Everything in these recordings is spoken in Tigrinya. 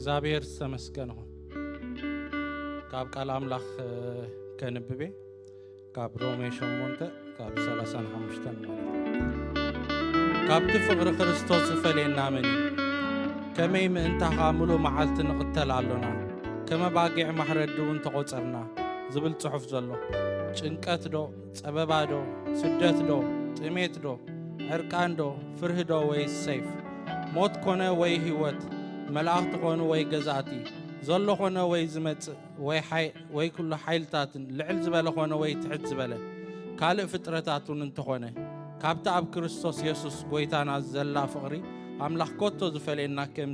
እግዚኣብሔር ዝተመስገነ ይኹን። ካብ ቃል ኣምላኽ፣ እ፣ ከንብቤ፣ ካብ ሮሜ ሸሞንተ፣ ካብ ሰላሳን ሓሙሽተን ማለት እዩ። ካብቲ ፍቕሪ ክርስቶስ ዝፈልየና መን እዩ? ከመይ ምእንታኻ ምሉእ መዓልቲ ንቕተል ኣሎና? ከም ኣባጊዕ ማሕረዲ እውን ተቖጸርና፣ ዝብል ጽሑፍ ዘሎ። ጭንቀት ዶ? ጸበባ ዶ? ስደት ዶ? ጥሜት ዶ? ዕርቃን ዶ? ፍርሂ ዶ? ወይስ ሰይፍ? ሞት ኮነ ወይ ህይወት? መላእኽቲ ኮኑ ወይ ገዛእቲ? ዘሎ ኮነ ወይ ዝመጽእ? ወይ ሓይ-፣ ወይ ኩሉ ሓይልታትን ልዕል ዝበለ ኮነ ወይ ትሕት ዝበለ? ካልእ ፍጥረታት እውን እንተኾነ? ካብቲ ኣብ ክርስቶስ የሱስ ጐይታና ዘላ ፍቕሪ ኣምላኽ ኮቶ ዝፈልየና ከም፣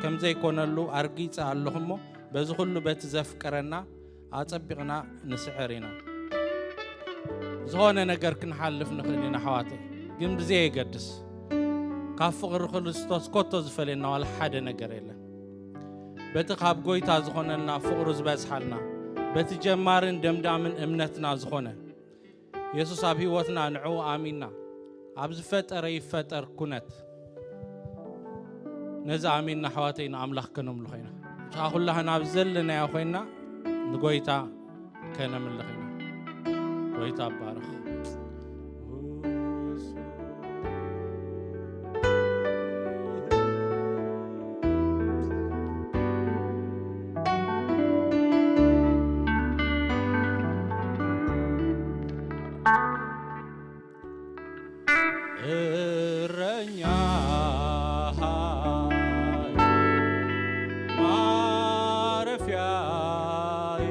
ከም ዘይኮነሉ ኣርጊጸ ኣለኹ እሞ፣ በዚ ኩሉ በቲ ዘፍቀረና ኣጸቢቕና ንስዕር ኢና። ዝኾነ ነገር ክንሓልፍ ንኽእል ኢና ኣሕዋተይ፣ ግን ብዘየገድስ ካብ ፍቕሪ ክርስቶስ ኮቶ ዝፈልየና ዋላ ሓደ ነገር የለን። በቲ ካብ ጐይታ ዝኾነልና ፍቕሩ ዝበዝሓልና፣ በቲ ጀማርን ደምዳምን እምነትና ዝኾነ የሱስ ኣብ ህይወትና ንዕኡ ኣሚንና ኣብ ዝፈጠረ ይፈጠር ኩነት ነዚ ኣሚንና ኣሕዋተይ ንኣምላኽ ከነምልኾ ኢና። እታ ኩላህና ኣብ ዘለናዮ ኮይንና ንጎይታ ከነምልኽ ኢና። ጎይታ ይባረኽ። እረኛዬ ማረፊያዬ፣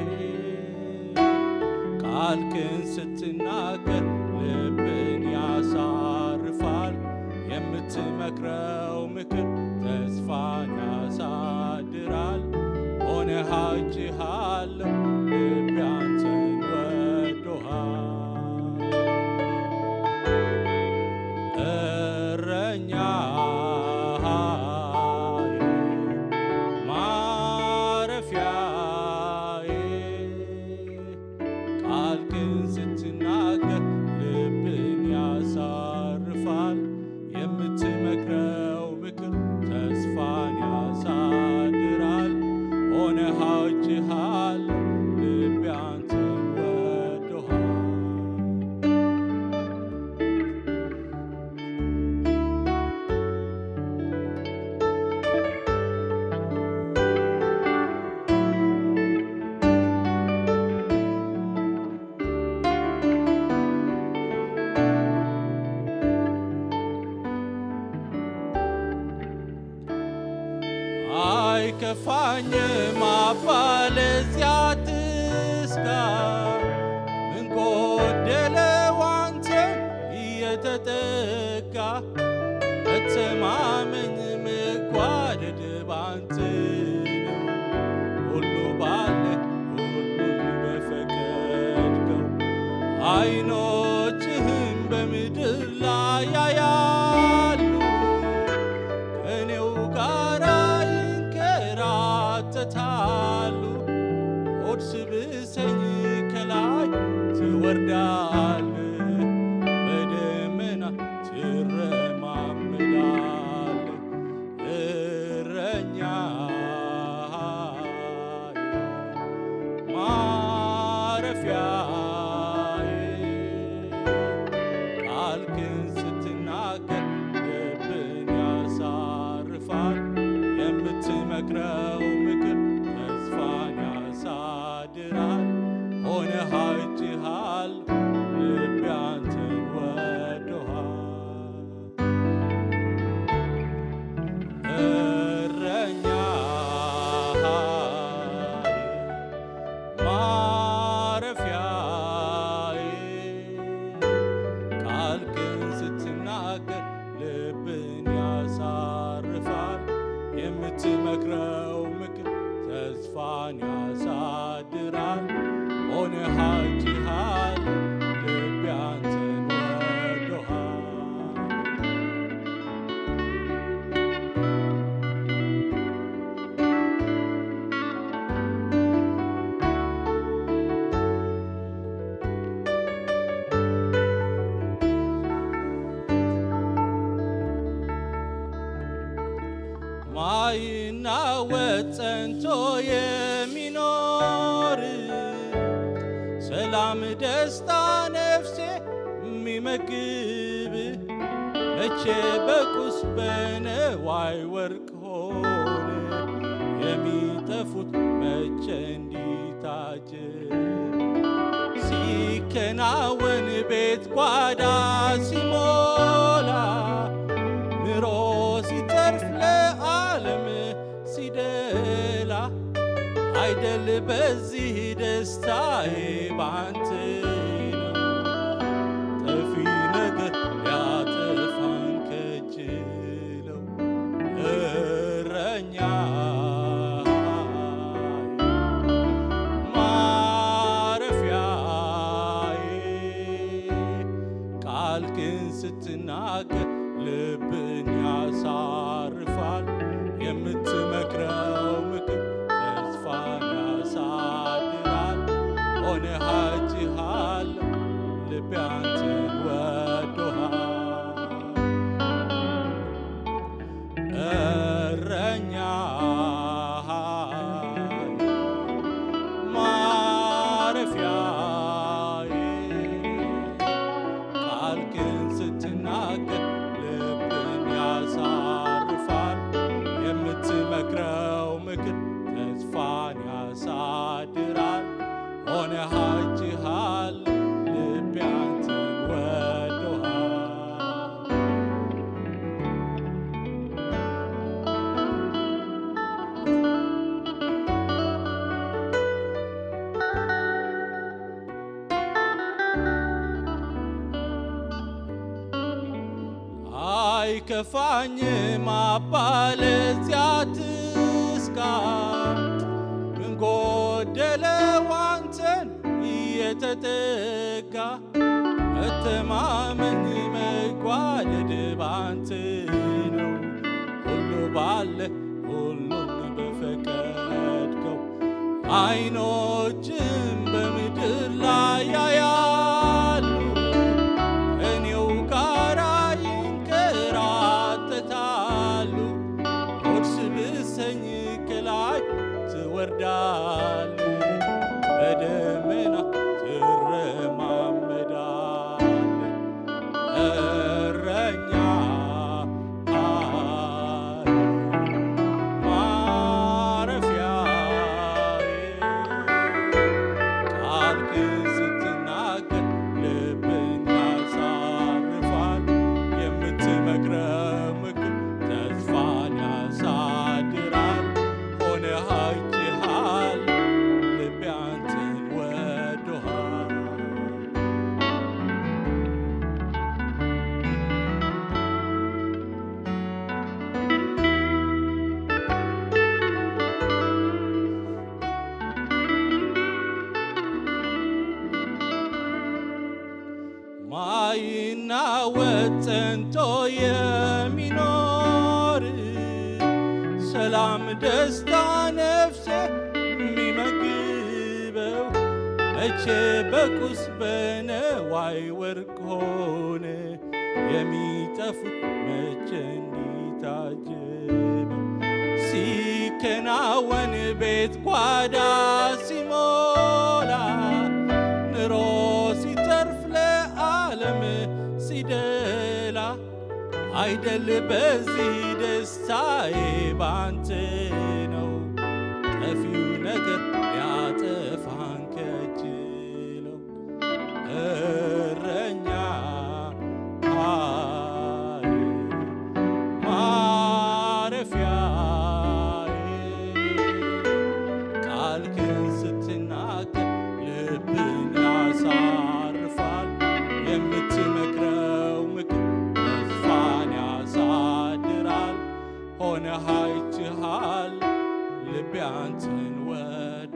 ቃልክን ስትናገር ልብን ያሳርፋል። የምትመክረው ምክር ተስፋን ያሳድራል። ሆነህ አይቼሃለሁ፣ ልቤ አንተን ወዶሃል። እረኛዬ ማረፊያዬ፣ ቃልክን ስትናገር ልብን ያሳርፋል። የምትመክረው ምክር ተስፋን ያሳድራል። ሆነህ አይቼሃለሁ፣ ልቤ አንተን ወዶሃል። አይከፋኝም አባ ለዚያ ትስጋ፣ ምን ጎደለው አንተን እየተጠጋ። መተማመን መጓደድ ባንተ ነው፣ ሁሉ ባለ ሁሉን በፈቀድከው። አይኖችህም በምድር ላይ ያያሉ፣ ከኔው ጋራ ይንከራተታሉ። ሆድ ስብሰኝ ከላይ ትወርዳለህ፣ በደመና ትረማመዳለህ። እረኛዬ ማረፊያዬ፣ ቃልክን ስትናገር ልብን ያሳርፋል። የምትመክረው ምክር ተስፋን ያሳድራል። ሆነህ አይቼሃለሁ፣ ልቤ አንተን ወዶሃል። እረኛዬ ማረፊያዬ፣ ላም ደስታ ነፍሴ የሚመግብ መቼ በቁስ በነዋይ ወርቅ ሆነ የሚጠፉት መቼ እንዲታጀብ ሲከናወን ቤት ጓዳ ሲሞላ ኑሮ ሲተርፍ ለዓለም ሲደላ አይደል በዚህ ደስታዬ ባንተ ነው ጠፊ ነገር ያጠፋን ከጅለው እረኛ ማረፊያዬ ቃልክን ስትናገር ልብን ያሳርፋል። የምትመክረው ምክር ተስፋን ያሳድራል። ሆነሃችኋል ልቤ አንተን ወዶሃል። እረኛ ማረፊያዬ ቃልክን ስትናገር ልብን ያሳርፋል። የምትመክረው ምክር ተስፋን ያሳድራል። ሆነሃችኋል ልቤ አንተን ወዶሃል። አይከፋኝም አባ ለዚያ ትስጋ ምን ጎደለው አንተን እየተጠጋ መተማመን መጓደድ ባንተ ነው። ሁሉ ባለ ሁሉን በፈቀድከው አይኖችም በምድር ላይ ያያሉ እኔው ጋራ ይንከራተታሉ። ሆድ ስብሰኝ ከላይ ትወርዳል በደመና ትረማመዳል። እረኛ ማረፊያዬ ቃልክን ስትናገር ልብን ያሳርፋል። የምትመክረው ምክር ተስፋን ያሳድራል። ሆነሃችኋል ልቤ አንተን ወዶሃል። ማይናወጥ ጸንቶ የሚኖር ሰላም ደስታ ነፍሴ የሚመግበው መቼ በቁስ በነዋይ ወርቅ ሆነ የሚጠፉት መቼ እንዲታጀብ ሲከናወን ቤት ጓዳ ሲሞላ ኑሮ ሲተርፍ ለዓለም ሲደላ አይደል በዚህ ደስታዬ ባንተ ነው ጠፊው ነገር ያጠፋን ከችለው እረኛ ማረፊያዬ ቃልክን ስትናገር ልብን ያሳርፋል። የምትመክረው ምክር ተስፋን ያሳድራል። ሆነሃችኋል ልቤ አንተን ወደ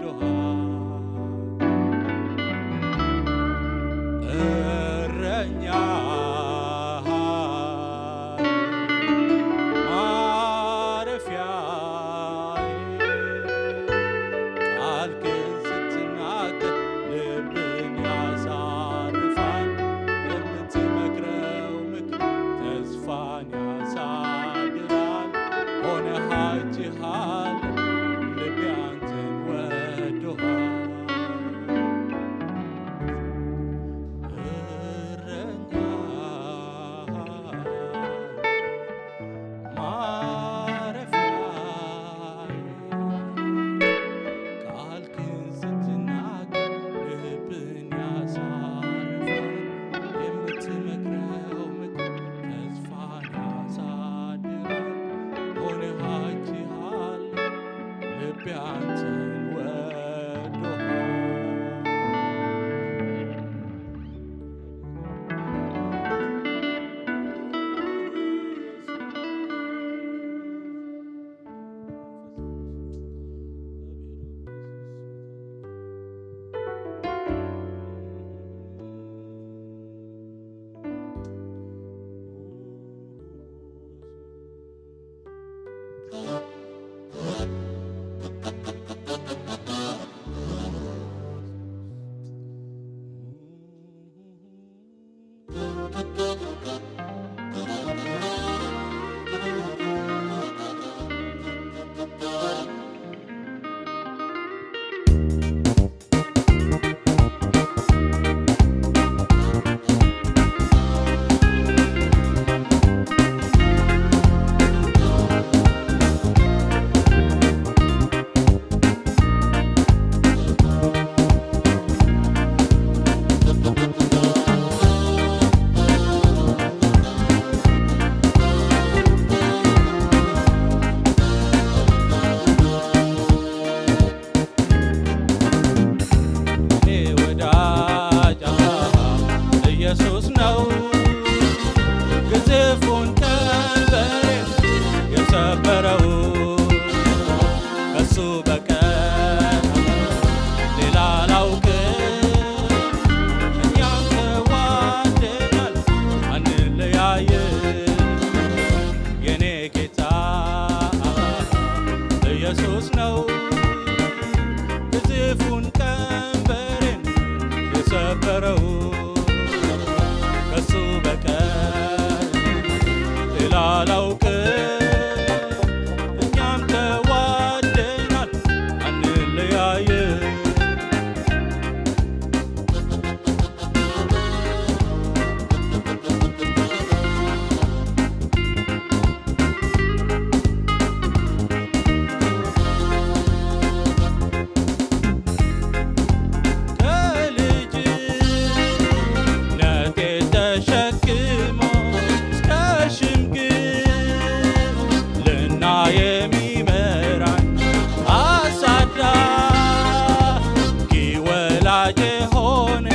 የሆነ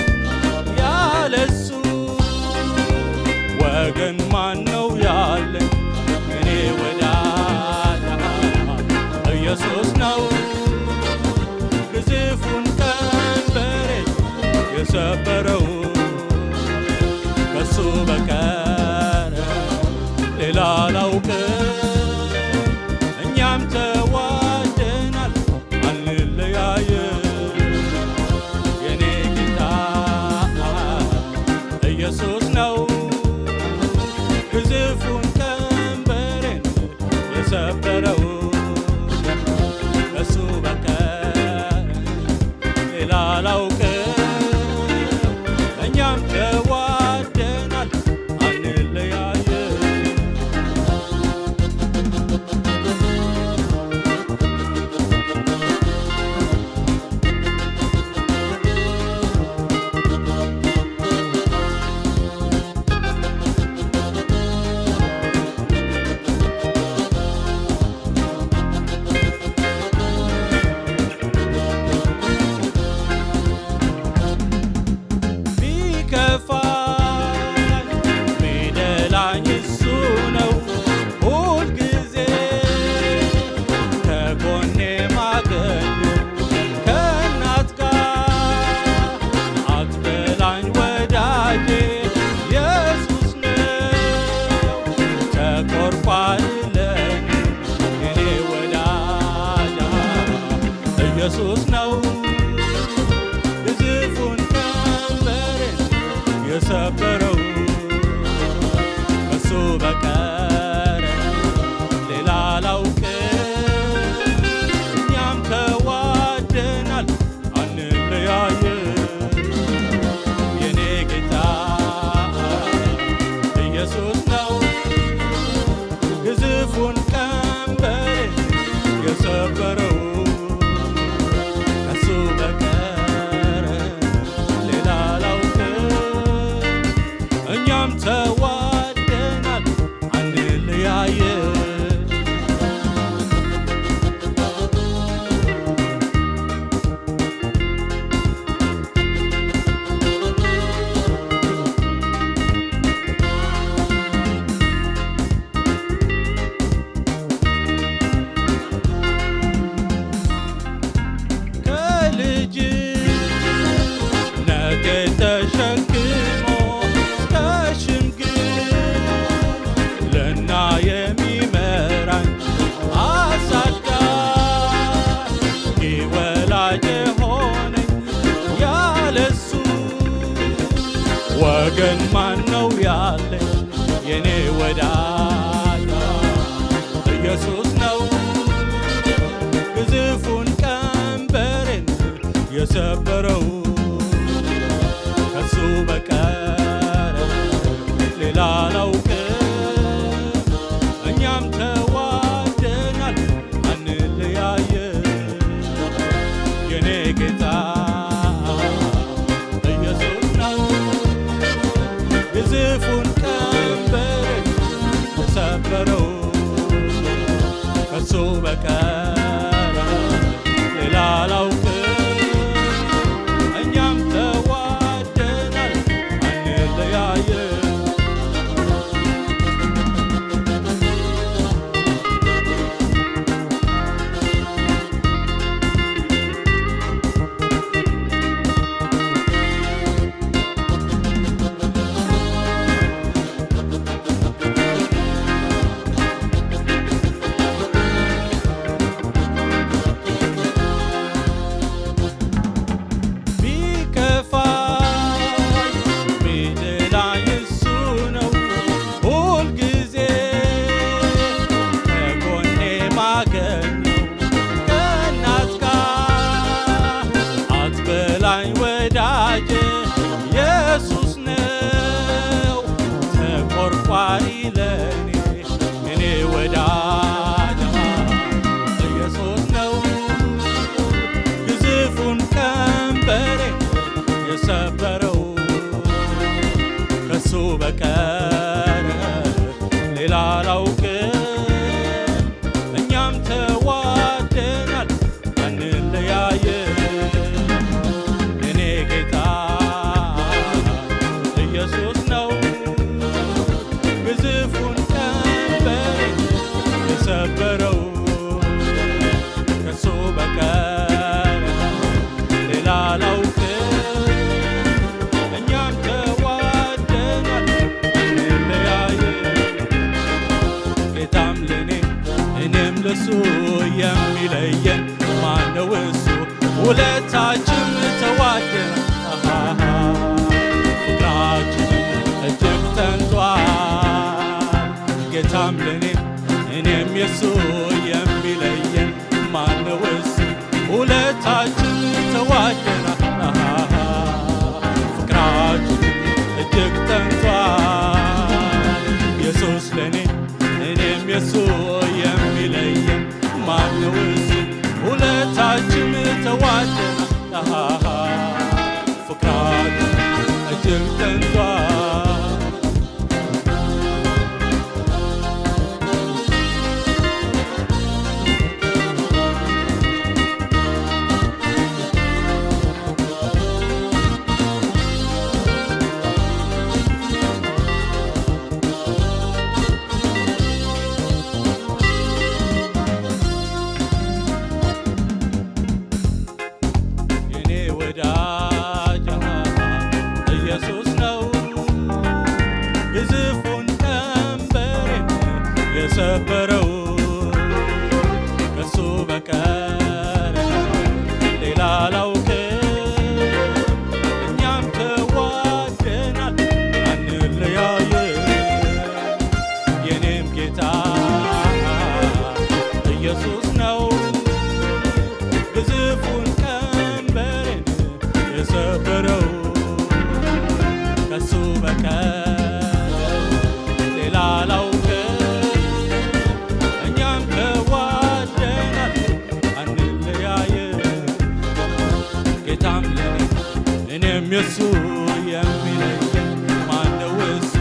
ያለሱ ወገን ማን ነው ያለኝ? እኔ ወዳጅ ኢየሱስ ነው። ግዙፉን ቀንበሬ የሰበረው ከሱ በቀር ሌላ አላውቅም። እኛም ተዋደናል፣ አንለያየ። የኔ ጌታ ኢየሱስ ነው ግዙፉን ቀንበሬን የሰበረው። ከሱ በቀር ሌላ አላውቅም። እኛም ተዋደናል፣ አንለያየ። ቢከፋኝ ሚደላኝ እሱ ነው ሁልጊዜ ከጎኔ ማገኘው። ከእናት ጋር አትበላኝ ወዳጄ ኢየሱስ ነው ተቆርቋሪ ለኔ የኔ ወዳጅ ኢየሱስ ነው። ግዙፉን ቀንበሬን የሰበረው ከሱ በቀር ሌላ አላውቅም። እኛም ተዋደናል፣ አንለያየ። የኔ ጌታ ኢየሱስ ነው ግዙፉን ቀንበሬ የሰበረው። ከሱ በቀር ሌላ አላውቅም። እኛም ተዋደናል፣ አንለያየ። ከልጅነቴ ተሸክሞ እስከ ሽምግልና የሚመራኝ አሳዳጊ ወላጅ ሆነኝ ያለሱ ወገን ማን ነው ያለኝ? የኔ ወዳጅ ኢየሱስ ነው። ግዙፉን ቀንበሬን የሰበረው ከሱ በቀር ሌላ አላውቅም። እኛም ተዋደናል፣ አንለያየ። የኔ ጌታ ኢየሱስ ነው ግዙፉን ቀንበር የሰበረው። ከሱ በቀር ሌላ አላውቅም። እኛም ተዋደናል፣ አንለያየ። ቢከፋኝ ሚደላኝ እሱ ነው። ሁልጊዜ ከጎኔ ማገኘው ከእናት ጋር አትበላኝ ወዳጄ ኢየሱስ ነው ተቆርቋሪ ለኔ። እኔ ወዳጅ ኢየሱስ ነው ግዙፉን ቀንበሬ የሰበረው። ከሱ በቀር ሌላ አላውቅም። እኛም ተዋደናል፣ አንለያየ። የኔ ተንኳ የኔ ወዳጅ ኢየሱስ ነው ግዙፉን ቀንበሬን የሰበረው። ከሱ በቀር ሌላ አላውቅም። እኛም ተዋደናል፣ አንለያየም። የኔም ጌታ ኢየሱስ ነው ግዙፉን ቀንበሬን የሰበረው። ከሱ በቀር ሌላ አላውቅም። እኛም ተዋደናል፣ አንለያየም። ጌታም ለኔ እኔም የሱ የሚለየን ማነው እሱ?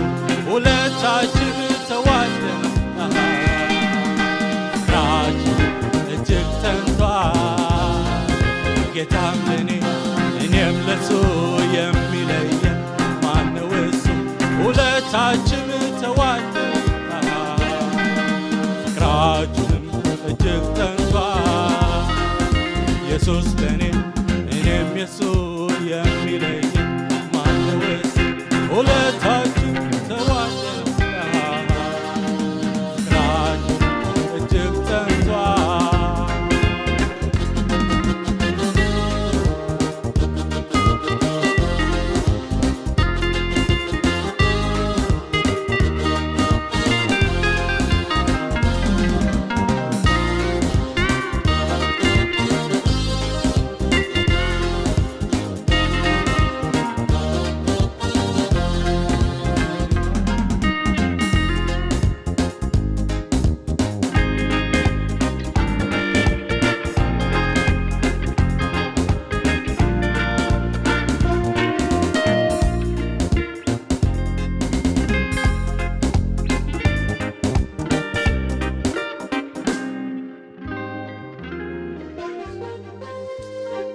ሁለታችን ተዋደን ፍቅራችን እጅግ ጸንቷል። ጌታም ለኔ እኔም ለሱ የሚለየን ማነው እሱ? ሁለታችን ተዋደን ፍቅራችንም እጅግ ጸንቷል። ኢየሱስ ለኔ እኔም የሱ የሚለየን ማነው እሱ? ሁለታችን ተዋደን ፍቅራችን እጅግ ጸንቷል።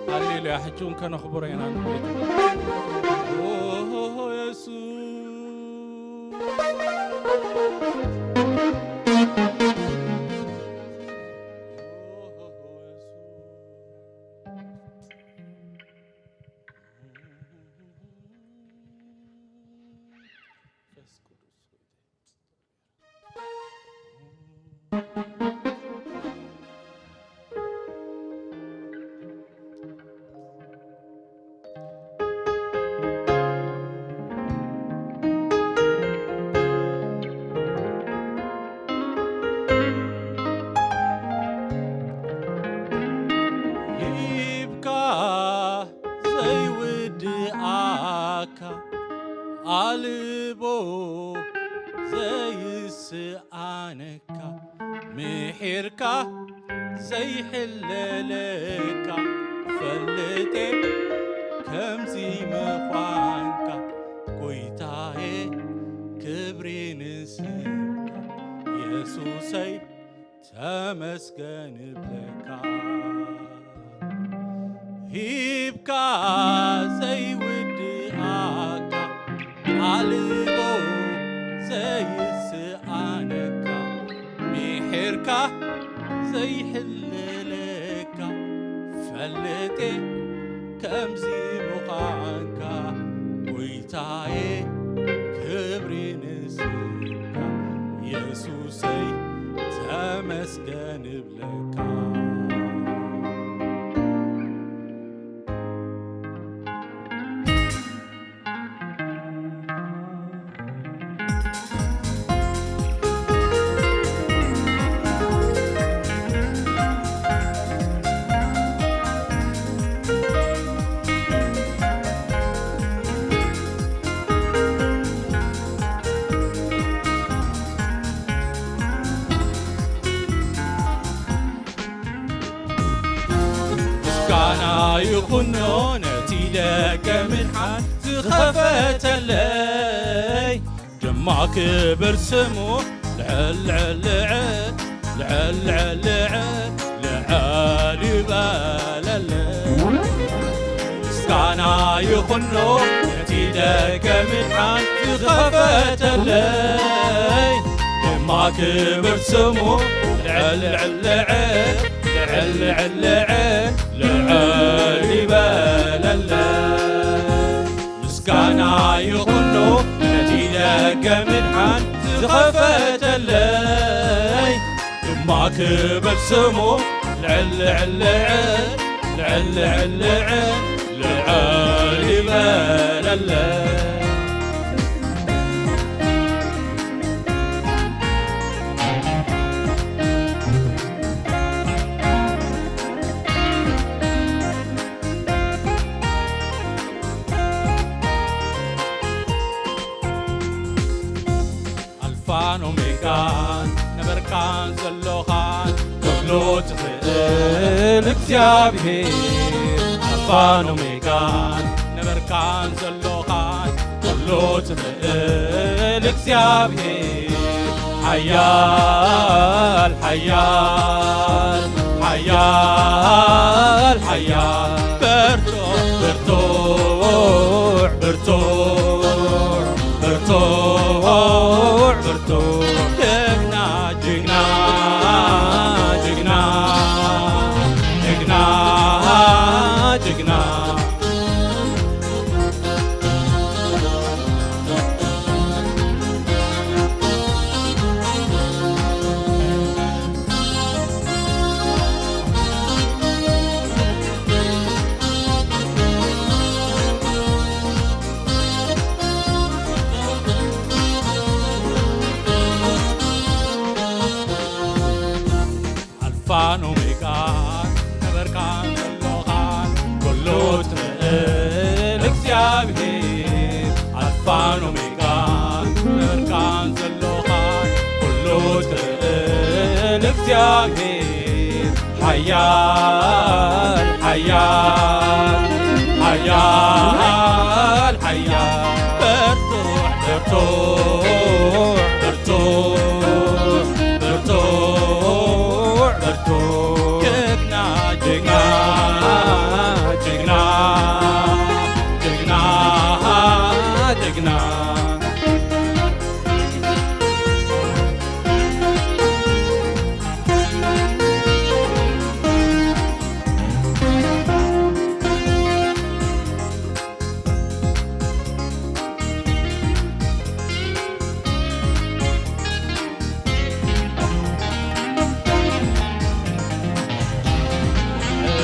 ሃሌሉያ። ሕጂ እውን ከነኽብሮ ኢና ንጎይታ። ኦ የሱስ። መንፈስ ቅዱስ ሆይ፣ ሂብካ ዘይውድኣካ ኣልቦ ዘይስኣነካ ምሒርካ ዘይሕለለካ ፈልጤ ከምዚ ምዃንካ ጎይታዬ ክብሪ ንስምካ የሱሰይ ተመስገን እብለካ። ሂብካ ዘይውድኣካ ኣልቦ ዘይስኣነካ ምሒርካ ዘይሕለለካ ፈልጤ ከምዚ ምዃንካ ጎይታዬ ክብሪ ንስምካ የሱሰይ ተመስገን እብለካ። ምስጋና ይኹኖ ነቲ ደገ ምድሓን ዝኸፈተለይ ድማ ክብር ስሙ ልዕል ልዕል ልዕል ልዕል ልዕል ልዕል ይበለለይ። ምስጋና ይኹኖ ነቲ ደገ ምድሓን ዝኸፈተለይ ድማ ክብር ስሙ ልዕል ልዕል ልዕል ልዕል ልዕል ልዕል ይበለለይ። ምስጋና ይኹኖ ነቲ ደገ ምድሓን ዝኸፈተለይ ድማ ክብር ስሙ ልዕል ልዕል ልዕል ልዕል ልዕል ልዕል ይበለለይ። ኣልፋን ኦሜጋን ነበርካን ዘሎኻን ኩሉ ትኽእል እግዚኣብሔር። ኣልፋን ኦሜጋን ነበርካን ዘሎኻን ኩሉ ትኽእል እግዚኣብሔር። ሓያል ሓያል ሓያል ሓያል ብርቱዕ ብርቱዕ ብርቱዕ ብርቱዕ ብርቱዕ ጅግና ጅግና ጅግና ጅግና ጅግና። ኣልፋን ኦሜጋን ነበርካን ዘሎኻን ኩሉ ትኽእል እግዚኣብሔር። ኣልፋን ኦሜጋን ነበርካን ዘሎኻን ኩሉ ትኽእል እግዚኣብሔር። ሓያል ሓያል ሓያል ሓያል ብርቱዕ ብርቱዕ ብርቱዕ ብርቱዕ ብርቱዕ ጅግና ጅግና ጅግና ጅግና ጅግና።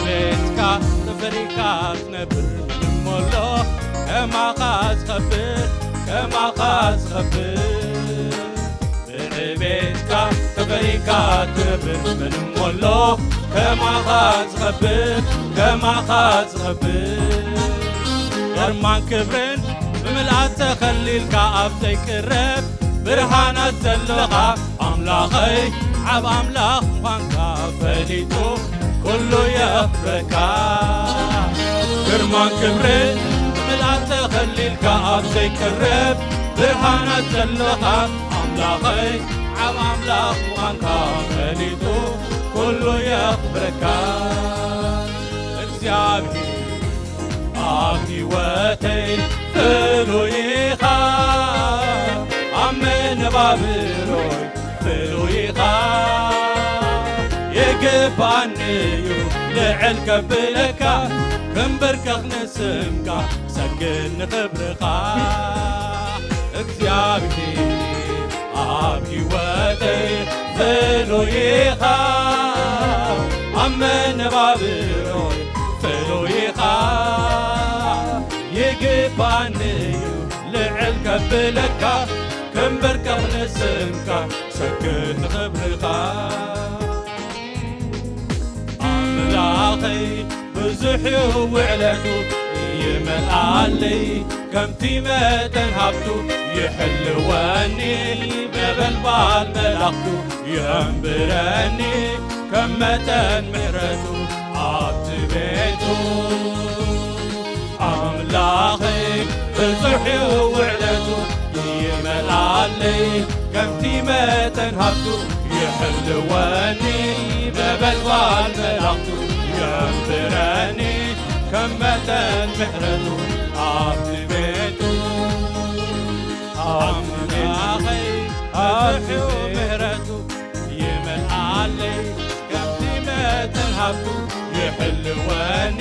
ቤትካ ተፈሪካ ትነብር ምንም ሞሎ ከማኻ ዝኸብር ከማኻ ዝኸብር ብዕቤትካ ተፈሪካ ትነብር ምንም ሞሎ ከማኻ ዝኸብር ከማኻ ዝኸብር ግርማን ክብርን ብምልኣት ተኸሊልካ ኣብ ዘይቅረብ ብርሃናት ዘለኻ ኣምላኸይ ዓብ ኣምላኽ ምዃንካ ፈሊጡ ኩሉ የኽብረካ። ግርማን ክብርን ብምልኣት ተኸሊልካ ኣብ ዘይቅረብ ብርሃናት ዘለኻ ኣምላኸይ ዓብ ኣምላኽ ምዃንካ ፈሊጡ ኩሉ የኽብረካ። እግዚኣብሔር ኣብ ሕይወተይ ፍሉይ ኢኻ ኣብ መነባብሮይ ፍሉይ ኢኻ ይግባኒ እዩ ልዕል ከብለካ ክንብርከኽ ንስምካ ሰግድ ንኽብርኻ እግዚኣብሔር ኣብ ሕይወተይ ፍሉይ ኢኻ ኣብ መነባብሮይ ፍሉይ ኢኻ ይግባኒ እዩ ልዕል ከብለካ ክንብርከኽ ንስምካ ሰግድ ንኽብርኻ ኣምላኸይ ብዙሕ እዩ ውዕለቱ ይመልኣለይ ከምቲ መጠን ሃብቱ ይሕልወኒ ነበልባል መላኽቱ የንብረኒ ከም መጠን ምሕረቱ ኣብቲ ቤቱ ኣምላኸይ ብዙሕ እዩ ውዕለቱ፣ ይመልኣለይ ከምቲ መጠን ሃብቱ፣ ይሕልወኒ ነበልባል መላእኽቱ፣ የንብረኒ ከም መጠን ምሕረቱ ኣብቲ ቤቱ። ኣምላኸይ ብዙሕ እዩ ምሕረቱ፣ ይመልኣለይ ከምቲ መጠን ሃብቱ፣ ይሕልወኒ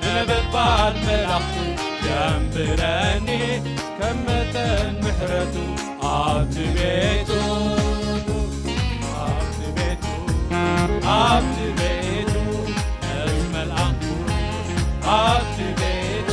ነበልባል መላእኽቱ፣ የንብረኒ ከም መጠን ምሕረቱ ኣብቲ ቤቱ፣ ኣብቲ ቤቱ፣ ኣብቲ ቤቱ፣ ነቲ መልኣኹ ኣብቲ ቤቱ።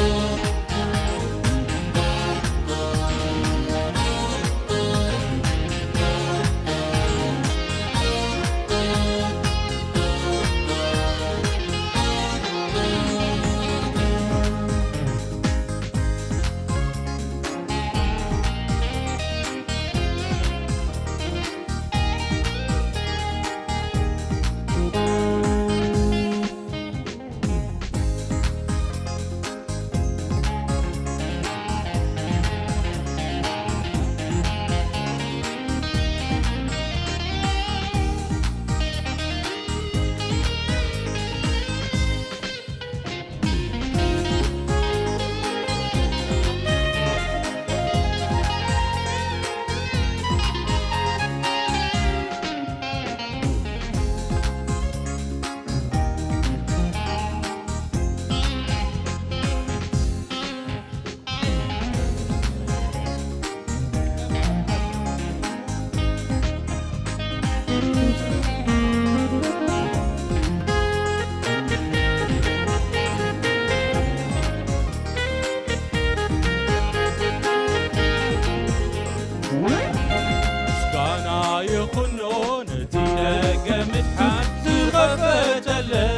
ምስጋና ይኹኖ ነቲ ደገ ምድሓን ዝኸፈተለይ፣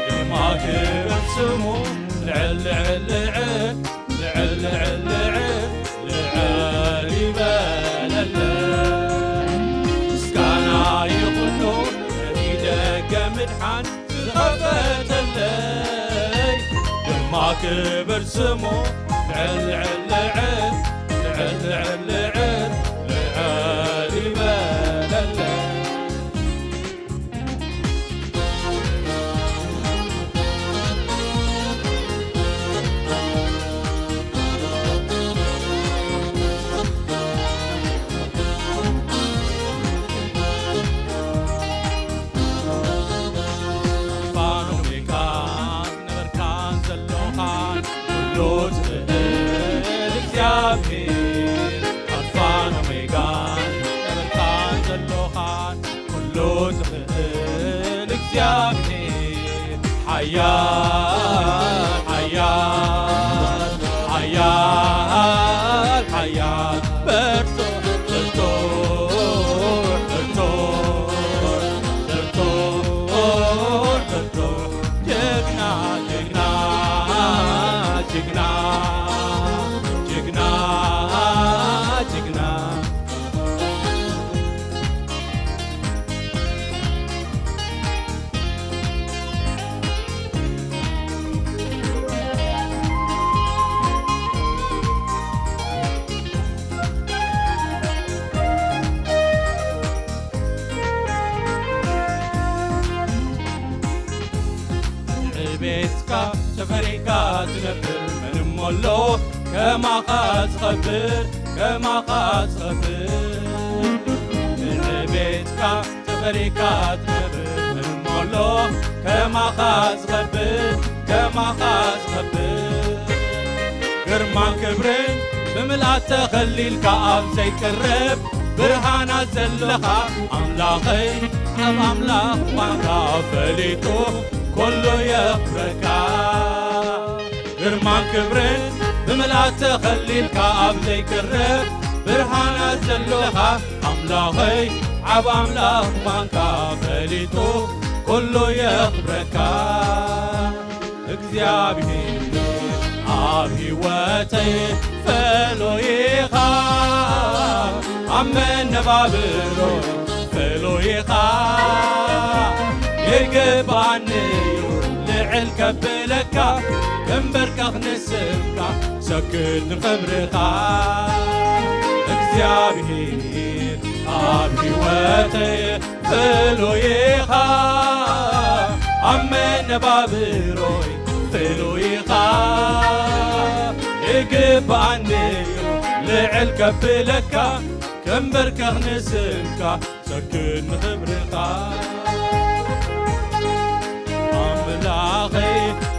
ድማ ክብር ስሙ ልዕል ልዕል ልዕል፣ ልዕል ልዕል ልዕል፣ ልዕል ይበለለይ። ምስጋና ይኹኖ ነቲ ደገ ምድሓን ዝኸፈተለይ፣ ድማ ክብር ስሙ ልዕል ልዕል ልዕል፣ ልዕል ልዕል ልዕል፣ ልዕል ይበለለይ። ኣልፋን ኦሜጋን ነበርካን ዘሎኻን ኩሉ ትኽእል እግዚኣብሔር፣ ኣልፋን ኦሜጋን ነበርካን ዘሎኻን ኩሉ ትኽእል እግዚኣብሔር፣ ሓያል፣ ሓያል፣ ሓያል፣ ሓያል፣ ብርቱዕ፣ ብርቱዕ፣ ብርቱዕ፣ ብርቱዕ፣ ብርቱዕ፣ ጀግና፣ ጀግና፣ ጀግና፣ ጀግና፣ ጀግና። ንዕቤትካ ተፈሪካ ትነብር፣ መን እሞ ኣሎ ከማኻ ዝኸብር፣ ከማኻ ዝኸብር? ንዕቤትካ ተፈሪካ ትነብር፣ መን እሞ ኣሎ ከማኻ ዝኸብር፣ ከማኻ ዝኸብር? ግርማን ክብርን ብምልኣት ተኸሊልካ ኣብ ዘይቅረብ ብርሃናት ዘለኻ ኣምላኸይ፣ ኣብ ኣምላኽ ምዃንካ ፈሊጡ ኩሉ የኽብረካ። ግርማን ክብርን ብምልኣት ተኸሊልካ ኣብ ዘይቅረብ ብርሃናት ዘለኻ ኣምላኸይ፣ ዓብ ኣምላኽ ምዃንካ ፈሊጡ ኩሉ የኽብረካ። እግዚኣብሔር ኣብ ህይወተይ ፈሎ ኢኻ፣ ኣብ መነባብሮይ ፈሎ ኢኻ። ይግባኒ እዩ ልዕል ከብለካ፣ ክንበርከኽ ንስምካ ሰግድ ንኽብርኻ። እግዚኣብሔር ኣብ ሕይወተይ ፍሉይ ኢኻ፣ ኣብ መነባብሮይ ፍሉይ ኢኻ። ይግብኣኒ እዩ ልዕል ከብለካ፣ ክንበርከኽ ንስምካ ሰግድ ንኽብርኻ። ኣምላኸይ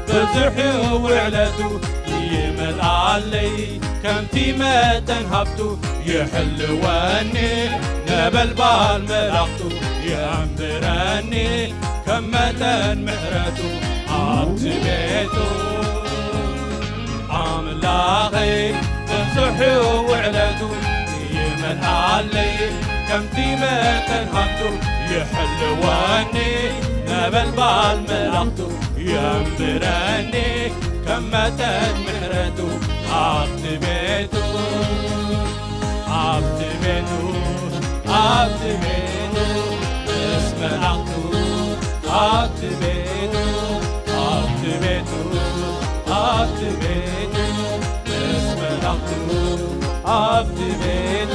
ብዙሕ እዩ ውዕለቱ፣ ይመልኣለይ ከምቲ መጠን ሃብቱ። ይሕልወኒ ነበልባል መላእኽቱ፣ የንብረኒ ከም መጠን ምሕረቱ። ኣብቲ ቤቱ ኣምላኸይ ብዙሕ እዩ ውዕለቱ፣ ይመልኣለይ ከምቲ መጠን ሃብቱ። ይሕልወኒ ነበልባል መላእኽቱ፣ የንብረኒ ከም መጠን ምሕረቱ። ኣብቲ ቤቱ ኣብቲ ቤቱ ኣብቲ ቤቱ ምስ መላእኽቱ፣ ኣብቲ ቤቱ ኣብቲ ቤቱ ኣብቲ ቤቱ ምስ መላእኽቱ፣ ኣብቲ ቤቱ።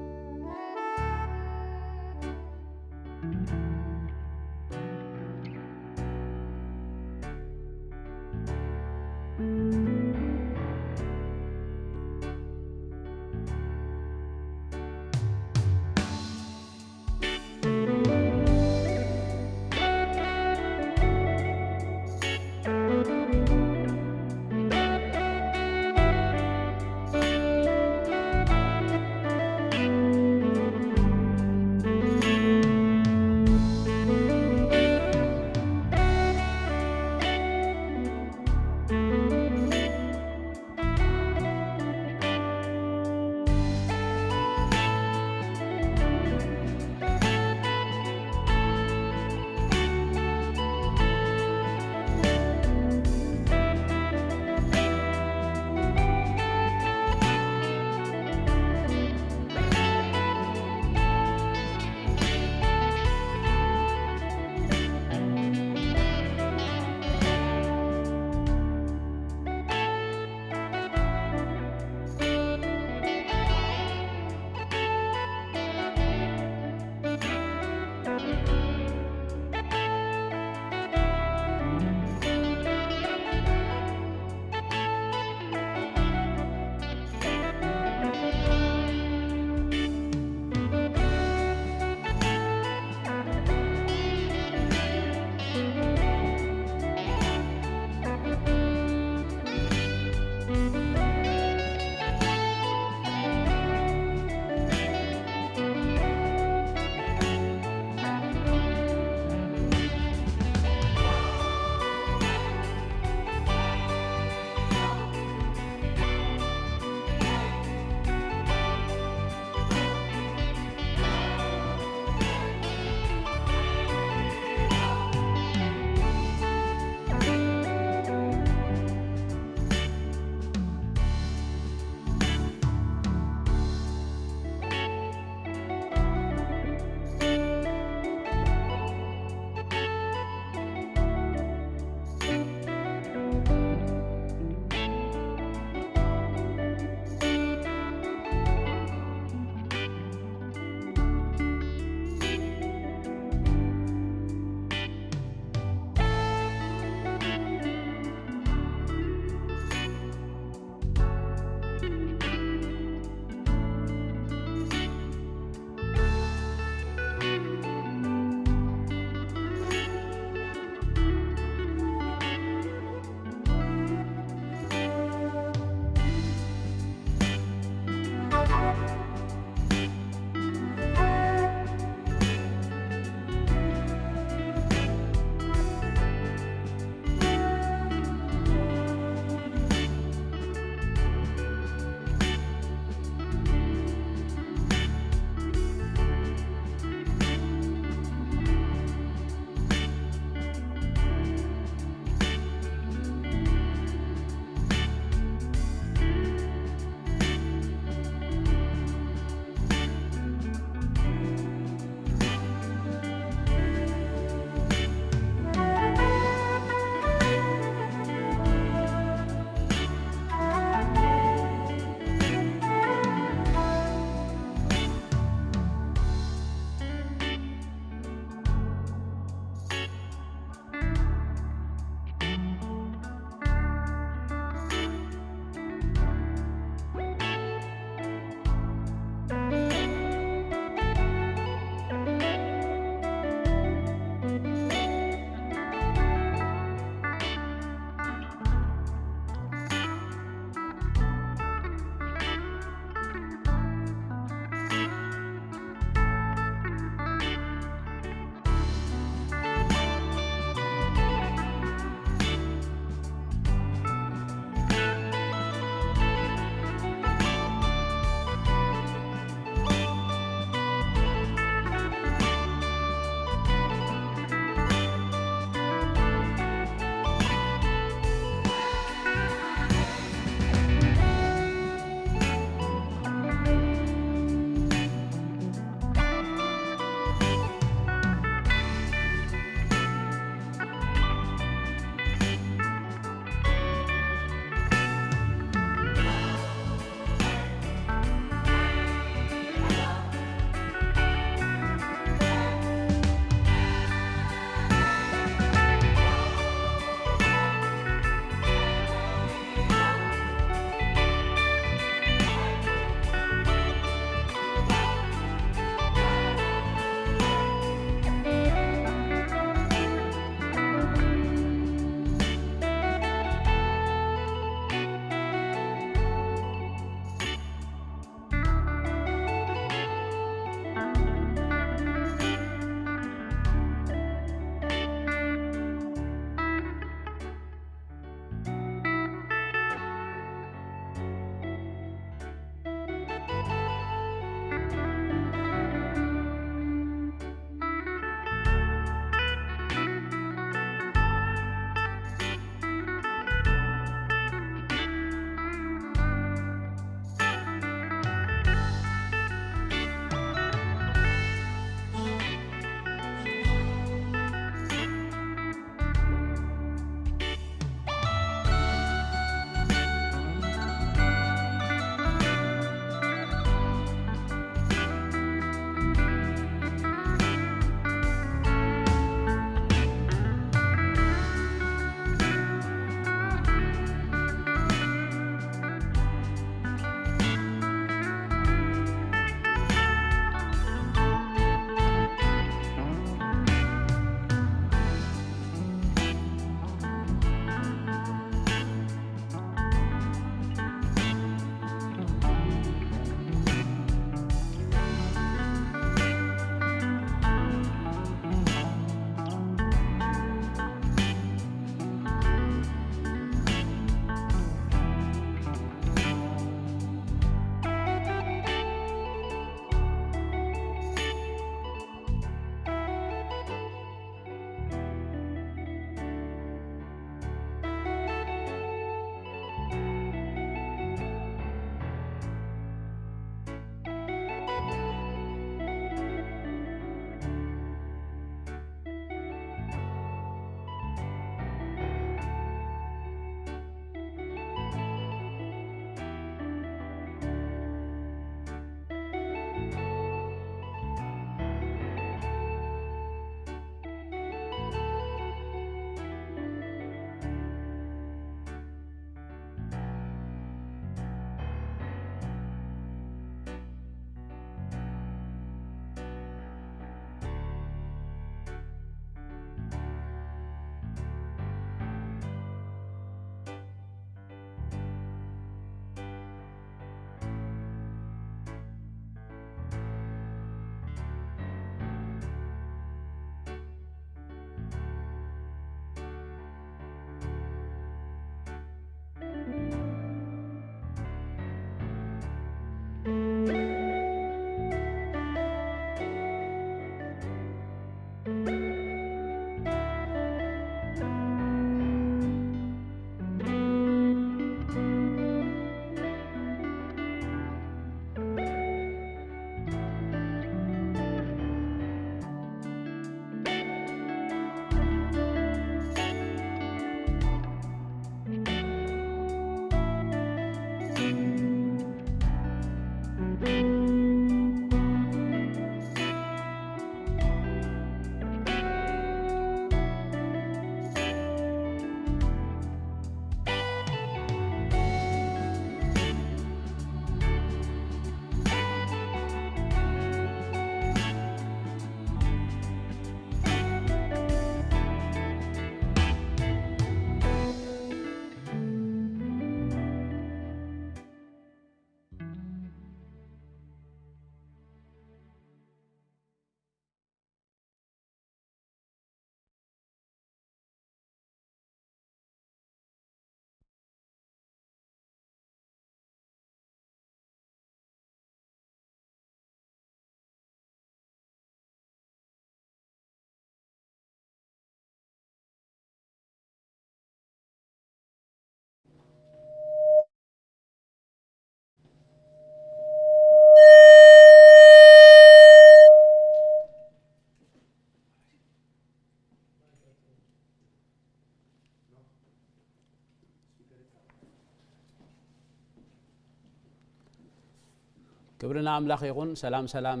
ክብሪ ንኣምላኽ ይኹን። ሰላም ሰላም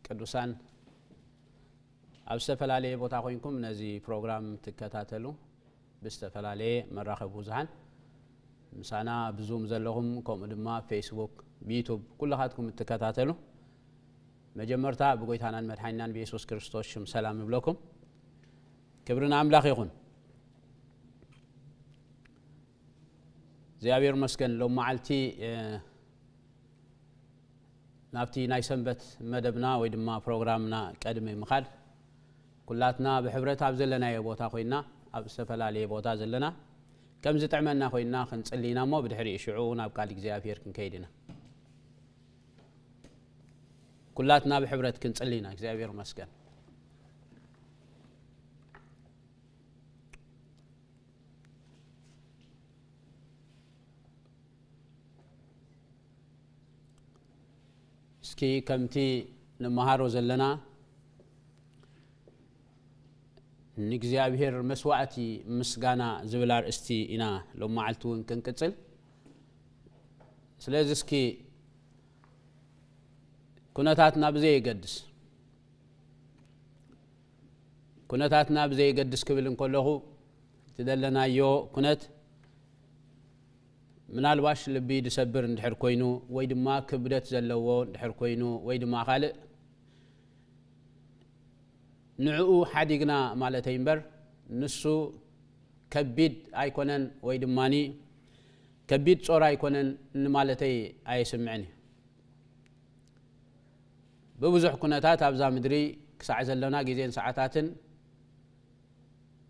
ቅዱሳን፣ ኣብ ዝተፈላለየ ቦታ ኮይንኩም ነዚ ፕሮግራም ትከታተሉ፣ ብዝተፈላለየ መራኸቢ ብዙሃን ምሳና ብዙም ዘለኹም፣ ከምኡ ድማ ፌስቡክ፣ ብዩቱብ ኩልኻትኩም እትከታተሉ፣ መጀመርታ ብጎይታናን መድሓኒናን ብየሱስ ክርስቶስ ሽም ሰላም ይብለኩም። ክብሪ ንኣምላኽ ይኹን። እግዚኣብሔር መስገን። ሎም መዓልቲ ናብቲ ናይ ሰንበት መደብና ወይ ድማ ፕሮግራምና ቀድሚ ምኻድ፣ ኩላትና ብሕብረት ኣብ ዘለናዮ ቦታ ኮይና፣ ኣብ ዝተፈላለየ ቦታ ዘለና፣ ከም ዝጥዕመና ኮይና ክንጽሊ ኢና እሞ፣ ብድሕሪኡ ሽዑ ናብ ቃል እግዚኣብሔር ክንከይድ ኢና። ኩላትና ብሕብረት ክንጽሊ ኢና። እግዚኣብሔር መስገን። እስኪ ከምቲ ንመሃሮ ዘለና ንእግዚኣብሔር መስዋዕቲ ምስጋና ዝብል ኣርእስቲ ኢና ሎም መዓልቲ እውን ክንቅጽል። ስለዚ እስኪ ኩነታትና ብዘየገድስ፣ ኩነታትና ብዘየገድስ ክብል እንከለኹ፣ እቲ ዘለናዮ ኩነት ምናልባሽ ልቢ ዝሰብር እንድሕር ኮይኑ፣ ወይ ድማ ክብደት ዘለዎ እንድሕር ኮይኑ፣ ወይ ድማ ካልእ፣ ንዕኡ ሓዲግና ማለተይ እምበር፣ ንሱ ከቢድ ኣይኮነን ወይ ድማኒ ከቢድ ጾር ኣይኮነን ንማለተይ ኣየስምዕን እዩ። ብብዙሕ ኩነታት ኣብዛ ምድሪ ክሳዕ ዘለና ግዜን ሰዓታትን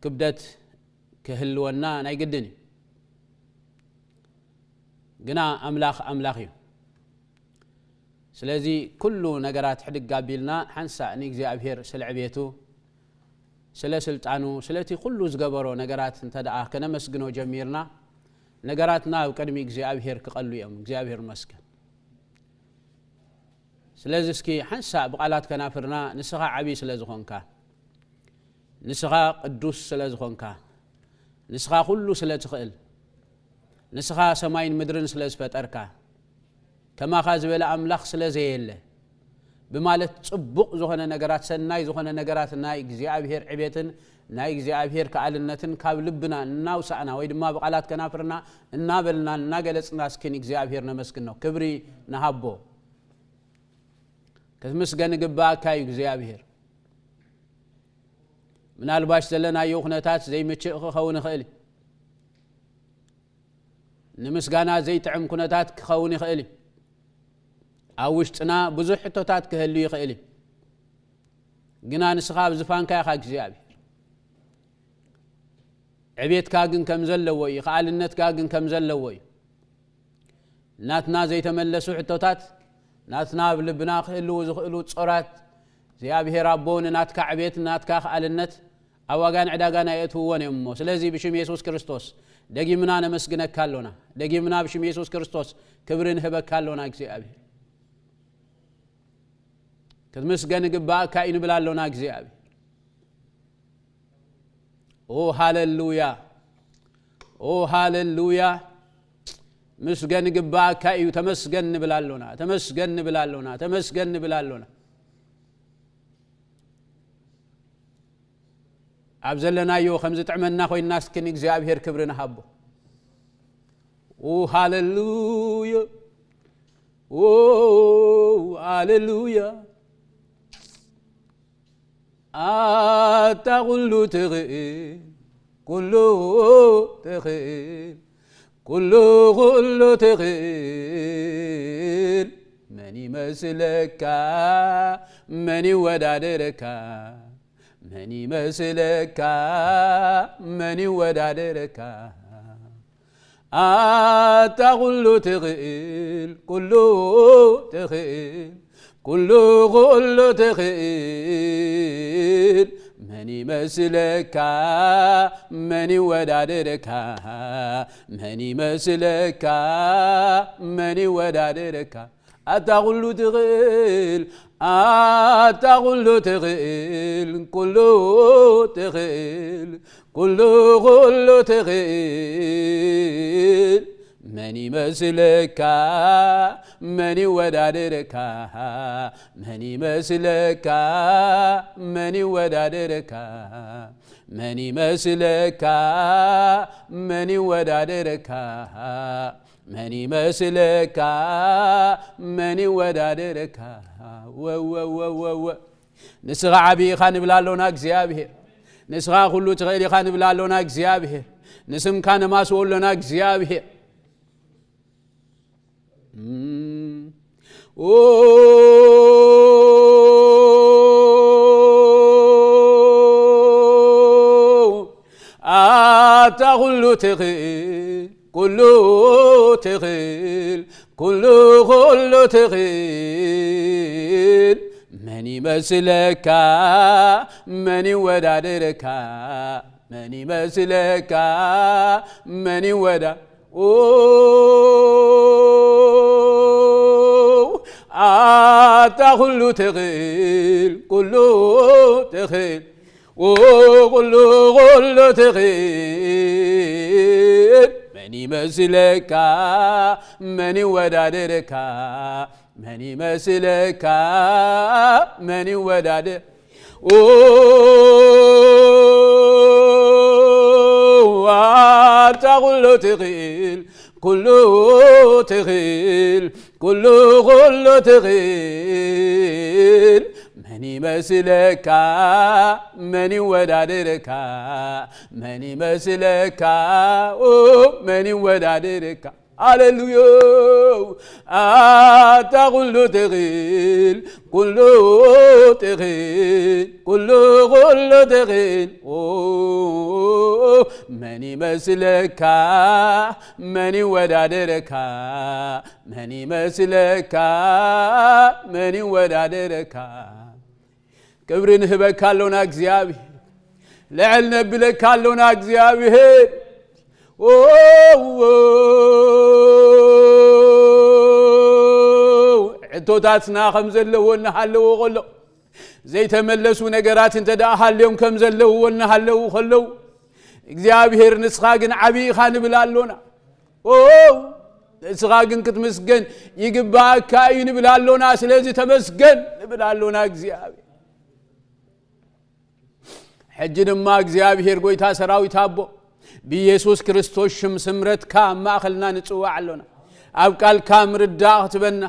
ክብደት ክህልወና ናይ ግድን እዩ። ግና ኣምላኽ ኣምላኽ እዩ። ስለዚ ኩሉ ነገራት ሕድግ ኣቢልና ሓንሳእ ንእግዚኣብሔር ስለ ዕቤቱ፣ ስለ ስልጣኑ፣ ስለቲ ኩሉ ዝገበሮ ነገራት እንተ ደኣ ከነመስግኖ ጀሚርና፣ ነገራትና ኣብ ቅድሚ እግዚኣብሔር ክቐሉ እዮም። እግዚኣብሔር ይመስገን። ስለዚ እስኪ ሓንሳእ ብቓላት ከናፍርና፣ ንስኻ ዓቢ ስለ ዝኾንካ፣ ንስኻ ቅዱስ ስለ ዝኾንካ፣ ንስኻ ኩሉ ስለ ትኽእል፣ ንስኻ ሰማይን ምድርን ስለ ዝፈጠርካ፣ ከማኻ ዝበለ ኣምላኽ ስለ ዘየለ ብማለት ጽቡቕ ዝኾነ ነገራት፣ ሰናይ ዝኾነ ነገራት ናይ እግዚኣብሔር ዕቤትን ናይ እግዚኣብሔር ከኣልነትን ካብ ልብና እናውሳእና ወይ ድማ ብቓላት ከናፍርና እናበልና እናገለጽና እስኪ ንእግዚኣብሔር ነመስግኖ። ክብሪ ንሃቦ። ክትምስገን ይግባኣካ እዩ እግዚኣብሔር። ምናልባሽ ዘለናዮ ኩነታት ዘይምችእ ክኸውን ይኽእል እዩ። ንምስጋና ዘይጥዕም ኩነታት ክኸውን ይኽእል እዩ። ኣብ ውሽጥና ብዙሕ ሕቶታት ክህሉ ይኽእል እዩ። ግና ንስኻ ኣብ ዝፋንካ ኢኻ እግዚኣብሔር። ዕቤትካ ግን ከም ዘለዎ እዩ፣ ከኣልነትካ ግን ከም ዘለዎ እዩ። ናትና ዘይተመለሱ ሕቶታት፣ ናትና ኣብ ልብና ክህልዉ ዝኽእሉ ጾራት፣ እግዚኣብሔር ኣቦ ንናትካ ዕቤት፣ ናትካ ከኣልነት ኣብ ዋጋን ዕዳጋን ኣየእትውዎን እዮም እሞ፣ ስለዚ ብሽም የሱስ ክርስቶስ ደጊምና ነመስግነካ ኣሎና። ደጊምና ብሽም የሱስ ክርስቶስ ክብሪ ንህበካ ኣሎና እግዚኣብሔር። ክትምስገን ይግባኣካ እዩ ንብል ኣሎና እግዚኣብሔር። ኦ ሃሌሉያ፣ ኦ ሃሌሉያ። ምስገን ይግባኣካ እዩ። ተመስገን ንብል ኣሎና፣ ተመስገን ንብል ኣሎና፣ ተመስገን ንብል ኣሎና። ኣብ ዘለናዮ ከም ዝጥዕመና ኮይንና እስኪ ንእግዚኣብሔር ክብሪ ንሃቦ። ኦ ሃሌሉያ፣ ኦ ሃሌሉያ። ኣታ ኩሉ ትኽእል፣ ኩሉ ትኽእል፣ ኩሉ ኩሉ ትኽእል፣ መን ይመስለካ? መን ይወዳደረካ? መን ይመስለካ? መን ይወዳደረካ? ኣታ ኩሉ ትኽእል፣ ኩሉ ትኽእል፣ ኩሉ ኩሉ ትኽእል፣ መን ይመስለካ? መን ይወዳደረካ? መን ይመስለካ? መን ይወዳደረካ? ኣታ ኩሉ ትኽእል፣ ኣታ ኩሉ ትኽእል፣ ኩሉ ትኽእል፣ ኩሉ ኩሉ ትኽእል፣ መን ይመስለካ? መን ይወዳደረካ? መን ይመስለካ? መን ይወዳደረካ? መን ይመስለካ? መን ይወዳደረካ? መን ይመስለካ? መን ይወዳደረካ? ወወወወወ ንስኻ ዓብዪ ኢኻ ንብል ኣሎና እግዚኣብሔር። ንስኻ ኩሉ ትኽእል ኢኻ ንብል ኣሎና እግዚኣብሔር። ንስምካ ነማስዎ ኣሎና እግዚኣብሔር። እም። ኦ፣ ኣታ ኩሉ ትኽእል፣ ኩሉ ትኽእል፣ ኩሉ ኩሉ ትኽእል፣ መን ይመስለካ? መን ይወዳደረካ? መን ይመስለካ? መን ይወዳ-፣ ኦ፣ ኣታ ኩሉ ትኽእል፣ ኩሉ ትኽእል፣ ኦ፣ ኩሉ ኩሉ ትኽእል፣ መን ይመስለካ? መን ይወዳደረካ? መን ይመስለካ? መን ይወዳደ-፣ ኦ፣ ኣታ ኩሉ ትኽእል፣ ኩሉ ትኽእል፣ ኩሉ ኩሉ ትኽእል፣ መን ይመስለካ? መን ይወዳደረካ? መን ይመስለካ? ኦ፣ መን ይወዳደረካ? ሃሌሉዮ። ኣታ ኩሉ ትኽእል፣ ኩሉ ትኽእል፣ ኩሉ ኩሉ ትኽእል። ኦ፣ መን ይመስለካ? መን ይወዳደረካ? መን ይመስለካ? መን ይወዳደረካ? ክብሪ ንህበካ ኣሎና እግዚኣብሔር። ልዕል ነብለካ ኣሎና እግዚኣብሔር። ኦ፣ ሕቶታትና ከም ዘለዎ እናሃለዎ ከሎ፣ ዘይተመለሱ ነገራት እንተ ደኣ ሃልዮም ከም ዘለውዎ እናሃለዉ ከለዉ፣ እግዚኣብሔር ንስኻ ግን ዓብዪ ኢኻ ንብል ኣሎና። ኦ፣ ንስኻ ግን ክትምስገን ይግባእካ እዩ ንብል ኣሎና። ስለዚ ተመስገን ንብል ኣሎና እግዚኣብሔር። ሕጂ ድማ እግዚኣብሔር ጎይታ ሰራዊት ኣቦ፣ ብኢየሱስ ክርስቶስ ሽም ስምረትካ ኣብ ማእኸልና ንጽዋዕ ኣሎና። ኣብ ቃልካ ምርዳእ ክትበና፣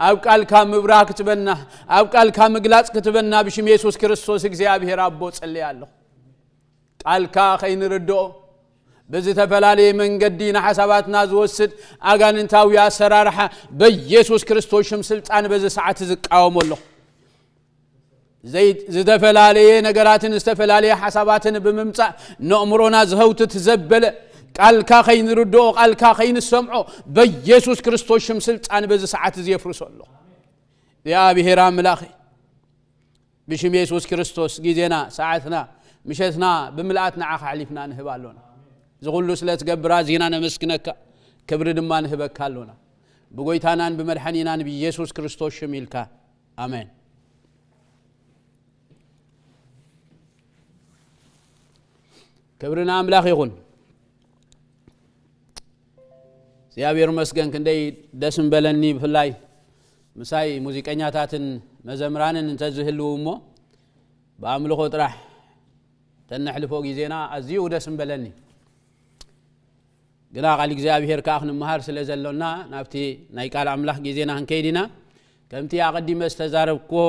ኣብ ቃልካ ምብራህ ክትበና፣ ኣብ ቃልካ ምግላጽ ክትበና ብሽም የሱስ ክርስቶስ እግዚኣብሔር ኣቦ ጸልየ ኣለኹ። ቃልካ ከይንርድኦ ብዝተፈላለየ መንገዲ ንሓሳባትና ዝወስድ ኣጋንንታዊ ኣሰራርሓ በኢየሱስ ክርስቶስ ሽም ስልጣን በዚ ሰዓት ዝቃወሞ ኣለኹ። ዘይ-፣ ዝተፈላለየ ነገራትን ዝተፈላለየ ሓሳባትን ብምምጻእ ነእምሮና ዝሀውትት ዘበለ ቃልካ ከይንርድኦ ቃልካ ከይንሰምዖ በኢየሱስ ክርስቶስ ሽም ስልጣን በዚ ሰዓት እዚ የፍርሶ ኣለኹ። እግዚኣብሔር ኣምላኸይ ብሽም የሱስ ክርስቶስ ግዜና፣ ሰዓትና፣ ምሸትና ብምልኣት ንዓኻ ኣሕሊፍና ንህብ ኣሎና። እዚ ኩሉ ስለ ትገብር ኣዚና ነመስግነካ፣ ክብሪ ድማ ንህበካ ኣሎና። ብጎይታናን ብመድሓኒናን ብየሱስ ክርስቶስ ሽም ኢልካ፣ ኣሜን። ክብሪ ንኣምላኽ ይኹን። እግዚኣብሔር ይመስገን፣ ክንደይ ደስ ምበለኒ። ብፍላይ ምሳይ ሙዚቀኛታትን መዘምራንን እንተዝህልዉ እሞ ብኣምልኾ ጥራሕ ተነሕልፎ ግዜና ኣዝዩ ደስ ምበለኒ። ግና ቃል እግዚኣብሔር ከኣ ክንምሃር ስለ ዘሎና ናብቲ ናይ ቃል ኣምላኽ ግዜና ክንከይድ ኢና። ከምቲ ኣቐዲመ ዝተዛረብክዎ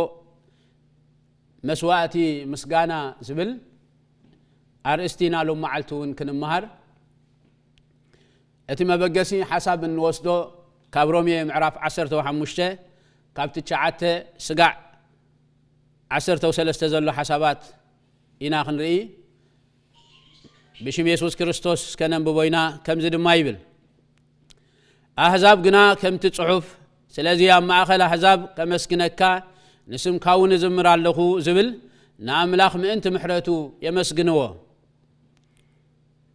መስዋእቲ ምስጋና ዝብል ኣርእስቲ ኢና ሎም መዓልቲ እውን ክንምሃር። እቲ መበገሲ ሓሳብ እንወስዶ ካብ ሮሜ ምዕራፍ ዓሰርተ ሓሙሽተ ካብ ትሽዓተ ስጋዕ ዓሰርተ ሰለስተ ዘሎ ሓሳባት ኢና ክንርኢ። ብሽም የሱስ ክርስቶስ ከነንብቦ ኢና። ከምዚ ድማ ይብል፣ ኣህዛብ ግና ከምቲ ጽሑፍ፣ ስለዚ ኣብ ማእኸል ኣህዛብ ከመስግነካ ንስምካ እውን እዝምር ኣለኹ ዝብል ንኣምላኽ ምእንቲ ምሕረቱ የመስግንዎ።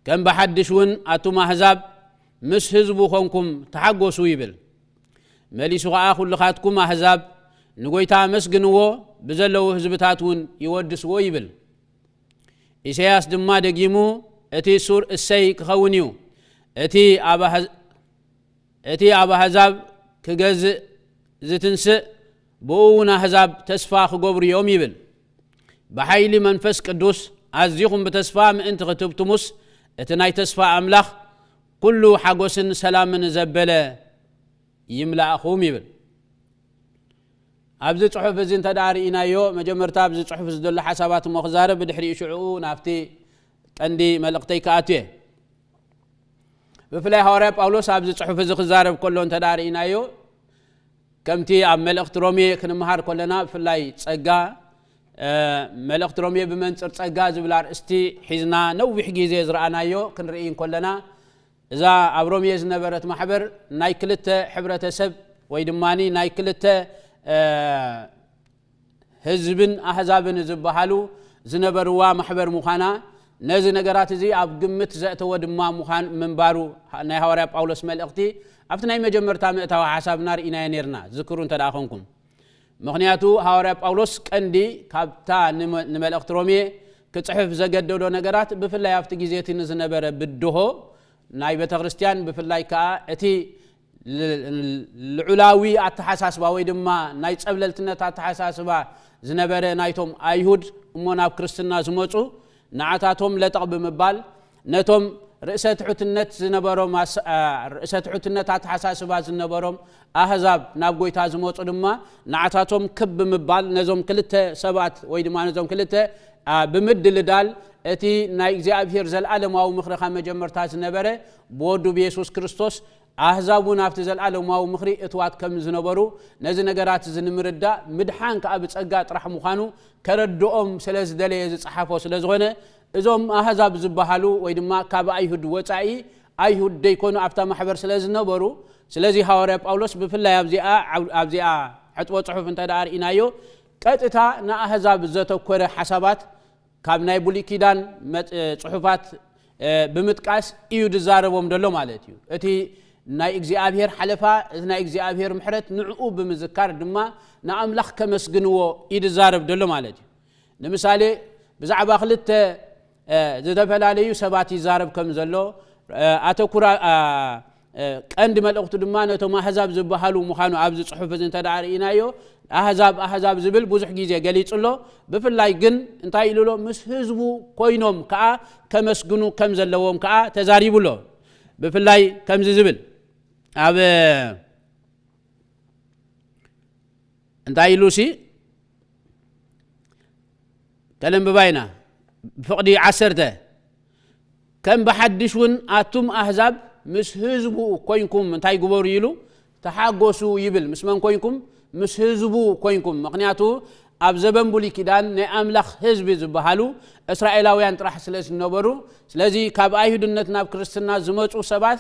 ከም ብሓድሽ እውን ኣቱም ኣህዛብ ምስ ህዝቡ ኾንኩም ተሓጎሱ ይብል። መሊሱ ኸዓ ኩልኻትኩም ኣህዛብ ንጎይታ ኣመስግንዎ፣ ብዘለዉ ህዝብታት እውን ይወድስዎ ይብል። ኢሳያስ ድማ ደጊሙ እቲ ሱር እሰይ ክኸውን እዩ፣ እቲ ኣብ ኣህ-፣ እቲ ኣብ ኣህዛብ ክገዝእ ዝትንስእ፣ ብኡ እውን ኣህዛብ ተስፋ ክገብሩ እዮም ይብል። ብሓይሊ መንፈስ ቅዱስ ኣዚኹም ብተስፋ ምእንቲ ክትብትሙስ፣ እቲ ናይ ተስፋ ኣምላኽ ኩሉ ሓጎስን ሰላምን ዘበለ ይምላእኹም ይብል። ኣብዚ ጽሑፍ እዚ እንተ ደኣ ርኢናዮ፣ መጀመርታ ኣብዚ ጽሑፍ እዚ ዘሎ ሓሳባት እሞ ክዛረብ፣ ብድሕሪኡ ሽዕኡ ናብቲ ቀንዲ መልእኽተይ ክኣቱ እየ። ብፍላይ ሃዋርያ ጳውሎስ ኣብዚ ጽሑፍ እዚ ክዛረብ ከሎ እንተ ደኣ ርኢናዮ፣ ከምቲ ኣብ መልእኽቲ ሮሜ ክንመሃር ከለና፣ ብፍላይ ጸጋ፣ እ፣ መልእኽቲ ሮሜ ብመንጽር ጸጋ ዝብል ኣርእስቲ ሒዝና ነዊሕ ግዜ ዝረኣናዮ ክንርኢ እንከለና፣ እዛ ኣብ ሮሜ ዝነበረት ማሕበር ናይ ክልተ ሕብረተሰብ ወይ ድማ ናይ ክልተ፣ እ፣ ህዝብን ኣህዛብን ዝበሃሉ ዝነበርዋ ማሕበር ምዃና፣ ነዚ ነገራት እዚ ኣብ ግምት ዘእተወ ድማ ምዃን ምንባሩ ናይ ሃዋርያ ጳውሎስ መልእኽቲ ኣብቲ ናይ መጀመርታ ምእታዊ ሓሳብና ርኢናዮ ነይርና፣ ዝክሩ እንተ ደኣ ኾንኩም። ምኽንያቱ ሃዋርያ ጳውሎስ ቀንዲ ካብታ ንመ-፣ ንመልእኽቲ ሮሜ ክጽሕፍ ዘገደዶ ነገራት፣ ብፍላይ ኣብቲ ግዜ እቲ ንዝነበረ ብድሆ ናይ ቤተ ክርስቲያን፣ ብፍላይ ከኣ እቲ ል-፣ ልዑላዊ ኣተሓሳስባ ወይ ድማ ናይ ጸብለልትነት ኣተሓሳስባ ዝነበረ ናይቶም ኣይሁድ እሞ ናብ ክርስትና ዝመጹ፣ ንዓታቶም ለጠቕ ብምባል፣ ነቶም ርእሰ ትሑትነት ዝነበሮም ኣስ-፣ ኣ፣ ርእሰ ትሑትነት ኣተሓሳስባ ዝነበሮም ኣህዛብ ናብ ጎይታ ዝመጹ ድማ፣ ንዓታቶም ክብ ብምባል፣ ነዞም ክልተ ሰባት ወይ ድማ ነዞም ክልተ፣ ኣ፣ ብምድልዳል፣ እቲ ናይ እግዚኣብሔር ዘለኣለማዊ ምኽሪ ካብ መጀመርታ ዝነበረ ብወዱ ብየሱስ ክርስቶስ ኣህዛብ እውን ኣብቲ ዘለኣለማዊ ምኽሪ እትዋት ከም ዝነበሩ፣ ነዚ ነገራት እዚ ንምርዳእ፣ ምድሓን ከኣ ብጸጋ ጥራሕ ምዃኑ ከረድኦም ስለ ዝደለየ ዝጸሓፎ ስለ ዝኾነ፣ እዞም ኣህዛብ ዝበሃሉ ወይ ድማ ካብ ኣይሁድ ወጻኢ ኣይሁድ ደይኮኑ ኣብታ ማሕበር ስለ ዝነበሩ፣ ስለዚ ሃዋርያ ጳውሎስ ብፍላይ ኣብዚኣ፣ ኣብዚኣ ሕጥቦ ጽሑፍ እንተ ደኣ ርኢናዮ፣ ቀጥታ ንኣህዛብ ዘተኮረ ሓሳባት ካብ ናይ ብሉይ ኪዳን መጽ-፣ ጽሑፋት፣ እ፣ ብምጥቃስ እዩ ዝዛረቦም ዘሎ ማለት እዩ። እቲ ናይ እግዚኣብሔር ሓለፋ፣ እቲ ናይ እግዚኣብሔር ምሕረት ንዕኡ ብምዝካር ድማ ንኣምላኽ ከመስግንዎ እዩ ዝዛረብ ዘሎ ማለት እዩ። ንምሳሌ፣ ብዛዕባ ክልተ፣ እ፣ ዝተፈላለዩ ሰባት ይዛረብ ከም ዘሎ፣ እ፣ ኣተኩራ፣ እ፣ እ፣ ቀንዲ መልእኽቱ ድማ ነቶም ኣህዛብ ዝበሃሉ ምዃኑ ኣብዚ ጽሑፍ እዚ እንተ ደኣ ርኢናዮ፣ ኣህዛብ፣ ኣህዛብ ዝብል ብዙሕ ግዜ ገሊጹ ኣሎ። ብፍላይ ግን እንታይ ኢሉ ኣሎ? ምስ ህዝቡ ኮይኖም ከኣ ከመስግኑ ከም ዘለዎም ከኣ ተዛሪቡ ኣሎ። ብፍላይ ከምዚ ዝብል ኣብ እንታይ ኢሉ ሲ ከለንብባ ኢና። ብፍቕዲ ዓሰርተ፣ ከም ብሓድሽ እውን ኣቱም ኣህዛብ ምስ ህዝቡ ኮይንኩም እንታይ ግበሩ ኢሉ? ተሓጎሱ ይብል። ምስ መን ኮይንኩም? ምስ ህዝቡ ኮይንኩም። ምኽንያቱ ኣብ ዘበን ብሉይ ኪዳን ናይ ኣምላኽ ህዝቢ ዝበሃሉ እስራኤላውያን ጥራሕ ስለ ዝነበሩ፣ ስለዚ ካብ ኣይሁድነት ናብ ክርስትና ዝመጹ ሰባት፣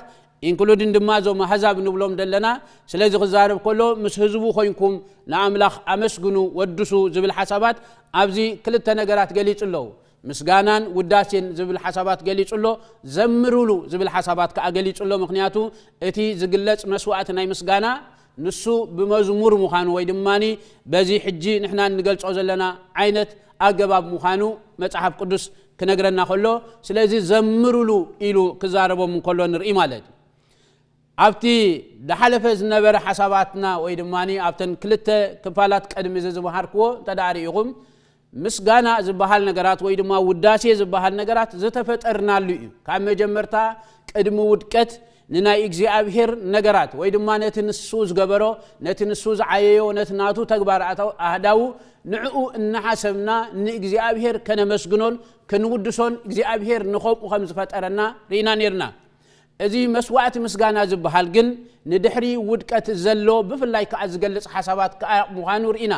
ኢንክሉዲን ድማ እዞም ኣህዛብ ንብሎም ዘለና፣ ስለዚ ክዛረብ ከሎ ምስ ህዝቡ ኮይንኩም ንኣምላኽ ኣመስግኑ፣ ወድሱ ዝብል ሓሳባት ኣብዚ ክልተ ነገራት ገሊጹ ኣለዉ። ምስጋናን ውዳሴን ዝብል ሓሳባት ገሊጹ ኣሎ፣ ዘምሩሉ ዝብል ሓሳባት ከኣ ገሊጹ ኣሎ። ምኽንያቱ እቲ ዝግለጽ መስዋእቲ ናይ ምስጋና ንሱ ብመዝሙር ምዃኑ ወይ ድማኒ በዚ ሕጂ ንሕና እንገልጾ ዘለና ዓይነት ኣገባብ ምዃኑ መጽሓፍ ቅዱስ ክነግረና ከሎ፣ ስለዚ ዘምሩሉ ኢሉ ክዛረቦም እንከሎ ንርኢ ማለት እዩ። ኣብቲ ዝሓለፈ ዝነበረ ሓሳባትና ወይ ድማኒ ኣብተን ክልተ ክፋላት ቀድሚ እዚ ዝመሃርክዎ እንተ ደኣ ርኢኹም፣ ምስጋና ዝበሃል ነገራት ወይ ድማ ውዳሴ ዝበሃል ነገራት ዝተፈጠርናሉ እዩ። ካብ መጀመርታ ቅድሚ ውድቀት ንናይ እግዚኣብሔር ነገራት ወይ ድማ ነቲ ንሱ ዝገበሮ፣ ነቲ ንሱ ዝዓየዮ፣ ነቲ ናቱ ተግባር ኣታው-፣ ኣህዳዉ ንዕኡ እናሓሰብና ንእግዚኣብሔር ከነመስግኖን ክንውድሶን እግዚኣብሔር ንኸምኡ ከም ዝፈጠረና ርኢና ነይርና። እዚ መስዋዕቲ ምስጋና ዝበሃል ግን ንድሕሪ ውድቀት ዘሎ ብፍላይ ከኣ ዝገልጽ ሓሳባት ከኣ ምዃኑ ርኢና።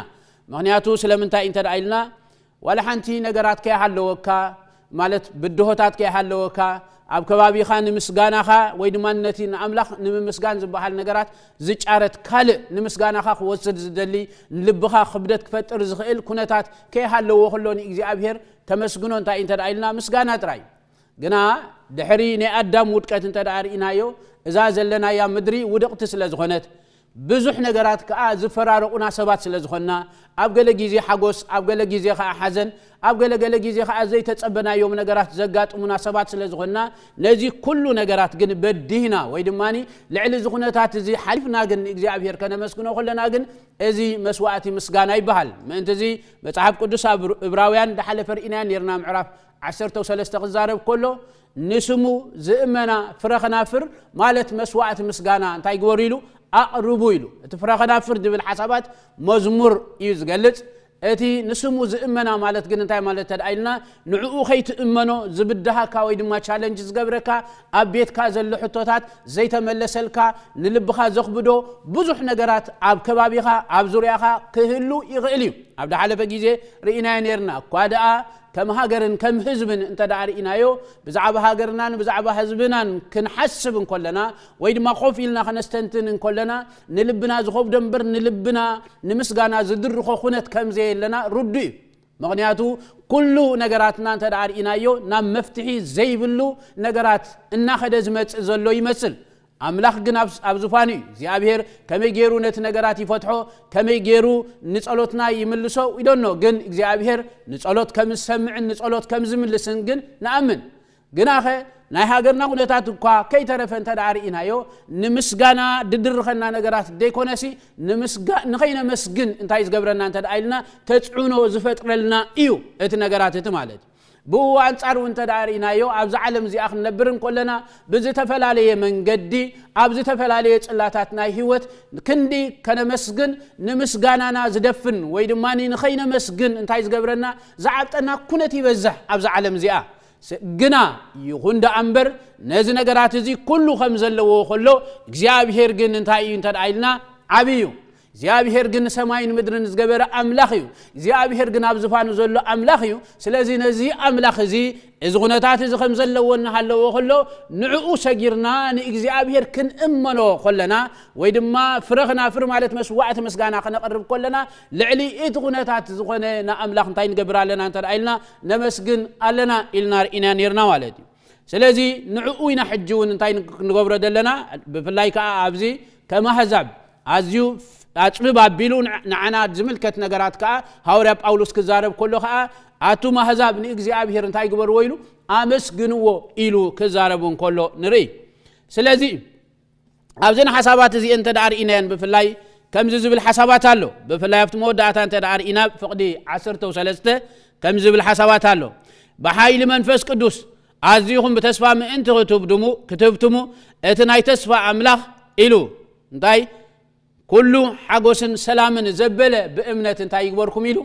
ምኽንያቱ ስለምንታይ እንተ ደኣ ኢልና፣ ዋላ ሓንቲ ነገራት ከይሃለወካ፣ ማለት ብድሆታት ከይሃለወካ፣ ኣብ ከባቢኻ ንምስጋናኻ ወይ ድማ ነቲ ንኣምላኽ ንምምስጋን ዝበሃል ነገራት ዝጫረት ካልእ ንምስጋናኻ ክወስድ ዝደሊ፣ ንልብኻ ክብደት ክፈጥር ዝኽእል ኩነታት ከይሃለዎ ከሎ ንእግዚኣብሔር ተመስግኖ እንታይ እንተ ደኣ ኢልና ምስጋና ጥራይ። ግና ድሕሪ ናይ ኣዳም ውድቀት እንተ ደኣ ርኢናዮ፣ እዛ ዘለናያ ምድሪ ውድቕቲ ስለ ዝኾነት፣ ብዙሕ ነገራት ከኣ ዝፈራረቑና ሰባት ስለ ዝኾንና፣ ኣብ ገለ ግዜ ሓጎስ፣ ኣብ ገለ ግዜ ከኣ ሓዘን፣ ኣብ ገለ ገለ ግዜ ከኣ ዘይተጸበናዮም ነገራት ዘጋጥሙና ሰባት ስለ ዝኾንና፣ ነዚ ኩሉ ነገራት ግን በዲህና ወይ ድማ ልዕሊ እዚ ኩነታት እዚ ሓሊፍና ግን ንእግዚኣብሔር ከነመስግኖ ከለና ግን እዚ መስዋእቲ ምስጋና ይበሃል። ምእንቲ እዚ መጽሓፍ ቅዱስ ኣብ እብራውያን ዝሓለፈ ርኢናዮ ነርና ምዕራፍ ዓሰርተ ሰለስተ ክዛረብ ከሎ ንስሙ ዝእመና ፍረ ከናፍር ማለት መስዋእቲ ምስጋና እንታይ ግበሩ ኢሉ ኣቕርቡ ኢሉ። እቲ ፍረ ከናፍር ዝብል ሓሳባት መዝሙር እዩ ዝገልጽ። እቲ ንስሙ ዝእመና ማለት ግን እንታይ ማለት ተድኣ ኢልና ንዕኡ ከይትእመኖ ዝብድሃካ ወይ ድማ ቻለንጅ ዝገብረካ ኣብ ቤትካ ዘሎ ሕቶታት ዘይተመለሰልካ ንልብኻ ዘኽብዶ ብዙሕ ነገራት ኣብ ከባቢኻ ኣብ ዙርያኻ ክህሉ ይኽእል እዩ። ኣብ ዝሓለፈ ግዜ ርኢናዮ ነርና እኳ ደኣ ከም ሃገርን ከም ህዝብን እንተ ደኣ ርኢናዮ ብዛዕባ ሃገርናን ብዛዕባ ህዝብናን ክንሓስብ እንኮለና ወይ ድማ ኮፍ ኢልና ከነስተንትን እንኮለና ንልብና ዝኸብዶ እምበር ንልብና ንምስጋና ዝድርኾ ኩነት ከም ዘየለና ርዱ እዩ። ምኽንያቱ ኩሉ ነገራትና እንተ ደኣ ርኢናዮ ናብ መፍትሒ ዘይብሉ ነገራት እናኸደ ዝመጽእ ዘሎ ይመስል። ኣምላኽ ግን ኣብ ኣብ ዙፋኑ እዩ። እግዚኣብሔር ከመይ ገይሩ ነቲ ነገራት ይፈትሖ፣ ከመይ ገይሩ ንጸሎትና ይምልሶ ይደኖ። ግን እግዚኣብሔር ንጸሎት ከም ዝሰምዕን ንጸሎት ከም ዝምልስን ግን ንኣምን። ግናኸ ናይ ሃገርና ኩነታት እኳ ከይተረፈ እንተ ደኣ ርኢናዮ ንምስጋና ድድርኸና ነገራት ደይኮነሲ ንምስጋ ንኸይነመስግን እንታይ ዝገብረና እንተ ደኣ ኢልና ተጽዕኖ ዝፈጥረልና እዩ እቲ ነገራት እቲ ማለት እዩ። ብኡ ኣንጻር እውን እንተ ደኣ ርኢናዮ ኣብዛ ዓለም እዚኣ ክንነብር እንኮለና ብዝተፈላለየ መንገዲ ኣብ ዝተፈላለየ ጽላታት ናይ ህይወት ክንዲ ከነመስግን ንምስጋናና ዝደፍን ወይ ድማ ንኸይነመስግን እንታይ ዝገብረና ዝዓብጠና ኩነት ይበዝሕ ኣብዛ ዓለም እዚኣ። ስ- ግና ይኹን ደኣ እምበር ነዚ ነገራት እዚ ኩሉ ከም ዘለዎ ከሎ እግዚኣብሔር ግን እንታይ እዩ እንተ ደኣ ኢልና ዓብዪ እዩ። እግዚኣብሔር ግን ሰማይን ምድርን ዝገበረ ኣምላኽ እዩ። እግዚኣብሔር ግን ኣብ ዝፋኑ ዘሎ ኣምላኽ እዩ። ስለዚ ነዚ ኣምላኽ እዚ እዚ ኩነታት እዚ ከም ዘለዎ እናሃለዎ ከሎ ንዕኡ ሰጊርና ንእግዚኣብሔር ክንእመኖ ከለና ወይ ድማ ፍረ ክናፍር ማለት መስዋዕቲ ምስጋና ክነቕርብ ከለና ልዕሊ እቲ ኩነታት ዝኾነ ንኣምላኽ እንታይ ንገብር ኣለና እንተ ደኣ ኢልና ነመስግን ኣለና ኢልና ርኢና ነርና ማለት እዩ። ስለዚ ንዕኡ ኢና ሕጂ እውን እንታይ ንገብሮ ዘለና ብፍላይ ከዓ ኣብዚ ከም ኣህዛብ ኣዝዩ ኣፅብብ ኣቢሉ ንዓና ዝምልከት ነገራት ከዓ ሃዋርያ ጳውሎስ ክዛረብ ከሎ ከዓ ኣቱም ኣህዛብ ንእግዚኣብሔር እንታይ ግበርዎ ኢሉ ኣመስግንዎ ኢሉ ክዛረቡ እንከሎ ንርኢ። ስለዚ ኣብዘን ሓሳባት እዚአን እንተ ደኣ ርኢናየን ብፍላይ ከምዚ ዝብል ሓሳባት ኣሎ። ብፍላይ ኣብቲ መወዳእታ እንተ ደኣ ርኢና ፍቕዲ ዓሰርተ ሰለስተ ከምዚ ዝብል ሓሳባት ኣሎ። ብሓይሊ መንፈስ ቅዱስ ኣዚኹም ብተስፋ ምእንቲ ክትብድሙ ክትህብትሙ እቲ ናይ ተስፋ ኣምላኽ ኢሉ እንታይ ኩሉ ሓጎስን ሰላምን ዘበለ ብእምነት እንታይ ይግበርኩም ኢሉ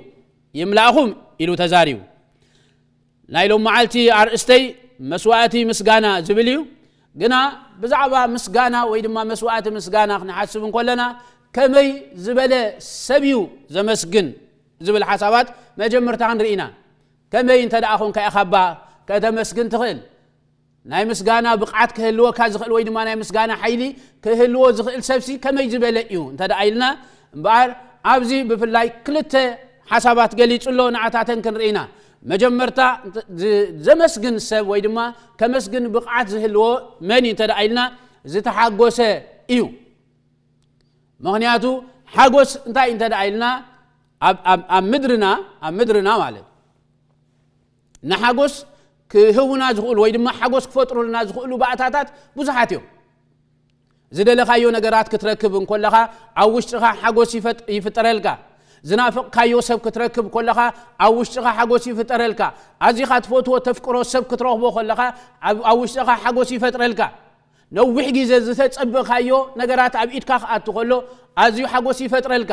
ይምላእኹም ኢሉ ተዛሪቡ። ናይ ሎም መዓልቲ ኣርእስተይ መስዋእቲ ምስጋና ዝብል እዩ። ግና ብዛዕባ ምስጋና ወይ ድማ መስዋእቲ ምስጋና ክንሓስብ እንኮለና ከመይ ዝበለ ሰብ እዩ ዘመስግን ዝብል ሓሳባት መጀመርታ ክንርኢ ኢና። ከመይ እንተ ደኣ ኾንካ ኢኻ እባ ከተመስግን ትኽእል? ናይ ምስጋና ብቕዓት ክህልወካ ዝኽእል ወይ ድማ ናይ ምስጋና ሓይሊ ክህልዎ ዝኽእል ሰብሲ ከመይ ዝበለ እዩ እንተ ደኣ ኢልና እምበኣር ኣብዚ ብፍላይ ክልተ ሓሳባት ገሊጹ ኣሎ። ንዓታተን ክንርኢ ኢና። መጀመርታ ዘመስግን ሰብ ወይ ድማ ከመስግን ብቕዓት ዝህልዎ መን እዩ እንተ ደኣ ኢልና ዝተሓጎሰ እዩ። ምኽንያቱ ሓጎስ እንታይ እንተ ደኣ ኢልና ኣብ ምድርና ኣብ ምድርና ማለት ንሓጎስ ክህቡና ዝኽእሉ ወይ ድማ ሓጎስ ክፈጥሩልና ዝኽእሉ ባእታታት ብዙሓት እዮም። ዝደለኻዮ ነገራት ክትረክብ እንኮለኻ ኣብ ውሽጥኻ ሓጎስ ይፍጠረልካ። ዝናፍቕካዮ ሰብ ክትረክብ ከለኻ ኣብ ውሽጥኻ ሓጎስ ይፍጠረልካ። ኣዚኻ ትፈትዎ ተፍቅሮ ሰብ ክትረኽቦ ከለኻ ኣብ ውሽጥኻ ሓጎስ ይፈጥረልካ። ነዊሕ ግዜ ዝተጸበኻዮ ነገራት ኣብ ኢድካ ክኣቱ ከሎ ኣዝዩ ሓጎስ ይፈጥረልካ።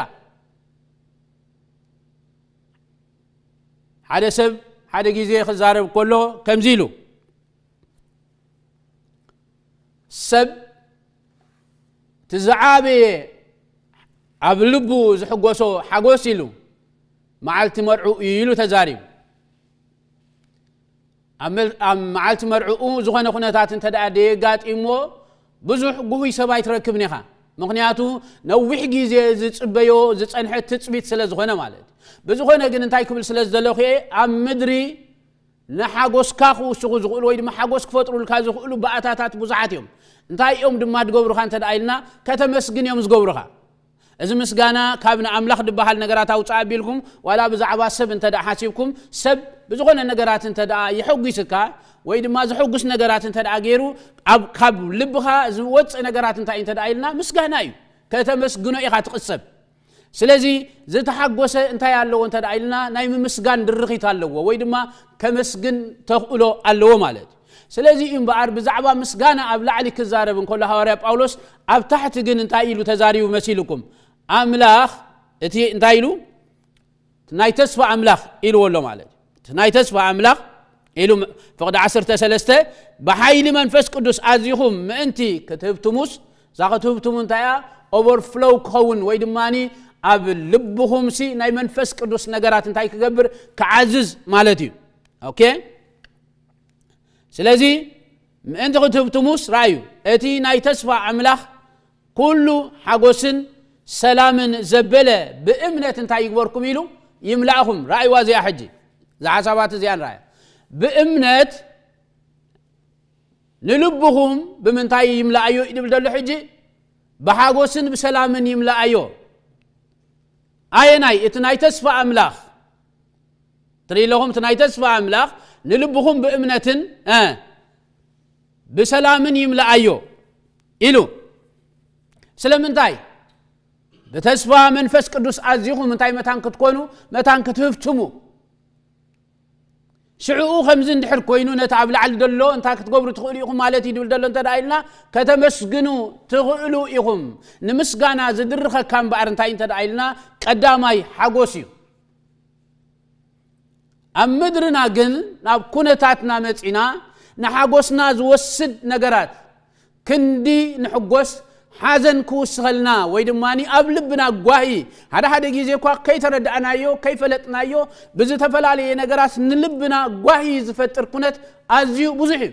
ሓደ ሰብ ሓደ ግዜ ክዛረብ ከሎ ከምዚ ኢሉ ሰብ እቲ ዝዓበየ ኣብ ልቡ ዝሕጎሶ ሓጎስ ኢሉ መዓልቲ መርዑ እዩ ኢሉ ተዛሪቡ። ኣብ መዓልቲ መርዕኡ ዝኾነ ኩነታት እንተ ደኣ ደየጋጢምዎ ብዙሕ ጉሁይ ሰብ ኣይትረክብን ኢኻ። ምኽንያቱ ነዊሕ ግዜ ዝጽበዮ ዝጸንሐ ትጽቢት ስለ ዝኾነ ማለት እዩ። ብዝኾነ ግን እንታይ ክብል ስለ ዝደለኹ እየ ኣብ ምድሪ ንሓጎስካ ክውስኹ ዝኽእሉ ወይ ድማ ሓጎስ ክፈጥሩልካ ዝኽእሉ ባእታታት ብዙሓት እዮም። እንታይ እዮም ድማ ዝገብሩኻ እንተ ደኣ ኢልና ከተመስግን እዮም ዝገብሩኻ። እዚ ምስጋና ካብ ንኣምላኽ ዝበሃል ነገራት ኣውፅእ ኣቢልኩም ዋላ ብዛዕባ ሰብ እንተ ደኣ ሓሲብኩም፣ ሰብ ብዝኾነ ነገራት እንተ ደኣ የሐጒስካ ወይ ድማ ዘሐጉስ ነገራት እንተ ደኣ ገይሩ፣ ኣብ ካብ ልብኻ ዝወፅእ ነገራት እንታይ እንተ ደኣ ኢልና ምስጋና እዩ። ከተመስግኖ ኢኻ ትቕሰብ። ስለዚ ዝተሓጎሰ እንታይ ኣለዎ እንተ ደኣ ኢልና ናይ ምምስጋን ድርኺት ኣለዎ ወይ ድማ ከመስግን ተኽእሎ ኣለዎ ማለት እዩ። ስለዚ እዩ እምበኣር ብዛዕባ ምስጋና ኣብ ላዕሊ ክዛረብ እንከሎ ሃዋርያ ጳውሎስ ኣብ ታሕቲ ግን እንታይ ኢሉ ተዛሪቡ መሲልኩም? ኣምላኽ እቲ እንታይ ኢሉ ናይ ተስፋ ኣምላኽ ኢልዎ ኣሎ ማለት እዩ። እቲ ናይ ተስፋ ኣምላኽ ኢሉ ፍቕዲ ዓሰርተ ሰለስተ ብሓይሊ መንፈስ ቅዱስ ኣዚኹም ምእንቲ ክትህብትሙስ፣ እዛ ክትህብትሙ እንታይ እያ? ኦቨርፍሎው ክኸውን ወይ ድማ ኣብ ልብኹምሲ ናይ መንፈስ ቅዱስ ነገራት እንታይ ክገብር? ክዓዝዝ ማለት እዩ። ኦኬ። ስለዚ ምእንቲ ክትህብትሙስ ራእዩ እቲ ናይ ተስፋ ኣምላኽ ኩሉ ሓጎስን ሰላምን ዘበለ ብእምነት እንታይ ይግበርኩም ኢሉ ይምላእኹም። ራእይዋ እዚኣ ሕጂ እዛ ሓሳባት እዚኣ ንራእያ። ብእምነት ንልብኹም ብምንታይ ይምላኣዮ ይብል ዘሎ ሕጂ? ብሓጎስን ብሰላምን ይምላኣዮ። ኣየናይ? እቲ ናይ ተስፋ ኣምላኽ ትርኢ ኣለኹም፣ እቲ ናይ ተስፋ ኣምላኽ ንልብኹም ብእምነትን እ ብሰላምን ይምላኣዮ ኢሉ። ስለምንታይ? ብተስፋ መንፈስ ቅዱስ ኣዚኹም እንታይ መታን ክትኮኑ፣ መታን ክትህብትሙ። ሽዕኡ ከምዚ እንድሕር ኮይኑ ነቲ ኣብ ላዕሊ ዘሎ እንታይ ክትገብሩ ትኽእሉ ኢኹም ማለት እዩ ድብል ዘሎ እንተ ደኣ ኢልና፣ ከተመስግኑ ትኽእሉ ኢኹም። ንምስጋና ዝድርኸካ እምበኣር እንታይ እንተ ደኣ ኢልና፣ ቀዳማይ ሓጎስ እዩ። ኣብ ምድርና ግን ናብ ኩነታትና መጺና ንሓጎስና ዝወስድ ነገራት ክንዲ ንሕጎስ ሓዘን ክውስኸልና ወይ ድማ ኣብ ልብና ጓሂ ሓደ ሓደ ግዜ እኳ ከይተረዳእናዮ ከይፈለጥናዮ ብዝተፈላለየ ነገራት ንልብና ጓሂ ዝፈጥር ኩነት ኣዝዩ ብዙሕ እዩ።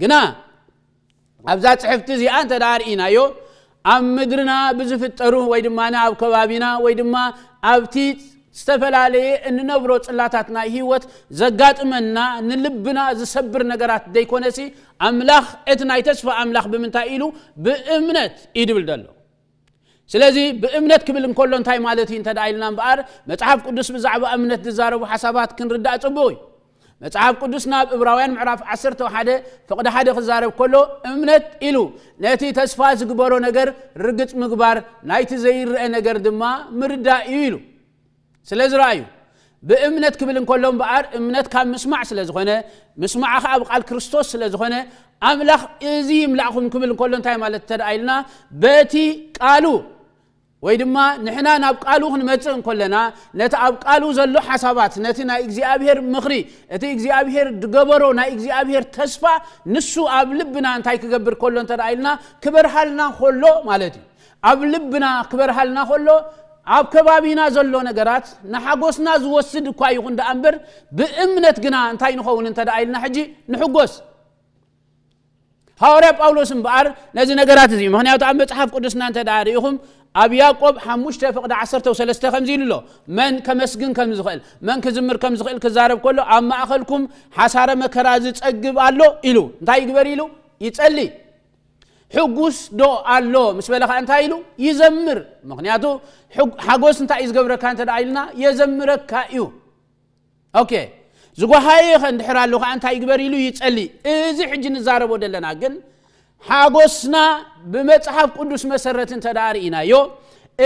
ግና ኣብዛ ጽሕፍቲ እዚኣ እንተ ደኣ ርኢናዮ ኣብ ምድርና ብዝፍጠሩ ወይ ድማ ኣብ ከባቢና ወይ ድማ ኣብቲ ዝተፈላለየ እንነብሮ ጽላታት ናይ ህይወት ዘጋጥመና ንልብና ዝሰብር ነገራት ዘይኮነሲ ኣምላኽ እቲ ናይ ተስፋ ኣምላኽ ብምንታይ ኢሉ ብእምነት እዩ ድብል ዘሎ። ስለዚ ብእምነት ክብል እንከሎ እንታይ ማለት እዩ እንተ ደኣ ኢልና እምበኣር መጽሓፍ ቅዱስ ብዛዕባ እምነት ዝዛረቡ ሓሳባት ክንርዳእ ጽቡቕ እዩ። መጽሓፍ ቅዱስ ናብ እብራውያን ምዕራፍ ዓሰርተ ሓደ ፍቕዲ ሓደ ክዛረብ ከሎ እምነት ኢሉ ነቲ ተስፋ ዝግበሮ ነገር ርግጽ ምግባር ናይቲ ዘይረአ ነገር ድማ ምርዳእ እዩ ኢሉ። ስለዚ ረኣዩ ብእምነት ክብል እንከሎ እምበኣር እምነት ካብ ምስማዕ ስለ ዝኾነ ምስማዕ ኸዓ ብቃል ክርስቶስ ስለ ዝኾነ ኣምላኽ እዚ ይምላእኹም ክብል እንከሎ እንታይ ማለት እንተ ደኣ ኢልና በቲ ቃሉ ወይ ድማ ንሕና ናብ ቃሉ ክንመጽእ እንከለና ነቲ ኣብ ቃሉ ዘሎ ሓሳባት ነቲ ናይ እግዚኣብሔር ምኽሪ እቲ እግዚኣብሔር ዝገበሮ ናይ እግዚኣብሔር ተስፋ ንሱ ኣብ ልብና እንታይ ክገብር ከሎ እንተ ደኣ ኢልና ክበርሃልና ከሎ ማለት እዩ። ኣብ ልብና ክበርሃልና ከሎ ኣብ ከባቢና ዘሎ ነገራት ንሓጎስና ዝወስድ እኳ ይኹን ደኣ እምበር ብእምነት ግና እንታይ ንኸውን እንተ ደኣ ኢልና ሕጂ ንሕጎስ። ሃዋርያ ጳውሎስ እምበኣር ነዚ ነገራት እዚ ምክንያቱ ኣብ መጽሓፍ ቅዱስና እንተ ደኣ ርኢኹም ኣብ ያዕቆብ ሓሙሽተ ፍቕዲ ዓሰርተ ሰለስተ ከምዚ ኢሉ ኣሎ። መን ከመስግን ከም ዝኽእል መን ክዝምር ከም ዝኽእል ክዛረብ ከሎ ኣብ ማእኸልኩም ሓሳረ መከራ ዝጸግብ ኣሎ ኢሉ እንታይ ይግበር ኢሉ ይጸሊ። ሕጉስ ዶ ኣሎ ምስ በለ ከዓ እንታይ ኢሉ ይዘምር። ምክንያቱ ሓጎስ እንታይ እዩ ዝገብረካ እንተ ደኣ ኢልና የዘምረካ እዩ። ኦኬ ዝጓሃየ ከ እንድሕር ኣሎ ከዓ እንታይ ይግበር ኢሉ ይጸሊ። እዚ ሕጂ ንዛረቦ ዘለና ግን ሓጎስና ብመጽሓፍ ቅዱስ መሰረት እንተ ደኣ ርኢናዮ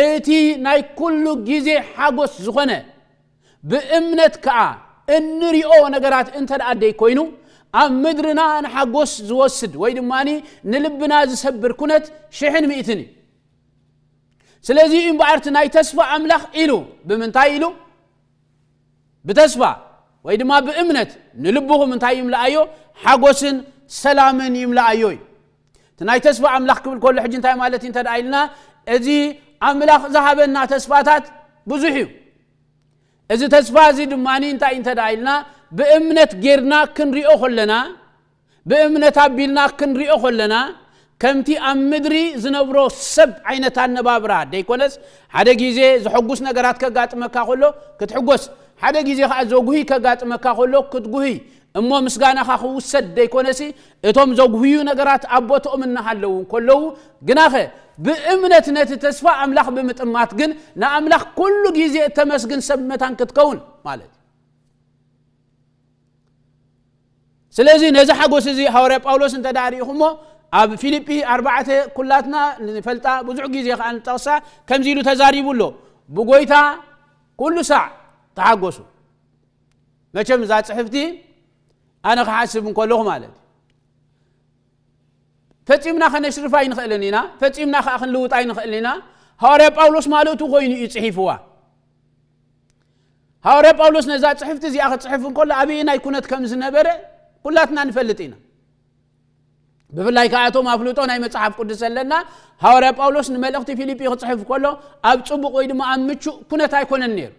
እቲ ናይ ኩሉ ግዜ ሓጎስ ዝኾነ ብእምነት ከዓ እንሪኦ ነገራት እንተ ደኣ ደይ ኮይኑ ኣብ ምድርና ንሓጎስ ዝወስድ ወይ ድማ ንልብና ዝሰብር ኩነት ሽሕን ሚእትን እዩ። ስለዚ እዩ እምበኣር እቲ ናይ ተስፋ ኣምላኽ ኢሉ ብምንታይ ኢሉ ብተስፋ ወይ ድማ ብእምነት ንልብኹም እንታይ ይምልኣዮ ሓጎስን ሰላምን ይምልኣዮ እዩ። እቲ ናይ ተስፋ ኣምላኽ ክብል ከሎ ሕጂ እንታይ ማለት እዩ እንተ ደኣ ኢልና እዚ ኣምላኽ ዝሃበና ተስፋታት ብዙሕ እዩ። እዚ ተስፋ እዚ ድማ እንታይ እንተ ደኣ ኢልና ብእምነት ጌርና ክንሪኦ ከለና ብእምነት ኣቢልና ክንሪኦ ከለና ከምቲ ኣብ ምድሪ ዝነብሮ ሰብ ዓይነት ኣነባብራ ደይኮነስ ሓደ ግዜ ዘሐጉስ ነገራት ከጋጥመካ ከሎ ክትሕጎስ ሓደ ግዜ ከዓ ዘጉሂ ከጋጥመካ ከሎ ክትጉሂ እሞ ምስጋናኻ ክውሰድ ደይኮነሲ፣ እቶም ዘጉህዩ ነገራት ኣብ ቦትኦም እናሃለዉ እንከለዉ፣ ግናኸ ብእምነት ነቲ ተስፋ ኣምላኽ ብምጥማት ግን ንኣምላኽ ኩሉ ግዜ እተመስግን ሰብ መታን ክትከውን ማለት እዩ። ስለዚ ነዚ ሓጎስ እዚ ሃዋርያ ጳውሎስ እንተ ደኣ ርኢኹሞ፣ ኣብ ፊልጲ ኣርባዕተ ኩላትና ንፈልጣ፣ ብዙሕ ግዜ ከኣ ንጠቕሳ፣ ከምዚ ኢሉ ተዛሪቡ ኣሎ፣ "ብጎይታ ኩሉ ሳዕ ተሓጎሱ።" መቸም እዛ ጽሕፍቲ ኣነ ክሓስብ እንከለኹ ማለት እዩ። ፈጺምና ከነሽርፍ ኣይንኽእልን ኢና፣ ፈጺምና ከኣ ክንልውጥ ኣይንኽእልን ኢና። ሃዋርያ ጳውሎስ ማለቱ ኮይኑ እዩ ጽሒፍዋ። ሃዋርያ ጳውሎስ ነዛ ጽሕፍቲ እዚኣ ክጽሕፍ እንከሎ ኣበየናይ ኩነት ከም ዝነበረ ኩላትና ንፈልጥ ኢና። ብፍላይ ከኣ እቶም ኣፍልጦ ናይ መጽሓፍ ቅዱስ ዘለና፣ ሃዋርያ ጳውሎስ ንመልእኽቲ ፊልጲ ክጽሕፍ ከሎ ኣብ ጽቡቕ ወይ ድማ ኣብ ምቹእ ኩነት ኣይኮነን ነይሩ።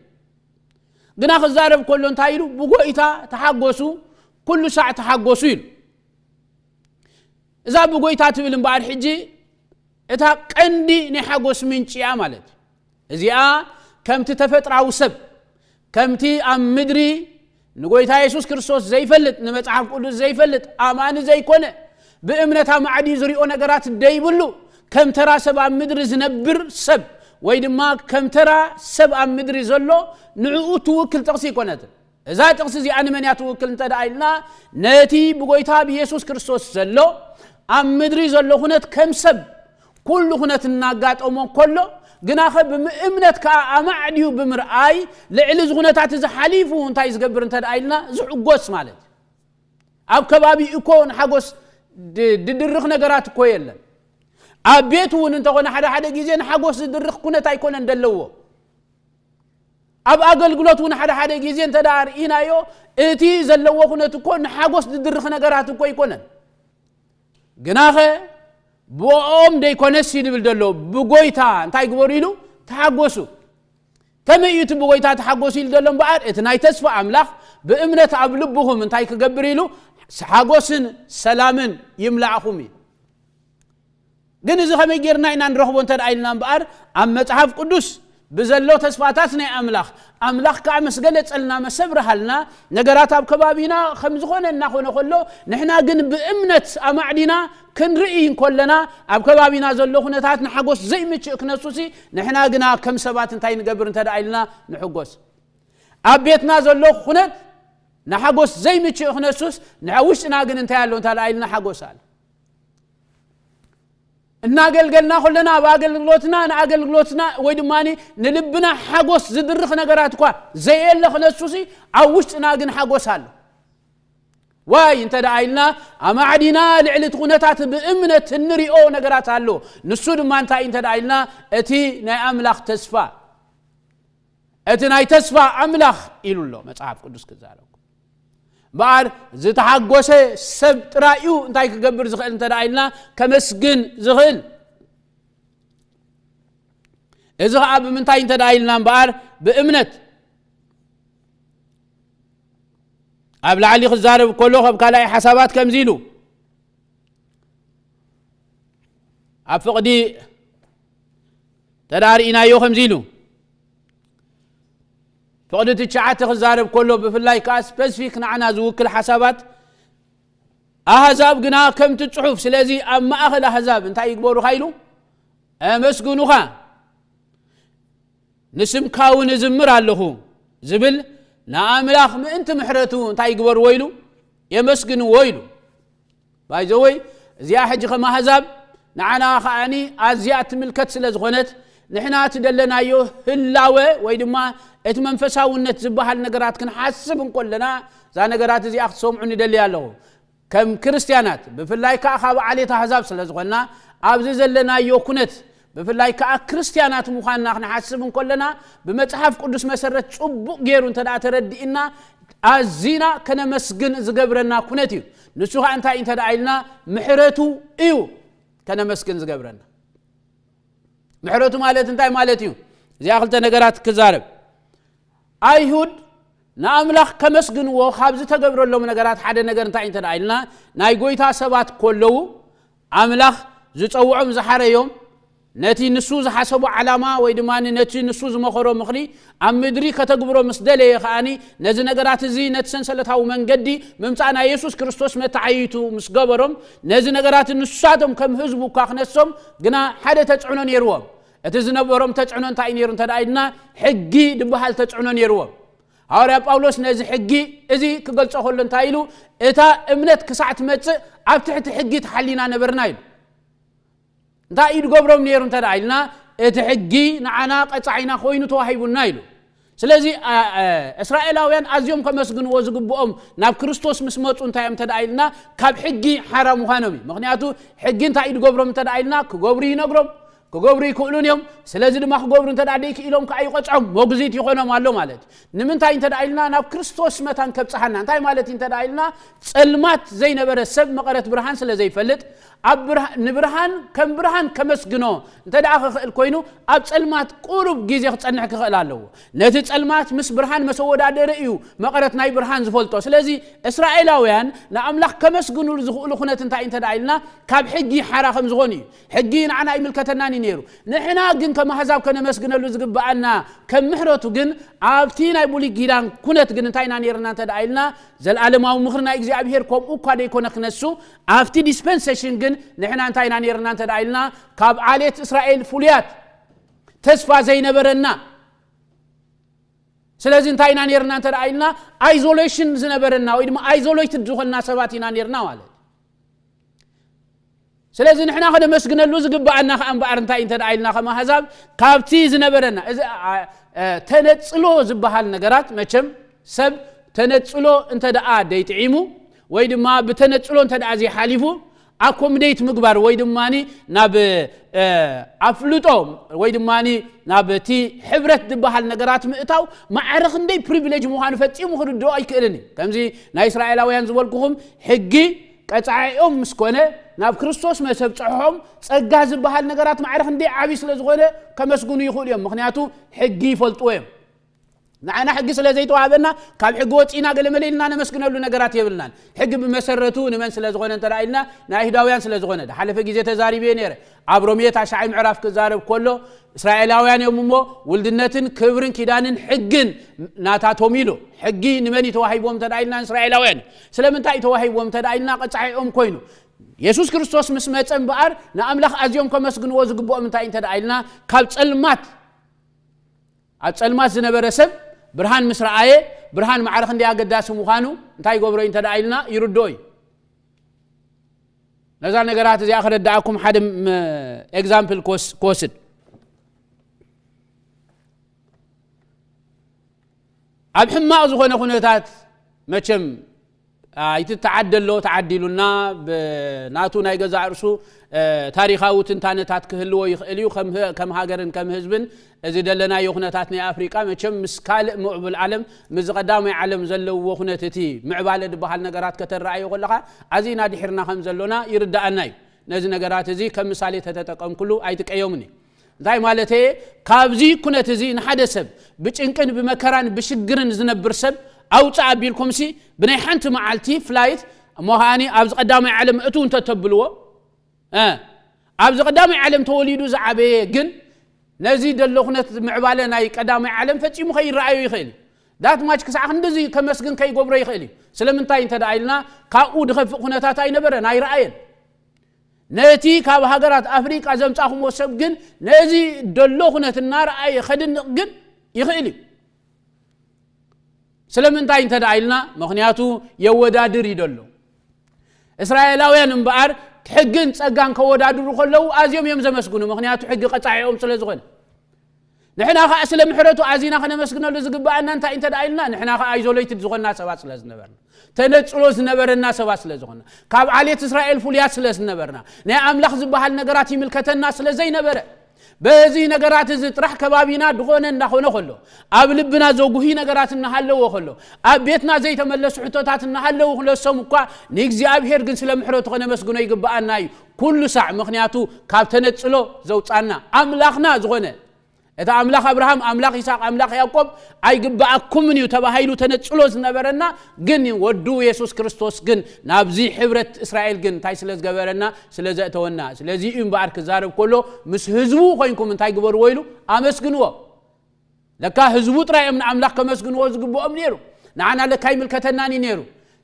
ግና ክዛረብ ከሎ እንታይ ኢሉ? "ብጎይታ ተሓጎሱ፣ ኩሉ ሳዕ ተሓጎሱ" ኢሉ። እዛ ብጎይታ ትብል እምበኣር ሕጂ እታ ቀንዲ ናይ ሓጎስ ምንጪ እያ ማለት እዩ። እዚኣ ከምቲ ተፈጥራዊ ሰብ፣ ከምቲ ኣብ ምድሪ ንጎይታ የሱስ ክርስቶስ ዘይፈልጥ፣ ንመጽሓፍ ቅዱስ ዘይፈልጥ፣ ኣማኒ ዘይኮነ፣ ብእምነት ኣማዕድዩ ዝሪኦ ነገራት ደይብሉ፣ ከም ተራ ሰብ ኣብ ምድሪ ዝነብር ሰብ፣ ወይ ድማ ከም ተራ ሰብ ኣብ ምድሪ ዘሎ፣ ንዕኡ ትውክል ጥቕሲ ኣይኮነትን። እዛ ጥቕሲ እዚኣ ንመን እያ ትውክል እንተ ደኣ ኢልና፣ ነቲ ብጎይታ ብየሱስ ክርስቶስ ዘሎ ኣብ ምድሪ ዘሎ ኩነት ከም ሰብ ኩሉ ኩነት እናጋጠሞ ከሎ፣ ግናኸ ብምእምነት ከኣ ኣማዕድዩ ብምርኣይ፣ ልዕሊ እዚ ኩነታት እዚ ሓሊፉ እንታይ ዝገብር እንተ ደኣ ኢልና፣ ዝሕጎስ ማለት እዩ። ኣብ ከባቢ እኮ ንሓጎስ ድ-፣ ድድርኽ ነገራት እኮ የለን። ኣብ ቤት እውን እንተኾነ ሓደ ሓደ ግዜ ንሓጎስ ዝድርኽ ኩነት ኣይኮነን ደለዎ። ኣብ ኣገልግሎት እውን ሓደ ሓደ ግዜ እንተ ደኣ ርኢናዮ፣ እቲ ዘለዎ ኩነት እኮ ንሓጎስ ዝድርኽ ነገራት እኮ ኣይኮነን። ግናኸ ብኦም ደይኮነስ እዩ ድብል ዘሎ፣ ብጎይታ እንታይ ግበሩ ኢሉ? ተሓጎሱ። ከመይ እዩ እቲ ብጎይታ ተሓጎሱ ኢሉ ዘሎ እምበኣር፣ እቲ ናይ ተስፋ ኣምላኽ ብእምነት ኣብ ልብኹም እንታይ ክገብር ኢሉ? ሓጎስን ሰላምን ይምላእኹም እዩ። ግን እዚ ከመይ ጌርና ኢና ንረኽቦ እንተ ደኣ ኢልና እምበኣር፣ ኣብ መጽሓፍ ቅዱስ ብዘሎ ተስፋታት ናይ ኣምላኽ፣ ኣምላኽ ከኣ ምስ ገለጸልና፣ ምስ ኣብርሃልና፣ ነገራት ኣብ ከባቢና ከም ዝኾነ እናኾነ ከሎ፣ ንሕና ግን ብእምነት ኣማዕዲና ክንርኢ እንከለና፣ ኣብ ከባቢና ዘሎ ኩነታት ንሓጎስ ዘይምችእ ክነሱሲ፣ ንሕና ግና ከም ሰባት እንታይ ንገብር እንተ ደኣ ኢልና ንሕጎስ። ኣብ ቤትና ዘሎ ኩነት ንሓጎስ ዘይምችእ ክነሱስ፣ ንዓ ውሽጥና ግን እንታይ ኣሎ እንተ ደኣ ኢልና ሓጎስ ኣሎ። እናገልገልና ከለና ኣብ ኣገልግሎትና ንኣገልግሎትና ወይ ድማ ንልብና ሓጎስ ዝድርኽ ነገራት እኳ ዘየለ ክነሱሲ፣ ኣብ ውሽጥና ግን ሓጎስ ኣሎ። ዋይ እንተ ደኣ ኢልና ኣማዕዲና ልዕሊ እቲ ኩነታት ብእምነት እንሪኦ ነገራት ኣሎ። ንሱ ድማ እንታይ እንተ ደኣ ኢልና እቲ ናይ ኣምላኽ ተስፋ፣ እቲ ናይ ተስፋ ኣምላኽ ኢሉ ኣሎ መጽሓፍ ቅዱስ ክዛረብ። እምበኣር ዝተሓጎሰ ሰብ ጥራይ እዩ እንታይ ክገብር ዝኽእል እንተ ደኣ ኢልና ከመስግን ዝኽእል። እዚ ኸኣ ብምንታይ እንተ ደኣ ኢልና እምበኣር ብእምነት። ኣብ ላዕሊ ክዛረብ ከሎ ከም ካልኣይ ሓሳባት ከምዚ ኢሉ ኣብ ፍቕዲ ተዳርኢናዮ ከምዚ ኢሉ ፍቕዲ ትሽዓተ ክዛረብ ከሎ ብፍላይ ከኣ ስፐሲፊክ ንዓና ዝውክል ሓሳባት ኣህዛብ ግና ከምቲ ጽሑፍ፣ ስለዚ ኣብ ማእኸል ኣህዛብ እንታይ ይግበሩኻ ኢሉ? ኣመስግኑኻ፣ ንስምካ እውን እዝምር ኣለኹ ዝብል ንኣምላኽ ምእንቲ ምሕረቱ እንታይ ይግበርዎ ኢሉ? የመስግንዎ ኢሉ። ባይዘወይ እዚኣ ሕጂ ከም ኣህዛብ ንዓና ከኣኒ ኣዝያ እትምልከት ስለ ዝኾነት ንሕና እቲ ደለናዮ ህላወ ወይ ድማ እቲ መንፈሳውነት ዝበሃል ነገራት ክንሓስብ እንኮለና እዛ ነገራት እዚኣ ክትሰምዑ ንደሊ ኣለኹ። ከም ክርስትያናት ብፍላይ ከዓ ካብ ዓሌት ኣህዛብ ስለ ዝኾንና ኣብዚ ዘለናዮ ኩነት ብፍላይ ከዓ ክርስትያናት ምዃንና ክንሓስብ እንኮለና ብመጽሓፍ ቅዱስ መሰረት ጽቡቕ ገይሩ እንተ ደኣ ተረዲእና ኣዚና ከነመስግን ዝገብረና ኩነት እዩ። ንሱ ከዓ እንታይ እንተ ደኣ ኢልና ምሕረቱ እዩ ከነመስግን ዝገብረና። ምሕረቱ ማለት እንታይ ማለት እዩ? እዚኣ ክልተ ነገራት ክዛረብ። ኣይሁድ ንኣምላኽ ከመስግንዎ ካብ ዝተገብረሎም ነገራት ሓደ ነገር እንታይ እንተ ደኣ ኢልና ናይ ጎይታ ሰባት ከለዉ ኣምላኽ ዝጸውዖም ዝሓረዮም ነቲ ንሱ ዝሓሰቦ ዓላማ ወይ ድማ ነቲ ንሱ ዝመኸሮ ምኽሪ ኣብ ምድሪ ከተግብሮ ምስ ደለየ ከኣኒ፣ ነዚ ነገራት እዚ ነቲ ሰንሰለታዊ መንገዲ ምምጻእ ናይ የሱስ ክርስቶስ መተዓይይቱ ምስ ገበሮም፣ ነዚ ነገራት ንሳቶም ከም ህዝቡ እኳ ክነሶም ግና ሓደ ተጽዕኖ ነይርዎም። እቲ ዝነበሮም ተጽዕኖ እንታይ ነይሩ እንተ ደኣ ኢልና፣ ሕጊ ዝበሃል ተጽዕኖ ነይርዎም። ሃዋርያ ጳውሎስ ነዚ ሕጊ እዚ ክገልጾ ከሎ እንታይ ኢሉ? እታ እምነት ክሳዕ ትመጽእ ኣብ ትሕቲ ሕጊ ተሓሊና ነበርና ኢሉ። እንታይ እዩ ዝገብሮም ነይሩ እንተ ደኣ ኢልና፣ እቲ ሕጊ ንዓና ቀጻዒና ኮይኑ ተዋሂቡና ኢሉ። ስለዚ፣ እ፣ እ፣ እስራኤላውያን ኣዝዮም ከመስግንዎ ዝግብኦም ናብ ክርስቶስ ምስ መጹ እንታይ እዮም እንተ ደኣ ኢልና፣ ካብ ሕጊ ሓራ ምዃኖም እዩ። ምኽንያቱ ሕጊ እንታይ እዩ ዝገብሮም እንተ ደኣ ኢልና፣ ክገብሩ ይነግሮም፣ ክገብሩ ይክእሉን እዮም። ስለዚ ድማ ክገብሩ እንተ ደኣ ደይክኢሎም ከኣ ይቐጽዖም፣ መጉዚት ይኾኖም ኣሎ ማለት እዩ። ንምንታይ እንተ ደኣ ኢልና፣ ናብ ክርስቶስ መታን ከብጽሓና። እንታይ ማለት እዩ እንተ ደኣ ኢልና፣ ጸልማት ዘይነበረ ሰብ መቐረት ብርሃን ስለ ዘይፈልጥ፣ ኣብ ብርሃ-፣ ንብርሃን ከም ብርሃን ከመስግኖ እንተ ደኣ ክኽእል ኮይኑ፣ ኣብ ጸልማት ቁሩብ ግዜ ክጸንሕ ክኽእል ኣለዎ። ነቲ ጸልማት ምስ ብርሃን መሰወዳደሪ እዩ መቐረት ናይ ብርሃን ዝፈልጦ። ስለዚ እስራኤላውያን ንኣምላኽ ከመስግኑሉ ዝኽእሉ ኩነት እንታይ እንተ ደኣ ኢልና፣ ካብ ሕጊ ሓራ ከም ዝኾኑ እዩ። ሕጊ ንዓና ኣይምልከተናን እዩ ነይሩ። ንሕና ግን ከም ኣህዛብ ከነመስግነሉ ዝግብኣና፣ ከም ምሕረቱ ግን ኣብቲ ናይ ብሉይ ኪዳን ኩነት ግን እንታይ ኢና ነይርና እንተ ደኣ ኢልና፣ ዘልኣለማዊ ምኽሪ ናይ እግዚኣብሔር ከምኡ እኳ ደይኮነ ክነሱ፣ ኣብቲ ዲስፐንሴሽን ግን ንሕና እንታይ ኢና ነይርና እንተ ደኣ ኢልና፣ ካብ ዓሌት እስራኤል ፍሉያት፣ ተስፋ ዘይነበረና። ስለዚ እንታይ ኢና ነይርና እንተ ደኣ ኢልና፣ ኣይዞሌሽን ዝነበረና ወይ ድማ ኣይዞሌትድ ዝኾንና ሰባት ኢና ነይርና ማለት እዩ። ስለዚ ንሕና ከነመስግነሉ ዝግብኣና ከኣ እምበኣር እንታይ እንተ ደኣ ኢልና፣ ከም ኣህዛብ ካብቲ ዝነበረና፣ እዚ፣ ኣ፣ እ፣ ተነጽሎ ዝበሃል ነገራት፣ መቸም ሰብ ተነጽሎ እንተ ደኣ ደይጥዒሙ ወይ ድማ ብተነጽሎ እንተ ደኣ ዘይሓሊፉ፣ ኣኮምዴት ምግባር ወይ ድማ ናብ፣ እ፣ ኣፍልጦ ወይ ድማ ናብ እቲ ሕብረት ዝበሃል ነገራት ምእታው ማዕረ ክንደይ ፕሪቪሌጅ ምዃኑ ፈጺሙ ክርድኦ ኣይክእልን እዩ። ከምዚ ናይ እስራኤላውያን ዝበልኩኹም፣ ሕጊ ቀጻዒኦም ምስ ኮነ፣ ናብ ክርስቶስ መሰብ ጽሑሖም፣ ጸጋ ዝበሃል ነገራት ማዕረ ክንደይ ዓቢ ስለ ዝኾነ ከመስግኑ ይኽእሉ እዮም። ምኽንያቱ ሕጊ ይፈልጥዎ እዮም። ንዓና ሕጊ ስለ ዘይተዋህበና፣ ካብ ሕጊ ወጺእና ገለመለ ኢልና ነመስግነሉ ነገራት የብልናን። ሕጊ ብመሰረቱ ንመን ስለ ዝኾነ እንተ ደኣ ኢልና፣ ንኣይሁዳውያን ስለ ዝኾነ። ዝሓለፈ ግዜ ተዛሪበ ነይረ። ኣብ ሮሜ ታሽዓይ ምዕራፍ ክዛረብ ከሎ፣ እስራኤላውያን እዮም እሞ፣ ውልድነትን ክብርን ኪዳንን ሕግን ናታቶም ኢሉ። ሕጊ ንመን እዩ ተዋሂብዎም እንተ ደኣ ኢልና፣ ንእስራኤላውያን እዩ። ስለምንታይ እዩ ተዋሂብዎም እንተ ደኣ ኢልና፣ ቀጻዒኦም ኮይኑ። የሱስ ክርስቶስ ምስ መጸ እምበኣር፣ ንኣምላኽ ኣዝዮም ከመስግንዎ ዝግብኦም እንታይ እንተ ደኣ ኢልና፣ ካብ ጸልማት፣ ኣብ ጸልማት ዝነበረ ሰብ ብርሃን ምስ ረኣየ፣ ብርሃን ማዕረ ክንደይ ኣገዳሲ ምዃኑ እንታይ ይገብሮ እዩ እንተ ደኣ ኢልና፣ ይርድኦ እዩ። ነዛ ነገራት እዚኣ ክረድኣኩም ሓደ ም-፣ ኤግዛምፕል ክወስ-፣ ክወስድ። ኣብ ሕማቕ ዝኾነ ኩነታት መቸም ኣይትተዓደሎ ተዓዲሉና፣ ብናቱ ናይ ገዛእ ርእሱ፣ እ፣ ታሪኻዊ ትንታነታት ክህልዎ ይኽእል እዩ። ከም ህ-፣ ከም ሃገርን ከም ህዝብን እዚ ደለናዮ ኩነታት ናይ ኣፍሪቃ መቸም ምስ ካልእ ምዕቡል ዓለም፣ ምስ ቀዳማይ ዓለም ዘለዎ ኩነት እቲ ምዕባለ ዝበሃል ነገራት ከተረኣዮ ከለኻ፣ ኣዚና ድሒርና ከም ዘሎና ይርድኣና እዩ። ነዚ ነገራት እዚ ከም ምሳሌ ተተጠቀምኩሉ ኣይትቀየሙኒ። እንታይ ማለተየ? ካብዚ ኩነት እዚ ንሓደ ሰብ ብጭንቅን ብመከራን ብሽግርን ዝነብር ሰብ ኣውፅእ ኣቢልኩምሲ ብናይ ሓንቲ መዓልቲ ፍላይት እሞ ከዓኒ ኣብዚ ቀዳማይ ዓለም እቱ እንተተብልዎ፣ እ፣ ኣብዚ ቀዳማይ ዓለም ተወሊዱ ዝዓበየ ግን ነዚ ደሎ ኩነት ምዕባለ ናይ ቀዳማይ ዓለም ፈጺሙ ከይረኣዮ ይኽእል እዩ። ዳት ማች ክሳዕ ክንድዚ ከመስግን ከይገብሮ ይኽእል እዩ። ስለምንታይ እንተ ደኣ ኢልና፣ ካብኡ ድኸፍእ ኩነታት ኣይነበረን፣ ኣይረኣየን። ነቲ ካብ ሃገራት ኣፍሪቃ ዘምጻኹምዎ ሰብ ግን ነዚ ደሎ ኩነት እናረኣየ ከድንቕ ግን ይኽእል እዩ። ስለምንታይ እንተ ደኣ ኢልና፣ ምኽንያቱ የወዳድር እዩ ደሎ። እስራኤላውያን እምበኣር ሕግን ጸጋን ከወዳድሩ ከለዉ ኣዝዮም እዮም ዘመስግኑ፣ ምኽንያቱ ሕጊ ቀጻዒኦም ስለ ዝኾነ። ንሕና ኸኣ ስለ ምሕረቱ ኣዚና ከነመስግነሉ ዝግብኣና እንታይ እንተ ደኣ ኢልና፣ ንሕና ኸኣ ኣይዞሌትድ ዝኾንና ሰባት ስለ ዝነበርና፣ ተነጽሎ ዝነበረና ሰባት ስለ ዝኾንና፣ ካብ ዓሌት እስራኤል ፍሉያት ስለ ዝነበርና፣ ናይ ኣምላኽ ዝበሃል ነገራት ይምልከተና ስለ ዘይነበረ፣ በዚ ነገራት እዚ ጥራሕ ከባቢና ድኾነ እንዳኾነ ከሎ፣ ኣብ ልብና ዘጉሂ ነገራት እናሃለዎ ከሎ፣ ኣብ ቤትና ዘይተመለሱ ሕቶታት እናሃለዉ ክለሶም እኳ፣ ንእግዚኣብሔር ግን ስለ ምሕረቱ ከነመስግኖ ይግብኣና እዩ። ኩሉ ሳዕ፣ ምኽንያቱ ካብ ተነጽሎ ዘውጻና ኣምላኽና ዝኾነ እቲ ኣምላኽ ኣብርሃም፣ ኣምላኽ ይስሐቅ፣ ኣምላኽ ያዕቆብ ኣይግብኣኩምን እዩ ተባሂሉ ተነጽሎ ዝነበረና፣ ግን ወዱ የሱስ ክርስቶስ ግን ናብዚ ሕብረት እስራኤል ግን እንታይ ስለ ዝገበረና? ስለ ዘእተወና። ስለዚ እዩ እምበኣር ክዛረብ ከሎ፣ ምስ ህዝቡ ኮይንኩም እንታይ ግበርዎ ኢሉ? ኣመስግንዎ። ለካ ህዝቡ ጥራይ እዮም ንኣምላኽ ከመስግንዎ ዝግብኦም ነይሩ። ንዓና ለካ ይምልከተናን እዩ ነይሩ።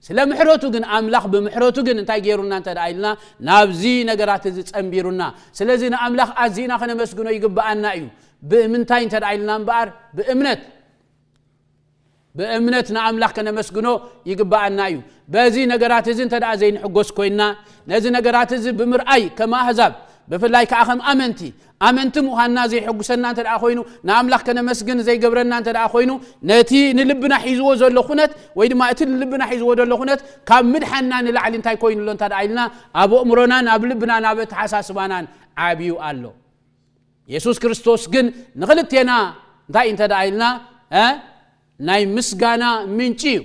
ስለ ምሕረቱ ግን፣ ኣምላኽ ብምሕረቱ ግን እንታይ ገይሩና እንተ ደኣ ኢልና፣ ናብዚ ነገራት እዚ ጸንቢሩና። ስለዚ ንኣምላኽ ኣዚና ከነመስግኖ ይግብኣና እዩ። ብምንታይ እንተ ደኣ ኢልና እምበኣር፣ ብእምነት። ብእምነት ንኣምላኽ ከነመስግኖ ይግብኣና እዩ። በዚ ነገራት እዚ እንተ ደኣ ዘይንሕጎስ ኮይንና፣ ነዚ ነገራት እዚ ብምርኣይ ከም ኣህዛብ፣ ብፍላይ ከኣ ከም ኣመንቲ፣ ኣመንቲ ምዃንና ዘይሕጉሰና እንተ ደኣ ኮይኑ፣ ንኣምላኽ ከነመስግን ዘይገብረና እንተ ደኣ ኮይኑ፣ ነቲ ንልብና ሒዝዎ ዘሎ ኩነት፣ ወይ ድማ እቲ ንልብና ሒዝዎ ዘሎ ኩነት ካብ ምድሓንና ንላዕሊ እንታይ ኮይኑ ኣሎ እንተ ደኣ ኢልና፣ ኣብ ኣእምሮናን ኣብ ልብናን ኣብ ኣተሓሳስባናን ዓብዩ ኣሎ። የሱስ ክርስቶስ ግን ንኽልቴና እንታይ እንተ ደኣ ኢልና፣ እ፣ ናይ ምስጋና ምንጪ እዩ።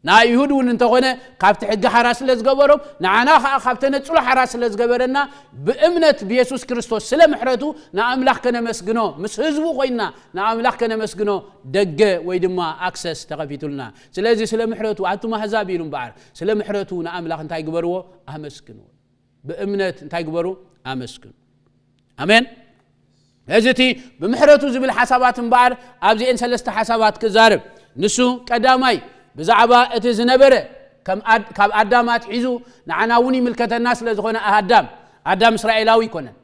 ንኣይሁድ እውን እንተኾነ ካብቲ ሕጊ ሓራ ስለ ዝገበሮም፣ ንዓና ኸዓ ካብ ተነጽሎ ሓራ ስለ ዝገበረና፣ ብእምነት ብየሱስ ክርስቶስ ስለ ምሕረቱ ንኣምላኽ ከነመስግኖ፣ ምስ ህዝቡ ኮይንና ንኣምላኽ ከነመስግኖ ደገ ወይ ድማ ኣክሰስ ተኸፊቱልና። ስለዚ ስለ ምሕረቱ፣ ኣቱም ኣህዛብ ኢሉ እምበኣር፣ ስለ ምሕረቱ ንኣምላኽ እንታይ ግበርዎ? ኣመስግንዎ። ብእምነት እንታይ ግበሩ? ኣመስግኑ። ኣሜን። እዚ እቲ ብምሕረቱ ዝብል ሓሳባት እምበኣር፣ ኣብዚኤን ሰለስተ ሓሳባት ክዛረብ። ንሱ ቀዳማይ ብዛዕባ እቲ ዝነበረ፣ ከም ኣድ-፣ ካብ ኣዳም ኣትሒዙ ንዓና እውን ይምልከተና ስለ ዝኾነ፣ ኣዳም፣ ኣዳም እስራኤላዊ ኣይኮነን።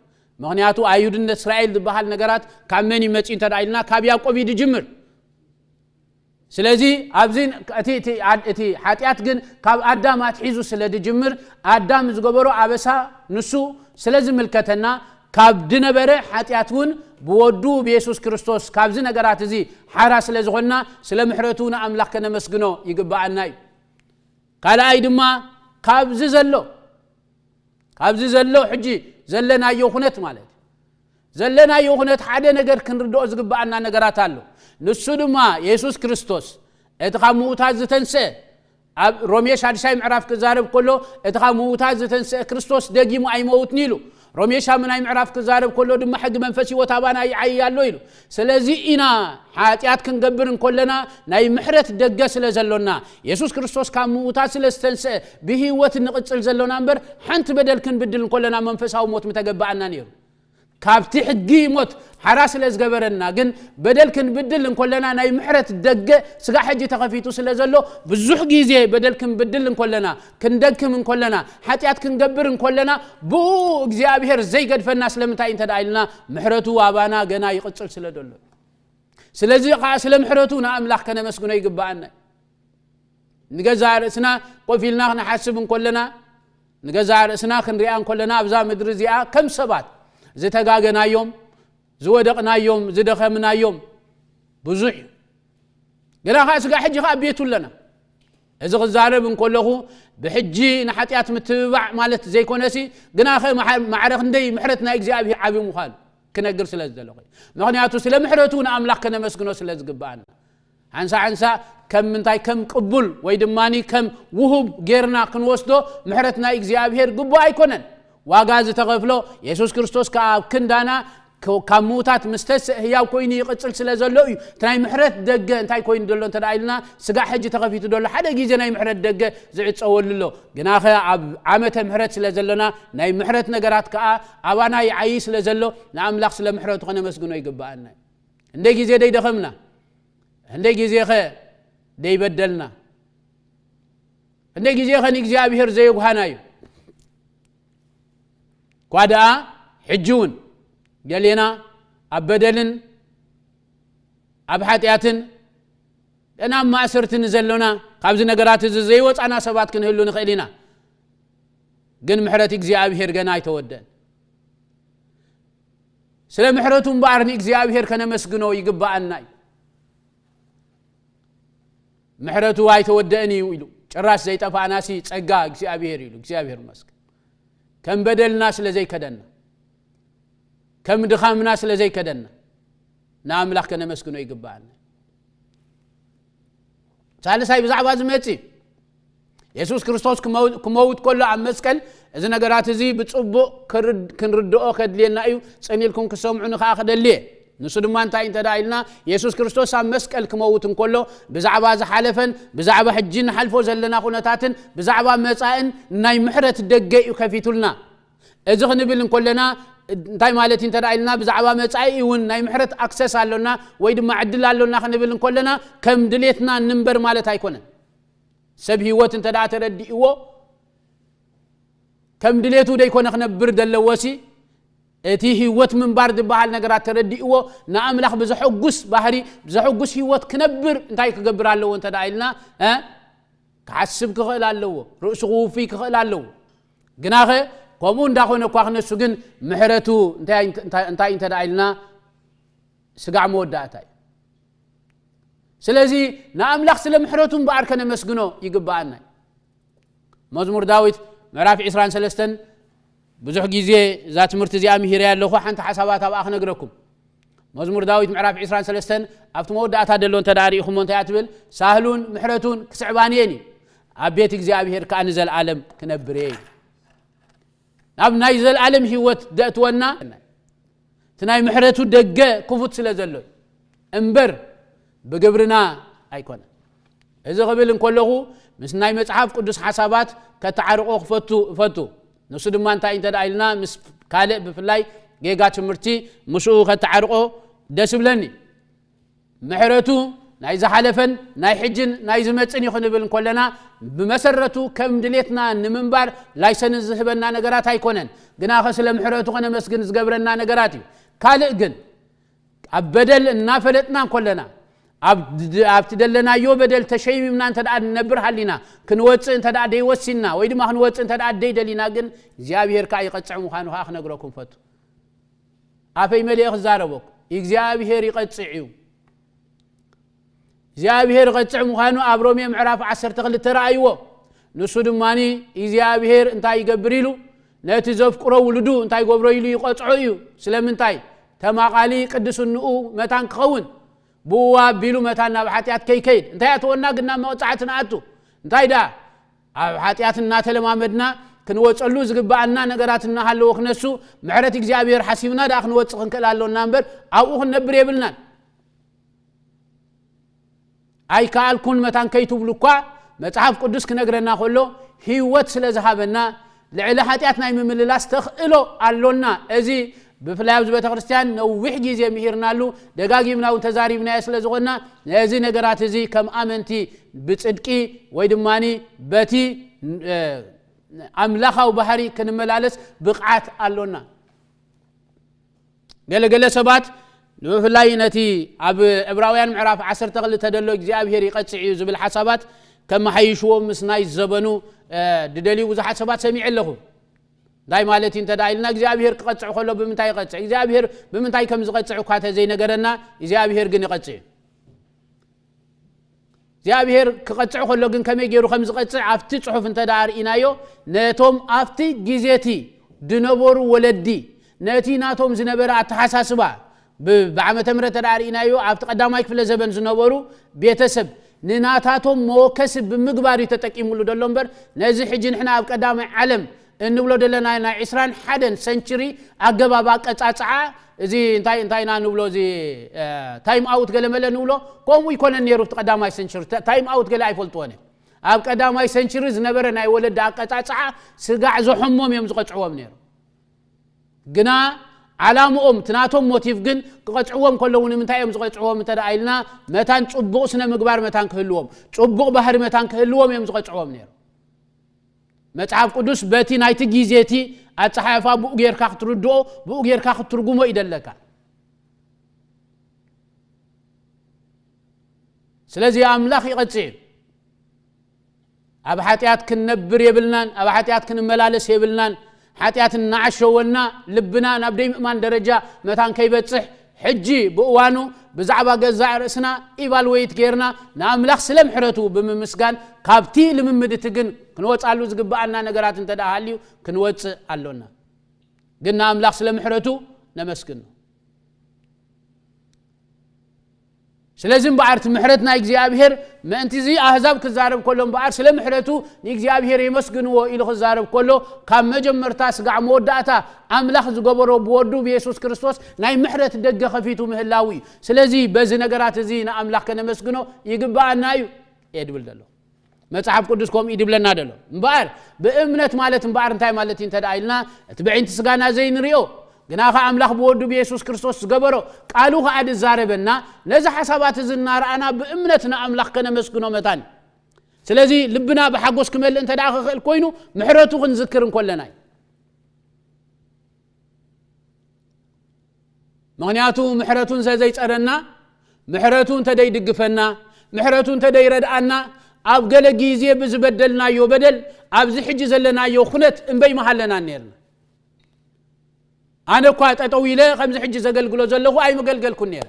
ምኽንያቱ ኣይሁድነት፣ እስራኤል ዝበሃል ነገራት ካብ መን እዩ መጺኡ እንተ ደኣ ኢልና፣ ካብ ያዕቆብ እዩ ዝጅምር። ስለዚ ኣብዚ እቲ፣ እቲ፣ ኣድ-፣ እቲ ሓጢኣት ግን ካብ ኣዳም ኣትሒዙ ስለ ዝጅምር፣ ኣዳም ዝገበሮ ኣበሳ ንሱ ስለ ዝምልከተና፣ ካብ ዝነበረ ሓጢኣት እውን ብወዱ ብየሱስ ክርስቶስ ካብዚ ነገራት እዚ ሓራ ስለ ዝኾንና፣ ስለ ምሕረቱ ንኣምላኽ ከነመስግኖ ይግብኣና እዩ። ካልኣይ ድማ ካብዚ ዘሎ፣ ካብዚ ዘሎ ሕጂ ዘለናዮ ኩነት ማለት እዩ። ዘለናዮ ኩነት ሓደ ነገር ክንርድኦ ዝግብኣና ነገራት ኣሎ። ንሱ ድማ የሱስ ክርስቶስ እቲ ካብ ምዉታት ዝተንስአ፣ ኣብ ሮሜ ሻድሻይ ምዕራፍ ክዛረብ ከሎ፣ እቲ ካብ ምዉታት ዝተንስአ ክርስቶስ ደጊሙ ኣይመውትን ኢሉ። ሮሜ ሻምናይ ምዕራፍ ክዛረብ ከሎ ድማ ሕጊ መንፈስ ህይወት ኣባና ይዓዪ ኣሎ ኢሉ። ስለዚ ኢና ሓጢኣት ክንገብር እንከለና ናይ ምሕረት ደገ ስለ ዘሎና፣ የሱስ ክርስቶስ ካብ ምዉታት ስለ ዝተንስአ ብህይወት ንቕጽል ዘሎና እምበር፣ ሓንቲ በደል ክንብድል እንከለና መንፈሳዊ ሞት ምተገበኣና ነይሩ። ካብቲ ሕጊ ሞት ሓራ ስለ ዝገበረና፣ ግን በደል ክንብድል እንከለና ናይ ምሕረት ደገ ስጋ ሕጂ ተኸፊቱ ስለ ዘሎ፣ ብዙሕ ግዜ በደል ክንብድል እንከለና፣ ክንደክም እንከለና፣ ሓጢኣት ክንገብር እንከለና፣ ብኡ እግዚኣብሔር ዘይገድፈና ስለምንታይ እንተ ደኣ ኢልና፣ ምሕረቱ ኣባና ገና ይቕጽል ስለ ዘሎ። ስለዚ ኸዓ ስለ ምሕረቱ ንኣምላኽ ከነመስግኖ ይግብኣና። ንገዛእ ርእስና ኮፍ ኢልና ክንሓስብ እንከለና፣ ንገዛእ ርእስና ክንሪኣ እንከለና፣ ኣብዛ ምድሪ እዚኣ ከም ሰባት ዝተጋገናዮም፣ ዝወደቕናዮም፣ ዝደኸምናዮም ብዙሕ እዩ። ግና ኸዓ ስጋዕ ሕጂ ኸዓ ቤቱ ኣለና። እዚ ክዛረብ እንከለኹ ብሕጂ ንሓጢኣት ምትብባዕ ማለት ዘይኮነሲ፣ ግናኸ ማዕ-፣ ማዕረ ክንደይ ምሕረት ናይ እግዚኣብሔር ዓቢ ምዃኑ ክነግር ስለ ዝደለኹ እዩ። ምኽንያቱ ስለ ምሕረቱ ንኣምላኽ ከነመስግኖ ስለ ዝግብኣና። ሓንሳእ ሓንሳእ ከም ምንታይ፣ ከም ቅቡል ወይ ድማ ከም ውሁብ ጌርና ክንወስዶ ምሕረት ናይ እግዚኣብሔር ግቡእ ኣይኮነን። ዋጋ ዝተኸፍሎ የሱስ ክርስቶስ ከኣ ኣብ ክንዳና ከ-፣ ካብ ምዉታት ምስ ተስእ ህያው ኮይኑ ይቕጽል ስለ ዘሎ እዩ። እቲ ናይ ምሕረት ደገ እንታይ ኮይኑ ዘሎ እንተ ደኣ ኢልና፣ ስጋዕ ሕጂ ተኸፊቱ ዘሎ ሓደ ግዜ ናይ ምሕረት ደገ ዝዕጸወሉ ኣሎ። ግናኸ ኣብ ዓመተ ምሕረት ስለ ዘሎና፣ ናይ ምሕረት ነገራት ከኣ ኣባና ይዓዪ ስለ ዘሎ፣ ንኣምላኽ ስለ ምሕረቱ ከነመስግኖ ይግብኣና እዩ። እንደ ግዜ ደይደኸምና፣ እንደ ግዜኸ ደይበደልና፣ እንደ ግዜኸ ንእግዚኣብሔር ዘየጉሃና እዩ። እኳ ደኣ ሕጂ እውን ገሌና ኣብ በደልን ኣብ ሓጢኣትን ደና ኣብ ማእሰርቲ ንዘሎና፣ ካብዚ ነገራት እዚ ዘይወጻና ሰባት ክንህሉ ንኽእል ኢና። ግን ምሕረት እግዚኣብሔር ገና ኣይተወደአን። ስለ ምሕረቱ እምበኣር ንእግዚኣብሔር ከነመስግኖ ይግብኣና እዩ። ምሕረቱ ኣይተወደአን እዩ ኢሉ፣ ጭራሽ ዘይጠፋእናሲ ጸጋ እግዚኣብሔር እዩ ኢሉ። እግዚኣብሔር ይመስገን። ከም በደልና ስለ ዘይከደና፣ ከም ድኻምና ስለ ዘይከደና፣ ንኣምላኽ ከነመስግኖ ይግብኣና። ሳልሳይ ብዛዕባ ዝመጽእ፣ የሱስ ክርስቶስ ክመው-፣ ክመውት ከሎ ኣብ መስቀል፣ እዚ ነገራት እዚ ብጽቡቕ ክርድ-፣ ክንርድኦ ከድልየና እዩ፣ ጽን ኢልኩም ክሰምዑኒ ከኣ ክደሊ እየ። ንሱ ድማ እንታይ እንተ ደኣ ኢልና፣ የሱስ ክርስቶስ ኣብ መስቀል ክመውት እንከሎ፣ ብዛዕባ ዝሓለፈን ብዛዕባ ሕጂ ንሓልፎ ዘለና ኩነታትን ብዛዕባ መጻእን ናይ ምሕረት ደገ እዩ ከፊቱልና። እዚ ክንብል እንከለና እንታይ ማለት እዩ እንተ ደኣ ኢልና፣ ብዛዕባ መጻኢ እውን ናይ ምሕረት ኣክሰስ ኣሎና ወይ ድማ ዕድል ኣሎና ክንብል እንከለና፣ ከም ድሌትና ንንበር ማለት ኣይኮነን። ሰብ ህይወት እንተ ደኣ ተረዲእዎ፣ ከም ድሌቱ ደይኮነ ክነብር ዘለዎሲ፣ እቲ ህይወት ምንባር ዝበሃል ነገራት ተረዲእዎ፣ ንኣምላኽ ብዘሐጉስ ባህሪ፣ ብዘሐጉስ ህይወት ክነብር እንታይ ክገብር ኣለዎ እንተ ደኣ ኢልና፣ እ? ክሓስብ ክኽእል ኣለዎ፣ ርእሱ ክውፍይ ክኽእል ኣለዎ። ግናኸ ከምኡ እንዳኾነ እኳ ክነሱ ግን ምሕረቱ እንታይ፣ እንታይ፣ እንታይ እንተ ደኣ ኢልና፣ ስጋዕ መወዳእታ እዩ። ስለዚ ንኣምላኽ ስለ ምሕረቱ እምበኣር ከነመስግኖ ይግብኣና እዩ። መዝሙር ዳዊት ምዕራፍ ዕስራን ሰለስተን፣ ብዙሕ ግዜ እዛ ትምህርቲ እዚኣ ምሂረያ ኣለኹ፣ ሓንቲ ሓሳባት ኣብኣ ክነግረኩም። መዝሙር ዳዊት ምዕራፍ ዕስራን ሰለስተን ኣብቲ መወዳእታ ደሎ እንተ ደኣ ርኢኹሞ እንታይ እያ ትብል? ሳህሉን ምሕረቱን ክስዕባኒ እየን እዩ፣ ኣብ ቤት እግዚኣብሔር ከኣ ንዘለኣለም ክነብር እየ እዩ። ናብ ናይ ዘለኣለም ህይወት ደእትወና እቲ ናይ ምሕረቱ ደገ ክፉት ስለ ዘሎ እምበር ብግብርና ኣይኮነን። እዚ ክብል እንከለኹ ምስ ናይ መጽሓፍ ቅዱስ ሓሳባት ከተዓርቆ ክፈቱ እፈቱ። ንሱ ድማ እንታይ እንተ ደኣ ኢልና ምስ ካልእ ብፍላይ ጌጋ ትምህርቲ ምስኡ ከተዓርቆ ደስ ይብለኒ። ምሕረቱ ናይ ዝሓለፈን ናይ ሕጅን ናይ ዝመጽን እዩ ክንብል እንከለና ብመሰረቱ ከም ድሌትና ንምንባር ላይሰንስ ዝህበና ነገራት ኣይኮነን። ግናኸ ስለ ምሕረቱ ከነመስግን ዝገብረና ነገራት እዩ። ካልእ ግን ኣብ በደል እናፈለጥና እንከለና ኣብ ድ-፣ ኣብቲ ደለናዮ በደል ተሸይሚምና እንተ ደኣ ንነብር ሃሊና ክንወጽእ እንተ ደኣ ደይወሲንና ወይ ድማ ክንወጽእ እንተ ደኣ ደይደሊና ግን እግዚኣብሔር ከኣ ይቐጽዕ ምዃኑ ከኣ ክነግረኩም ፈቱ። ኣፈይ መሊኤ ክዛረበኩ እግዚኣብሔር ይቐጽዕ እዩ። እግዚኣብሔር ይቐጽዕ ምዃኑ ኣብ ሮሜ ምዕራፍ ዓሰርተ ክልተ ረኣይዎ። ንሱ ድማኒ እግዚኣብሔር እንታይ ይገብር ኢሉ ነቲ ዘፍቅሮ ውሉዱ እንታይ ይገብሮ ኢሉ ይቐጽዖ እዩ። ስለምንታይ? ተማቓሊ ቅድስንኡ መታን ክኸውን ብኡ ኣቢሉ መታን ናብ ሓጢኣት ከይከይድ እንታይ ኣተወና ግን ናብ መቕጻዕቲ ንኣቱ። እንታይ ደኣ ኣብ ሓጢኣት እናተለማመድና ክንወጸሉ ዝግብኣና ነገራት እናሃለዎ ክነሱ ምሕረት እግዚኣብሔር ሓሲብና ደኣ ክንወጽእ ክንክእል ኣሎና እምበር ኣብኡ ክንነብር የብልናን። ኣይከኣልኩን መታን ከይትብሉ እኳ መጽሓፍ ቅዱስ ክነግረና ከሎ ህይወት ስለ ዝሃበና ልዕሊ ሓጢኣት ናይ ምምልላስ ተኽእሎ ኣሎና። እዚ ብፍላይ ኣብዚ ቤተ ክርስቲያን ነዊሕ ግዜ ምሂርናሉ ደጋጊምና እውን ተዛሪብናዮ ስለ ዝኾንና ነዚ ነገራት እዚ ከም ኣመንቲ ብጽድቂ ወይ ድማ በቲ ኣምላኻዊ ባህሪ ክንመላለስ ብቕዓት ኣሎና። ገለገለ ሰባት ብፍላይ ነቲ ኣብ ዕብራውያን ምዕራፍ ዓሰርተ ክልተ ዘሎ እግዚኣብሔር ይቐጽዕ እዩ ዝብል ሓሳባት ከመሓይሽዎ ምስ ናይ ዘበኑ ድደልዩ ብዙሓት ሰባት ሰሚዐ ኣለኹ። እንታይ ማለት እዩ እንተ ኢልና እግዚኣብሔር ክቐጽዕ ከሎ ብምንታይ ይቐጽዕ እግዚኣብሔር ብምንታይ ከም ዝቐጽዕ እኳ ተዘይነገረና እግዚኣብሔር ግን ይቐጽዕ እዩ። እግዚኣብሔር ክቐጽዕ ከሎ ግን ከመይ ገይሩ ከም ዝቐጽዕ ኣብቲ ጽሑፍ እንተ ደኣ ርኢናዮ ነቶም ኣብቲ ግዜቲ ዝነበሩ ወለዲ ነቲ ናቶም ዝነበረ ኣተሓሳስባ ብዓመተ ምረት ተደኣ ርኢናዮ ኣብቲ ቀዳማይ ክፍለ ዘበን ዝነበሩ ቤተሰብ ንናታቶም መወከሲ ብምግባር እዩ ተጠቂሙሉ ዘሎ እምበር ነዚ ሕጂ ንሕና ኣብ ቀዳማይ ዓለም እንብሎ ዘለና ናይ ዕስራን ሓደን ሰንችሪ ኣገባብ ኣቀጻጽዓ እዚ እንታይ እንታይ ኢና ንብሎ እዚ ታይም ኣውት ገለ መለ ንብሎ ከምኡ ይኮነን ነይሩ እቲ ቀዳማይ ሰንችሪ ታይም ኣውት ገለ ኣይፈልጥዎን እዮም። ኣብ ቀዳማይ ሰንችሪ ዝነበረ ናይ ወለዲ ኣቀጻጽዓ ስጋዕ ዘሐሞም እዮም ዝቐጽዕዎም ነይሩ። ግና ዓላምኦም እቲ ናቶም ሞቲቭ ግን ክቐጽዕዎም ከለዉ ንምንታይ እዮም ዝቐጽዕዎም እንተ ደኣ ኢልና መታን ጽቡቕ ስነ ምግባር መታን ክህልዎም ጽቡቕ ባህሪ መታን ክህልዎም እዮም ዝቐጽዕዎም ነይሩ። መጽሓፍ ቅዱስ በቲ ናይቲ ግዜ እቲ ኣጸሓሕፋ ብኡ ጌርካ ክትርድኦ ብኡ ጌርካ ክትትርጉሞ ይደለካ። ስለዚ ኣምላኽ ይቐጽዕ እዩ። ኣብ ሓጢኣት ክንነብር የብልናን፣ ኣብ ሓጢኣት ክንመላለስ የብልናን። ሓጢኣት እናዓሸወና ልብና ናብ ደይምእማን ደረጃ መታን ከይበጽሕ ሕጂ ብእዋኑ ብዛዕባ ገዛእ ርእስና ኢቫልዌት ጌርና ንኣምላኽ ስለ ምሕረቱ ብምምስጋን ካብቲ ልምምድ እቲ ግን ክንወጻሉ ዝግብኣና ነገራት እንተ ደኣ ሃልዩ ክንወጽእ ኣሎና። ግን ንኣምላኽ ስለ ምሕረቱ ነመስግኖ። ስለዚ እምበኣር እቲ ምሕረት ናይ እግዚኣብሔር ምእንቲ እዚ ኣህዛብ ክዛረብ ከሎ እምበኣር ስለ ምሕረቱ ንእግዚኣብሔር የመስግንዎ ኢሉ ክዛረብ ከሎ ካብ መጀመርታ ስጋዕ መወዳእታ ኣምላኽ ዝገበሮ ብወዱ ብየሱስ ክርስቶስ ናይ ምሕረት ደገ ከፊቱ ምህላው እዩ። ስለዚ በዚ ነገራት እዚ ንኣምላኽ ከነመስግኖ ይግብኣና እዩ እየ ድብል ዘሎ። መጽሓፍ ቅዱስ ከምኡ እዩ ድብለና ዘሎ። እምበኣር ብእምነት ማለት እምበኣር እንታይ ማለት እዩ እንተ ደኣ ኢልና እቲ ብዕንቲ ስጋና ዘይንሪኦ ግና ኸ ኣምላኽ ብወዱ ብየሱስ ክርስቶስ ዝገበሮ ቃሉ ኸኣ ዝዛረበና ነዚ ሓሳባት እዚ እናረኣና ብእምነት ንኣምላኽ ከነመስግኖ መታን። ስለዚ ልብና ብሓጎስ ክመልእ እንተ ደኣ ክኽእል ኮይኑ ምሕረቱ ክንዝክር እንኮለና እዩ። ምኽንያቱ ምሕረቱ እንተ ዘይጸረና፣ ምሕረቱ እንተ ዘይድግፈና፣ ምሕረቱ እንተ ዘይረድኣና ኣብ ገለ ግዜ ብዝበደልናዮ በደል ኣብዚ ሕጂ ዘለናዮ ኩነት እምበይ ምሃለናን ነርና። ኣነ እኳ ጠጠው ኢለ ከምዚ ሕጂ ዘገልግሎ ዘለኹ ኣይምገልገልኩን ነይረ።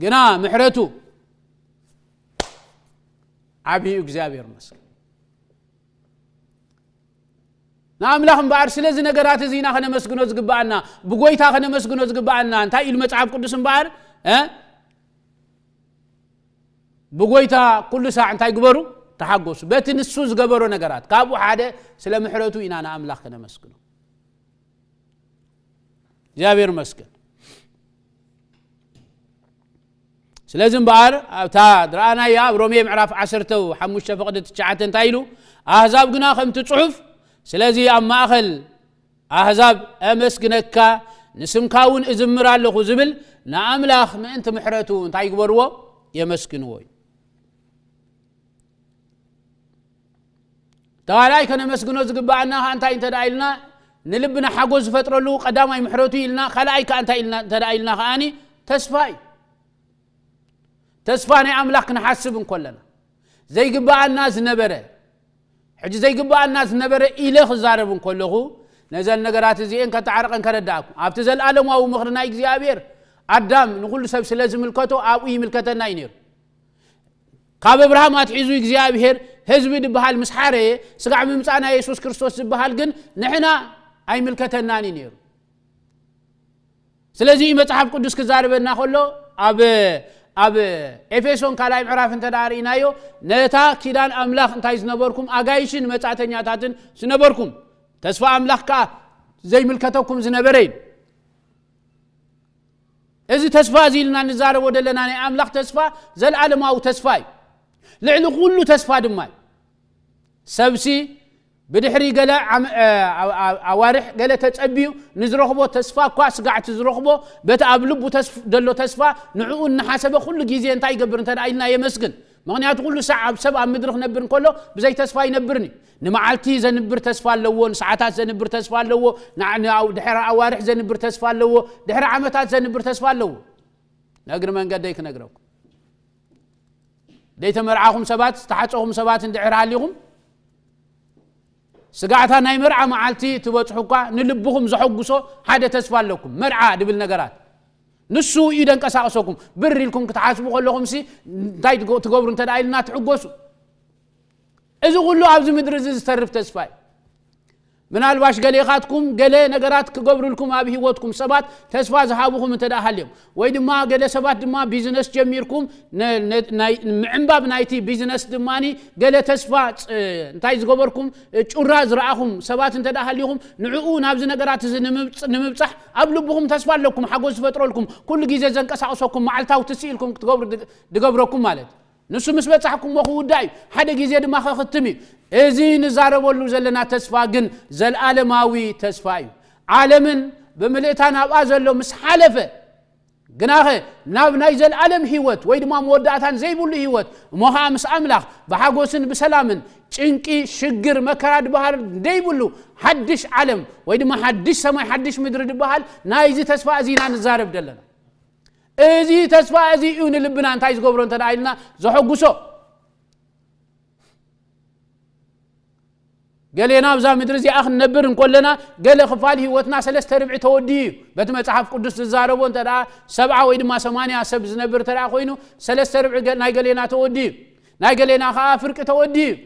ግና ምሕረቱ ዓብዩ እግዚኣብሔር ይመስገን። ንኣምላኽ እምበኣር ስለዚ ነገራት እዚ ኢና ከነመስግኖ ዝግብኣና፣ ብጎይታ ከነመስግኖ ዝግብኣና። እንታይ ኢሉ መጽሓፍ ቅዱስ እምበኣር እ ብጎይታ ኩሉ ሳዕ እንታይ ግበሩ? ተሓጎሱ። በቲ ንሱ ዝገበሮ ነገራት ካብኡ ሓደ ስለ ምሕረቱ ኢና ንኣምላኽ ከነመስግኖ። እግዚኣብሔር ይመስገን። ስለዚ እምበኣር ኣብታ ዝረኣናያ ኣብ ሮሜ ምዕራፍ ዓሰርተ ሓሙሽተ ፍቕዲ ትሽዓተ እንታይ ኢሉ? ኣህዛብ ግና ከምቲ ጽሑፍ ስለዚ ኣብ ማእኸል ኣህዛብ ኣመስግነካ ንስምካ እውን እዝምር ኣለኹ ዝብል ንኣምላኽ ምእንቲ ምሕረቱ እንታይ ይግበርዎ? የመስግንዎ እዩ። ተባልኣይ ከነመስግኖ ዝግብኣና ከዓ እንታይ እንተ ደኣ ኢልና ንልብና ሓጎስ ዝፈጥረሉ ቀዳማይ ምሕረቱ ኢልና ካልኣይ ከዓ እንታይ ኢልና እንተ ደኣ ኢልና ከዓኒ ተስፋ እዩ። ተስፋ ናይ ኣምላኽ ክንሓስብ እንኮለና ዘይግብኣና ዝነበረ ሕጂ ዘይግብኣና ዝነበረ ኢለ ክዛረብ እንከለኹ ነዘን ነገራት እዚኤን ከተዓርቐን ከረዳእኩም ኣብቲ ዘለኣለማዊ ምኽሪ ናይ እግዚኣብሔር ኣዳም ንኹሉ ሰብ ስለ ዝምልከቶ ኣብኡ ይምልከተና እዩ ነይሩ። ካብ ኣብርሃም ኣትሒዙ እግዚኣብሔር ህዝቢ ዝበሃል ምስ ሓረየ ስጋዕ ምምፃእ ናይ የሱስ ክርስቶስ ዝበሃል ግን ንሕና ኣይምልከተናን እዩ ነይሩ። ስለዚ መጽሓፍ ቅዱስ ክዛረበና ከሎ ኣብ ኣብ ኤፌሶን ካልኣይ ምዕራፍ እንተ ደኣ ርኢናዮ ነታ ኪዳን ኣምላኽ እንታይ ዝነበርኩም ኣጋይሽን መጻእተኛታትን ዝነበርኩም ተስፋ ኣምላኽ ከኣ ዘይምልከተኩም ዝነበረ እዩ። እዚ ተስፋ እዚ ኢልና ንዛረቦ ዘለና ናይ ኣምላኽ ተስፋ ዘለኣለማዊ ተስፋ እዩ። ልዕሊ ኩሉ ተስፋ ድማ እዩ። ሰብሲ ብድሕሪ ገለ ዓም- እ፣ ኣ- ኣ- ኣዋርሕ ገለ ተጸቢዩ ንዝረኽቦ ተስፋ እኳ ስጋዕቲ ዝረኽቦ በቲ ኣብ ልቡ ተስፍ- ዘሎ ተስፋ ንዕኡ እናሓሰበ ኩሉ ግዜ እንታይ ይገብር እንተ ደኣ ኢልና የመስግን። ምኽንያቱ ኩሉ ሳዕ ኣብ ሰብ ኣብ ምድሪ ክነብር እንከሎ ብዘይ ተስፋ ኣይነብርን እዩ። ንመዓልቲ ዘንብር ተስፋ ኣለዎ፣ ንሰዓታት ዘንብር ተስፋ ኣለዎ፣ ንዓ- ንኣው- ድሕሪ ኣዋርሕ ዘንብር ተስፋ ኣለዎ፣ ድሕሪ ዓመታት ዘንብር ተስፋ ኣለዎ። ነግሪ መንገደይ ክነግረኩም ደይተመርዓኹም ሰባት ዝተሓፀኹም ሰባት እንድሕር ሃሊኹም ስጋዕታ ናይ መርዓ መዓልቲ ትበፅሑ እኳ ንልብኹም ዘሐጉሶ ሓደ ተስፋ ኣለኩም። መርዓ ድብል ነገራት ንሱ እዩ ደንቀሳቕሰኩም። ብር ኢልኩም ክትሓስቡ ከለኹም ሲ እንታይ ትገ- ትገብሩ እንተ ደኣ ኢልና ትሕጎሱ። እዚ ኩሉ ኣብዚ ምድሪ እዚ ዝተርፍ ተስፋ እዩ። ምናልባሽ ገሌኻትኩም ገለ ነገራት ክገብሩልኩም ኣብ ህይወትኩም ሰባት ተስፋ ዝሃብኹም እንተ ደኣ ሃልዮም ወይ ድማ ገለ ሰባት ድማ ቢዝነስ ጀሚርኩም ነ- ነ- ናይ- ምዕንባብ ናይቲ ቢዝነስ ድማ ገለ ተስፋ ፅ- እንታይ ዝገበርኩም እ፣ ጩራ ዝረኣኹም ሰባት እንተ ደኣ ሃሊኹም ንዕኡ ናብዚ ነገራት እዚ ንምብፅ- ንምብፃሕ ኣብ ልብኹም ተስፋ ኣለኩም ሓጎስ ዝፈጥረልኩም ኩሉ ግዜ ዘንቀሳቕሰኩም መዓልታዊ ትስኢልኩም ክትገብሩ ድ- ድገብረኩም ማለት እዩ። ንሱ ምስ በጻሕኩሞ ክውዳእ እዩ፣ ሓደ ግዜ ድማ ክኽትም እዩ። እዚ ንዛረበሉ ዘለና ተስፋ ግን ዘልኣለማዊ ተስፋ እዩ። ዓለምን ብምልእታ ናብኣ ዘሎ ምስ ሓለፈ ግናኸ ናብ ናይ ዘልኣለም ህይወት ወይ ድማ መወዳእታን ዘይብሉ ህይወት እሞ ኸዓ ምስ ኣምላኽ ብሓጎስን ብሰላምን ጭንቂ ሽግር መከራ ድበሃል ዘይብሉ ሓድሽ ዓለም ወይ ድማ ሓድሽ ሰማይ ሓድሽ ምድሪ ድበሃል ናይዚ ተስፋ እዚ ኢና ንዛረብ ዘለና። እዚ ተስፋ እዚ እዩ ንልብና እንታይ ዝገብሮ እንተ ኢልና ዘሐጉሶ። ገሌና ኣብዛ ምድሪ እዚኣ ክንነብር እንኮለና ገለ ክፋል ህይወትና ሰለስተ ርብዒ ተወዲኡ እዩ። በቲ መጽሓፍ ቅዱስ ዝዛረቦ እንተ ደኣ ሰብዓ ወይ ድማ ሰማንያ ሰብ ዝነብር እንተ ደኣ ኮይኑ ሰለስተ ርብዒ ገ- ናይ ገሌና ተወዲኡ እዩ። ናይ ገሌና ከኣ ፍርቂ ተወዲኡ እዩ።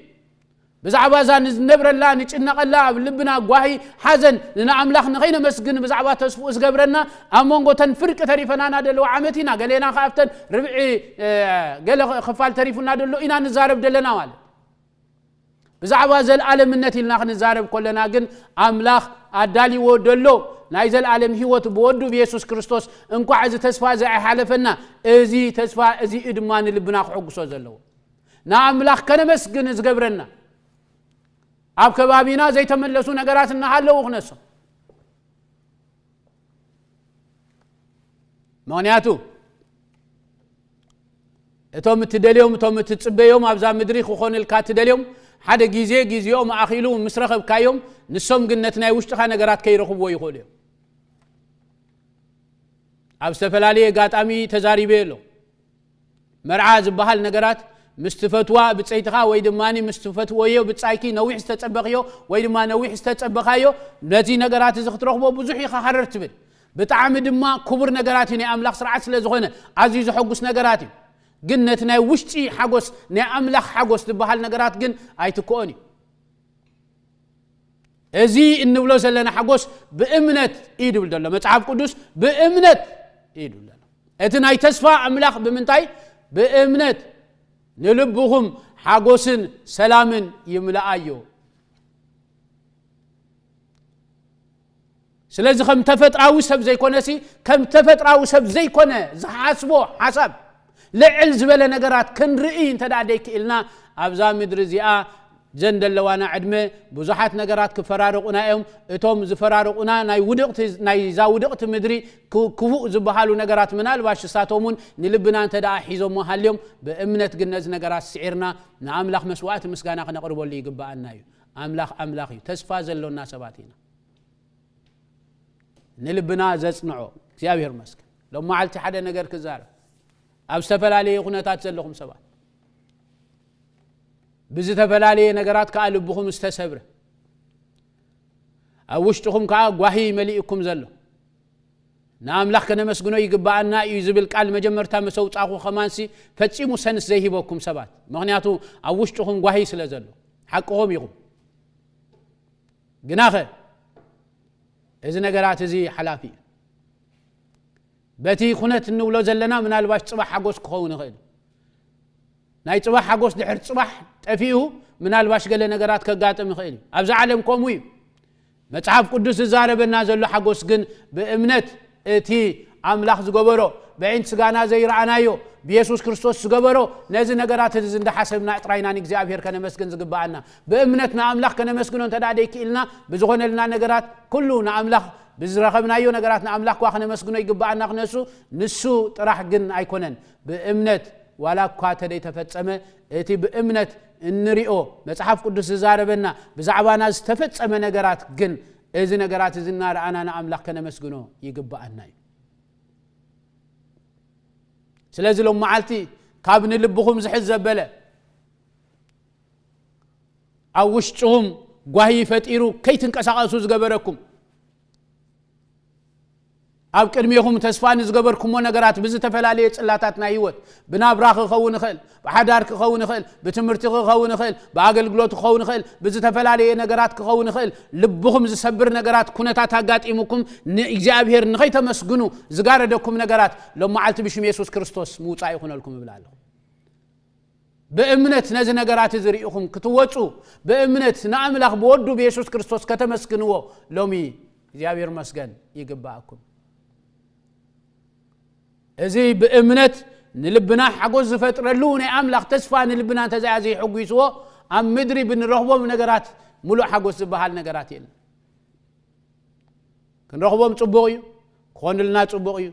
ብዛዕባ እዛ ንዝነብረላ፣ ንጭነቐላ፣ ኣብ ልብና ጓሂ፣ ሓዘን፣ ንኣምላኽ ንኸይነመስግን ብዛዕባ ተስፍኡ ዝገብረና፣ ኣብ መንጎ ተን ፍርቂ ተሪፈናና ዘለዋ ዓመት ኢና። ገሌና ከኣ ኣብተን ርብዒ፣ እ፣ ገለ ክፋል ተሪፉና ዘሎ ኢና ንዛረብ ዘለና ማለት። ብዛዕባ ዘልኣለምነት ኢልና ክንዛረብ ከለና ግን፣ ኣምላኽ ኣዳልዎ ዘሎ ናይ ዘልኣለም ህይወት ብወዱ ብየሱስ ክርስቶስ፣ እንኳዕ እዚ ተስፋ እዚ ኣይሓለፈና። እዚ ተስፋ እዚ እዩ ድማ ንልብና ክሕጉሶ ዘለዎ። ንኣምላኽ ከነመስግን ዝገብረና፣ ኣብ ከባቢና ዘይተመለሱ ነገራት እናሃለዉ ክነሶም። ምኽንያቱ፣ እቶም እትደልዮም፣ እቶም እትጽበዮም ኣብዛ ምድሪ ክኾኑልካ እትደልዮም፣ ሓደ ግዜ ግዜኦም ኣኺሉ ምስ ረኸብካዮም፣ ንሶም ግን ነቲ ናይ ውሽጥኻ ነገራት ከይረኽብዎ ይኽእሉ እዮም። ኣብ ዝተፈላለየ ኣጋጣሚ ተዛሪበ ኣሎ። መርዓ ዝበሃል ነገራት ምስ ትፈትዋ ብጸይትኻ ወይ ድማ ምስ ትፈትወዮ ብጻይኪ ነዊሕ ዝተጸበኽዮ ወይ ድማ ነዊሕ ዝተጸበኻዮ፣ ነዚ ነገራት እዚ ክትረኽቦ ብዙሕ ኢኻ ሃረር ትብል። ብጣዕሚ ድማ ክቡር ነገራት እዩ፣ ናይ ኣምላኽ ስርዓት ስለ ዝኾነ ኣዝዩ ዘሐጉስ ነገራት እዩ። ግን ነቲ ናይ ውሽጢ ሓጎስ፣ ናይ ኣምላኽ ሓጎስ ዝበሃል ነገራት ግን ኣይትክኦን እዩ። እዚ እንብሎ ዘለና ሓጎስ ብእምነት እዩ ድብል ዘሎ መጽሓፍ ቅዱስ፣ ብእምነት እዩ ድብል ዘሎ። እቲ ናይ ተስፋ ኣምላኽ ብምንታይ? ብእምነት። ንልብኹም ሓጎስን ሰላምን ይምልኣዮ። ስለዚ ከም ተፈጥራዊ ሰብ ዘይኮነሲ፣ ከም ተፈጥራዊ ሰብ ዘይኮነ ዝሓስቦ ሓሳብ ልዕል ዝበለ ነገራት ክንርኢ እንተ ደኣ ደይክኢልና፣ ኣብዛ ምድሪ እዚኣ ዘን ዘለዋና ዕድመ ብዙሓት ነገራት ክፈራርቑና እዮም። እቶም ዝፈራርቑና ናይ ውድቕቲ፣ ናይዛ ውድቕቲ ምድሪ ክፉእ ዝበሃሉ ነገራት ምናልባሽ እሳቶም እውን ንልብና እንተ ደኣ ሒዞሞ ሃልዮም፣ ብእምነት ግን ነዚ ነገራት ስዒርና ንኣምላኽ መስዋዕቲ ምስጋና ክነቕርበሉ ይግብኣና እዩ። ኣምላኽ ኣምላኽ እዩ። ተስፋ ዘሎና ሰባት ኢና። ንልብና ዘጽንዖ እግዚኣብሔር ይመስገን። ሎም መዓልቲ ሓደ ነገር ክዛረብ፣ ኣብ ዝተፈላለየ ኩነታት ዘለኹም ሰባት፣ ብዝተፈላለየ ነገራት ከኣ ልብኹም ዝተሰብረ፣ ኣብ ውሽጥኹም ከኣ ጓሂ መሊእኩም ዘሎ፣ ንኣምላኽ ከነመስግኖ ይግብኣና እዩ ዝብል ቃል መጀመርታ ምስ ኣውጻእኩ ከማንሲ ፈጺሙ ሰንስ ዘይሂበኩም ሰባት፣ ምኽንያቱ ኣብ ውሽጥኹም ጓሂ ስለ ዘሎ። ሓቅኹም ኢኹም። ግናኸ እዚ ነገራት እዚ ሓላፊ እዩ። በቲ ኩነት እንብሎ ዘለና ምናልባሽ ጽባሕ ሓጎስ ክኸውን ይኽእል እዩ። ናይ ጽባሕ ሓጎስ ድሕር ጽባሕ ጠፊኡ ምናልባሽ ገለ ነገራት ከጋጥም ይኽእል እዩ። ኣብዚ ዓለም ከምኡ እዩ። መጽሓፍ ቅዱስ ዝዛረበና ዘሎ ሓጎስ ግን ብእምነት እቲ ኣምላኽ ዝገበሮ፣ ብዒንቲ ስጋና ዘይረኣናዮ፣ ብየሱስ ክርስቶስ ዝገበሮ፣ ነዚ ነገራት እዚ እንዳሓሰብና ጥራይና ንእግዚኣብሔር ከነመስግን ዝግብኣና። ብእምነት ንኣምላኽ ከነመስግኖ እንተ ደኣ ደይክኢልና፣ ብዝኾነልና ነገራት ኩሉ ንኣምላኽ፣ ብዝረኸብናዮ ነገራት ንኣምላኽ እኳ ከነመስግኖ ይግብኣና ክነሱ፣ ንሱ ጥራሕ ግን ኣይኮነን። ብእምነት ዋላ እኳ ተደይተፈጸመ፣ እቲ ብእምነት እንሪኦ መጽሓፍ ቅዱስ ዝዛረበና ብዛዕባና ዝተፈጸመ ነገራት ግን፣ እዚ ነገራት እዚ እናረኣና ንኣምላኽ ከነመስግኖ ይግብኣና እዩ። ስለዚ ሎም መዓልቲ ካብ ንልብኹም ዝሕዝ ዘበለ፣ ኣብ ውሽጥኹም ጓሂ ፈጢሩ ከይትንቀሳቐሱ ዝገበረኩም፣ ኣብ ቅድሜኹም ተስፋ ንዝገበርኩሞ ነገራት ብዝተፈላለየ ጽላታት ናይ ህይወት፣ ብናብራ ክኸውን ይኽእል፣ ብሓዳር ክኸውን ይኽእል፣ ብትምህርቲ ክኸውን ይኽእል፣ ብኣገልግሎት ክኸውን ይኽእል፣ ብዝተፈላለየ ነገራት ክኸውን ይኽእል፣ ልብኹም ዝሰብር ነገራት፣ ኩነታት ኣጋጢሙኩም ንእግዚኣብሔር ንኸይተመስግኑ ዝጋረደኩም ነገራት ሎም መዓልቲ ብሽም የሱስ ክርስቶስ ምውጻእ ይኹነልኩም እብል ኣለኹ። ብእምነት ነዚ ነገራት እዚ ርኢኹም ክትወጹ፣ ብእምነት ንኣምላኽ ብወዱ ብየሱስ ክርስቶስ ከተመስግንዎ ሎሚ እግዚኣብሔር መስገን ይግብኣኩም። እዚ ብእምነት ንልብና ሓጎስ ዝፈጥረሉ ናይ ኣምላኽ ተስፋ ንልብና እንተዘይ ኣዘይ ሕጒስዎ፣ ኣብ ምድሪ ብንረኽቦም ነገራት ምሉእ ሓጎስ ዝበሃል ነገራት የለን። ክንረኽቦም ጽቡቕ እዩ፣ ክኾኑልና ጽቡቕ እዩ።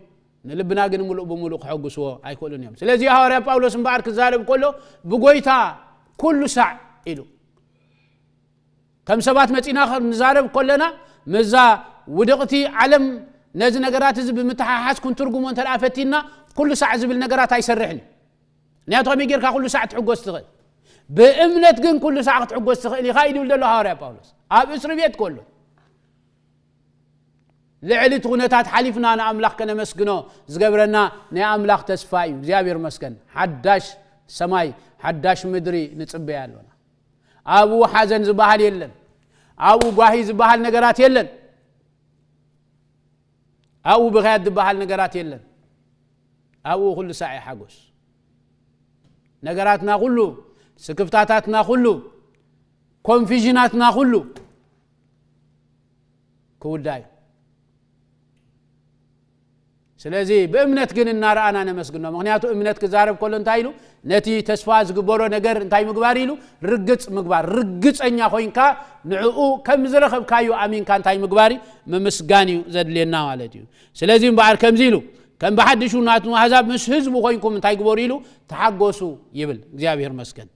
ንልብና ግን ምሉእ ብምሉእ ክሐጉስዎ ኣይክእሉን እዮም። ስለዚ ሃዋርያ ጳውሎስ እምበኣር ክዛረብ ከሎ፣ "ብጎይታ ኩሉ ሳዕ" ኢሉ። ከም ሰባት መጺና ክንዛረብ ከለና፣ ምዛ ውድቕቲ ዓለም ነዚ ነገራት እዚ ብምትሓሓዝ ክንትርጉሞ እንተ ደኣ ፈቲንና፣ ኩሉ ሳዕ ዝብል ነገራት ኣይሰርሕን እዩ። ምክንያቱ ከመይ ጌርካ ኩሉ ሳዕ ትሕጎስ ትኽእል? ብእምነት ግን ኩሉ ሳዕ ክትሕጎስ ትኽእል ኢኻ እዩ ዝብል ዘሎ ሃዋርያ ጳውሎስ። ኣብ እስሪ ቤት ከሎ ልዕሊ እቲ ኩነታት ሓሊፍና ንኣምላኽ ከነመስግኖ ዝገብረና ናይ ኣምላኽ ተስፋ እዩ። እግዚኣብሔር መስገን። ሓዳሽ ሰማይ፣ ሓዳሽ ምድሪ ንጽበያ ኣሎና። ኣብኡ ሓዘን ዝበሃል የለን። ኣብኡ ጓሂ ዝበሃል ነገራት የለን። ኣብኡ ብኽያት ዝበሃል ነገራት የለን። ኣብኡ ኩሉ ሳዕ ሓጎስ። ነገራትና ኩሉ፣ ስክፍታታትና ኩሉ፣ ኮንፊዥናትና ኩሉ ክውዳዩ። ስለዚ ብእምነት ግን እናረኣና ነመስግኖ። ምኽንያቱ እምነት ክዛረብ ከሎ እንታይ ኢሉ? ነቲ ተስፋ ዝግበሮ ነገር እንታይ ምግባር ኢሉ? ርግጽ ምግባር። ርግጸኛ ኮይንካ ንዕኡ ከም ዝረኸብካዮ ኣሚንካ እንታይ ምግባር እዩ? ምምስጋን እዩ ዘድልየና ማለት እዩ። ስለዚ እምበኣር ከምዚ ኢሉ፣ ከም ብሓድሽ ውናት ኣሕዛብ ምስ ህዝቡ ኮይንኩም እንታይ ግበሩ ኢሉ? ተሓጎሱ ይብል። እግዚኣብሔር መስገን።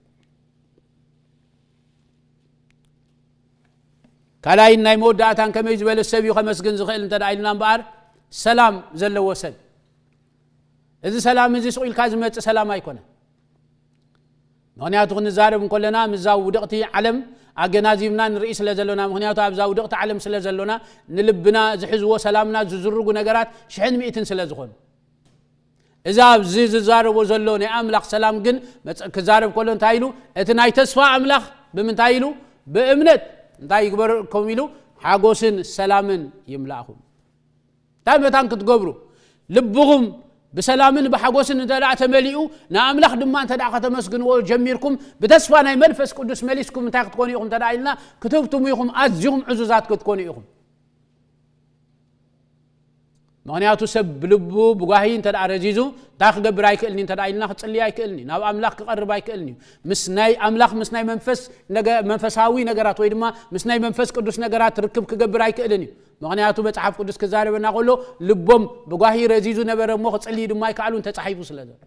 ካልኣይን ናይ መወዳእታን ከመይ ዝበለ ሰብ እዩ ከመስግን ዝኽእል እንተ ደኣ ኢልና እምበኣር፣ ሰላም ዘለዎ ሰብ። እዚ ሰላም እዚ ስቕ ኢልካ ዝመጽእ ሰላም ኣይኮነን። ምኽንያቱ ክንዛረብ እንከለና ምስዛ ውድቕቲ ዓለም ኣገናዚብና ንርኢ ስለ ዘሎና፣ ምኽንያቱ ኣብዛ ውድቕቲ ዓለም ስለ ዘሎና፣ ንልብና ዝሕዝዎ ሰላምና ዝዝርጉ ነገራት ሽሕን ሚእትን ስለ ዝኾኑ። እዚ ኣብዚ ዝዛረቦ ዘሎ ናይ ኣምላኽ ሰላም ግን መጽ-፣ ክዛረብ ከሎ እንታይ ኢሉ? እቲ ናይ ተስፋ ኣምላኽ ብምንታይ ኢሉ? ብእምነት እንታይ ይግበረኩም ኢሉ? ሓጎስን ሰላምን ይምላእኹም። እንታይ መታን ክትገብሩ? ልብኹም ብሰላምን ብሓጎስን እንተ ደኣ ተመሊኡ፣ ንኣምላኽ ድማ እንተ ደኣ ከተመስግንዎ ጀሚርኩም፣ ብተስፋ ናይ መንፈስ ቅዱስ መሊስኩም እንታይ ክትኮኑ ኢኹም እንተ ደኣ ኢልና፣ ክትህብትሙ ኢኹም፣ ኣዝኹም ዕዙዛት ክትኮኑ ኢኹም። ምኽንያቱ ሰብ ብልቡ ብጓሂ እንተ ደኣ ረዚዙ፣ እንታይ ክገብር ኣይክእልን እዩ እንተ ደኣ ኢልና፣ ክጽልይ ኣይክእልን እዩ። ናብ ኣምላኽ ክቐርብ ኣይክእልን እዩ። ምስ ናይ ኣምላኽ፣ ምስ ናይ መንፈስ ነገ-፣ መንፈሳዊ ነገራት ወይ ድማ ምስ ናይ መንፈስ ቅዱስ ነገራት ርክብ ክገብር ኣይክእልን እዩ። ምኽንያቱ መጽሓፍ ቅዱስ ክዛረበና ከሎ፣ ልቦም ብጓሂ ረዚዙ ነበረ እሞ ክጽልዩ ድማ ኣይከኣሉን ተጻሒፉ ስለ ዘሎ።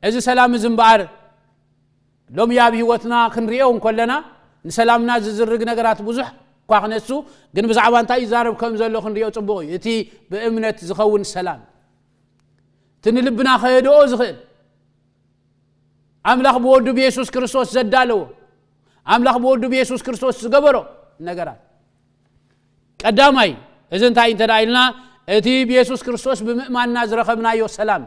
እዚ ሰላም እዚ እምበኣር ሎሚ ኣብ ህይወትና ክንሪኦ እንከለና ንሰላምና ዝዝርግ ነገራት ብዙሕ እኳ ክነሱ፣ ግን ብዛዕባ እንታይ ይዛረብ ከም ዘሎ ክንሪኦ ጽቡቕ እዩ። እቲ ብእምነት ዝኸውን ሰላም፣ እቲ ንልብና ከየድኦ ዝኽእል፣ ኣምላኽ ብወዱ ብየሱስ ክርስቶስ ዘዳለዎ፣ ኣምላኽ ብወዱ ብየሱስ ክርስቶስ ዝገበሮ ነገራት። ቀዳማይ፣ እዚ እንታይ እንተ ደኣ ኢልና፣ እቲ ብየሱስ ክርስቶስ ብምእማንና ዝረኸብናዮ ሰላም።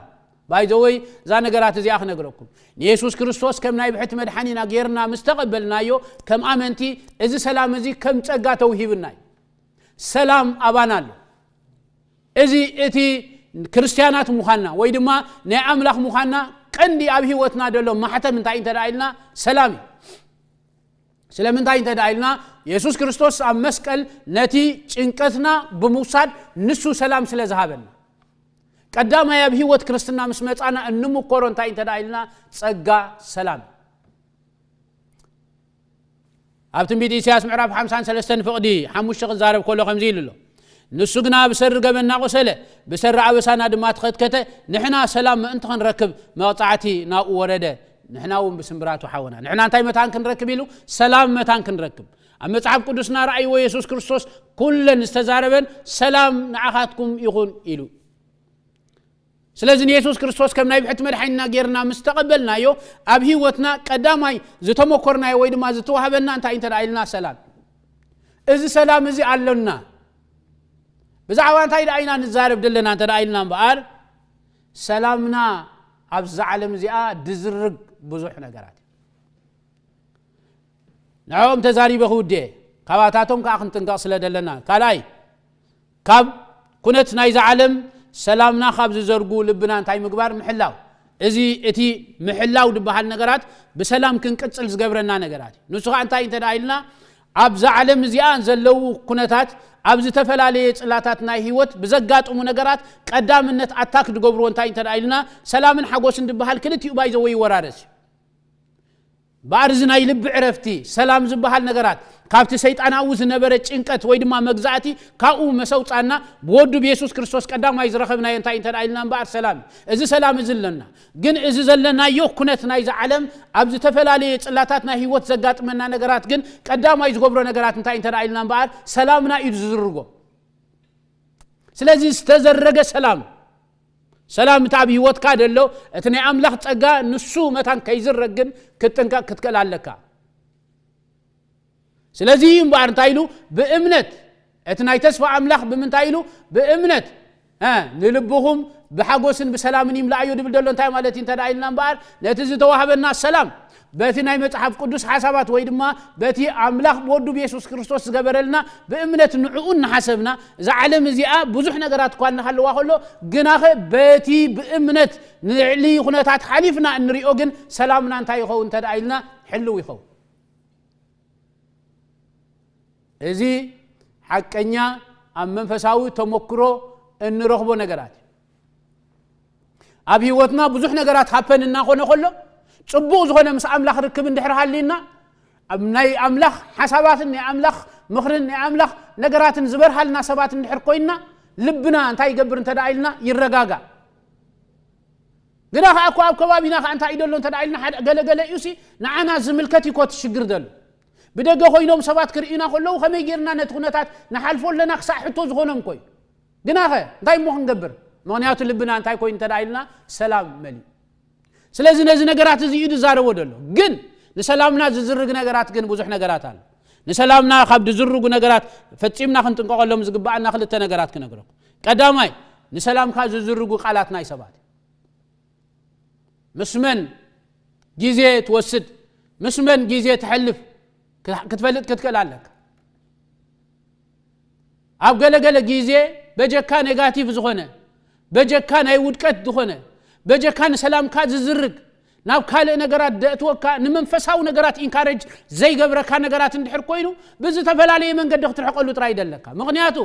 ባይ ዘ ወይ፣ እዛ ነገራት እዚኣ ክነግረኩም። ንየሱስ ክርስቶስ ከም ናይ ብሕቲ መድሓኒና ጌርና ምስ ተቐበልናዮ፣ ከም ኣመንቲ፣ እዚ ሰላም እዚ ከም ጸጋ ተውሂብና እዩ። ሰላም ኣባና ኣሎ። እዚ እቲ ክርስትያናት ምዃንና ወይ ድማ ናይ ኣምላኽ ምዃንና ቀንዲ ኣብ ህይወትና ዘሎ ማሕተም እንታይ እንተ ደኣ ኢልና፣ ሰላም እዩ። ስለምንታይ እንተ ደኣ ኢልና፣ የሱስ ክርስቶስ ኣብ መስቀል ነቲ ጭንቀትና ብምውሳድ ንሱ ሰላም ስለ ዝሃበና። ቀዳማይ ኣብ ህይወት ክርስትና ምስ መጻና እንምኮሮ እንታይ እንተ ደኣ ኢልና፣ ጸጋ ሰላም። ኣብ ትንቢት ኢሳያስ ምዕራፍ ሓምሳን ሰለስተን ፍቕዲ ሓሙሽተ ክዛረብ ከሎ ከምዚ ኢሉ ኣሎ። ንሱ ግና ብሰሪ ገበንና ቆሰለ፣ ብሰሪ ኣበሳና ድማ ተኸትከተ፣ ንሕና ሰላም ምእንቲ ክንረክብ መቕጻዕቲ ናብኡ ወረደ፣ ንሕና እውን ብስምብራቱ ሓወና። ንሕና እንታይ መታን ክንረክብ ኢሉ? ሰላም መታን ክንረክብ። ኣብ መጽሓፍ ቅዱስና ረኣይዎ የሱስ ክርስቶስ ኩለን ዝተዛረበን ሰላም ንዓኻትኩም ይኹን ኢሉ። ስለዚ ንየሱስ ክርስቶስ ከም ናይ ብሕቲ መድሓኒና ጌርና ምስ ተቐበልናዮ፣ ኣብ ህይወትና ቀዳማይ ዝተመኮርናዮ ወይ ድማ ዝተዋህበና እንታይ እንተ ደኣ ኢልና ሰላም። እዚ ሰላም እዚ ኣሎና። ብዛዕባ እንታይ ደኣ ኢና ንዛረብ ደለና እንተ ደኣ ኢልና እምበኣር፣ ሰላምና ኣብዛ ዓለም እዚኣ ድዝርግ ብዙሕ ነገራት እዩ። ንዕኦም ተዛሪበ ክውድኤ፣ ካባታቶም ከኣ ክንጥንቀቕ ስለ ደለና። ካልኣይ፣ ካብ ኩነት ናይዛ ዓለም ሰላምና ካብ ዝዘርጉ ልብና እንታይ ምግባር? ምሕላው። እዚ እቲ ምሕላው ዝበሃል ነገራት ብሰላም ክንቅጽል ዝገብረና ነገራት እዩ። ንሱ ኸኣ እንታይ እንተ ደኣ ኢልና፣ ኣብዛ ዓለም እዚኣ ዘለዉ ኩነታት፣ ኣብ ዝተፈላለየ ጽላታት ናይ ህይወት ብዘጋጥሙ ነገራት ቀዳምነት ኣታክ ዝገብርዎ እንታይ እንተ ደኣ ኢልና፣ ሰላምን ሓጎስን ዝበሃል ክልቲኡ ባይ ዘ ወይ ይወራረስ እዩ። እምበኣር እዚ ናይ ልቢ ዕረፍቲ፣ ሰላም ዝበሃል ነገራት፣ ካብቲ ሰይጣናዊ ዝነበረ ጭንቀት ወይ ድማ መግዛእቲ ካብኡ መሰውጻና ብወዱ ብየሱስ ክርስቶስ ቀዳማይ ዝረኸብናዮ እንታይ እንተ ደኣ ኢልና እምበኣር ሰላም እዩ። እዚ ሰላም እዚ ኣለና። ግን እዚ ዘለናዮ ኩነት ናይዚ ዓለም ኣብ ዝተፈላለየ ጽላታት ናይ ህይወት ዘጋጥመና ነገራት ግን ቀዳማይ ዝገብሮ ነገራት እንታይ እንተ ደኣ ኢልና እምበኣር ሰላምና እዩ ዝዝርጎ። ስለዚ ዝተዘረገ ሰላም፣ ሰላም እቲ ኣብ ህይወትካ ደሎ፣ እቲ ናይ ኣምላኽ ጸጋ ንሱ መታን ከይዝረግ ግን ክትጥንቀቕ ክትክእል ኣለካ። ስለዚ እዩ እምበኣር እንታይ ኢሉ? ብእምነት፣ እቲ ናይ ተስፋ ኣምላኽ ብምንታይ ኢሉ? ብእምነት እ፣ ንልብኹም ብሓጎስን ብሰላምን ይምላእዮ ድብል ዘሎ እንታይ ማለት እዩ እንተ ደኣ ኢልና እምበኣር፣ ነቲ ዝተዋህበና ሰላም በቲ ናይ መጽሓፍ ቅዱስ ሓሳባት ወይ ድማ በቲ ኣምላኽ ብወዱ ብየሱስ ክርስቶስ ዝገበረልና ብእምነት ንዕኡ እናሓሰብና፣ እዛ ዓለም እዚኣ ብዙሕ ነገራት እኳ እናሃለዋ ከሎ፣ ግናኸ በቲ ብእምነት ንልዕሊ ኩነታት ሓሊፍና እንሪኦ ግን ሰላምና እንታይ ይኸውን እንተ ደኣ ኢልና፣ ሕልው ይኸውን። እዚ ሓቀኛ ኣብ መንፈሳዊ ተመክሮ እንረኽቦ ነገራት እዩ። ኣብ ህይወትና ብዙሕ ነገራት ሃፐን እናኾነ ከሎ፣ ጽቡቕ ዝኾነ ምስ ኣምላኽ ርክብ እንድሕር ሃልዩና፣ ኣብ ናይ ኣምላኽ ሓሳባትን ናይ ኣምላኽ ምኽርን ናይ ኣምላኽ ነገራትን ዝበርሃልና ሰባት እንድሕር ኮይንና፣ ልብና እንታይ ይገብር እንተ ደኣ ኢልና፣ ይረጋጋእ። ግና ኸዓ እኮ ኣብ ከባቢና ኸዓ እንታይ እዩ ዘሎ እንተ ደኣ ኢልና፣ ሓደ ገለ ገለ እዩሲ ንዓና ዝምልከት እዩ እኮ እቲ ሽግር ዘሎ። ብደገ ኮይኖም ሰባት ክርእዩና ከለዉ ከመይ ጌርና ነቲ ኩነታት ንሓልፎ ኣለና ክሳዕ ሕቶ ዝኾኖም እኮ እዩ። ግናኸ እንታይ እሞ ክንገብር? ምኽንያቱ ልብና እንታይ ኮይኑ እንተ ደኣ ኢልና፣ ሰላም መሊኡ። ስለዚ ነዚ ነገራት እዚ እዩ ዝዛረቦ ዘሎ። ግን ንሰላምና ዝዝርግ ነገራት ግን ብዙሕ ነገራት ኣሎ። ንሰላምና ካብ ዝዝርጉ ነገራት ፈጺምና ክንጥንቀቐሎም ዝግብኣና ክልተ ነገራት ክነግረኩም። ቀዳማይ፣ ንሰላምካ ዝዝርጉ ቃላት ናይ ሰባት። ምስ መን ግዜ ትወስድ፣ ምስ መን ግዜ ተሕልፍ ክትፈልጥ ክትክእል ኣለካ። ኣብ ገለገለ ግዜ በጀካ ኔጋቲቭ ዝኾነ፣ በጀካ ናይ ውድቀት ዝኾነ፣ በጀካ ንሰላምካ ዝዝርግ፣ ናብ ካልእ ነገራት ደእትወካ፣ ንመንፈሳዊ ነገራት ኢንካሬጅ ዘይገብረካ ነገራት እንድሕር ኮይኑ፣ ብዝተፈላለየ መንገዲ ክትርሕቀሉ ጥራይ ይደለካ። ምኽንያቱ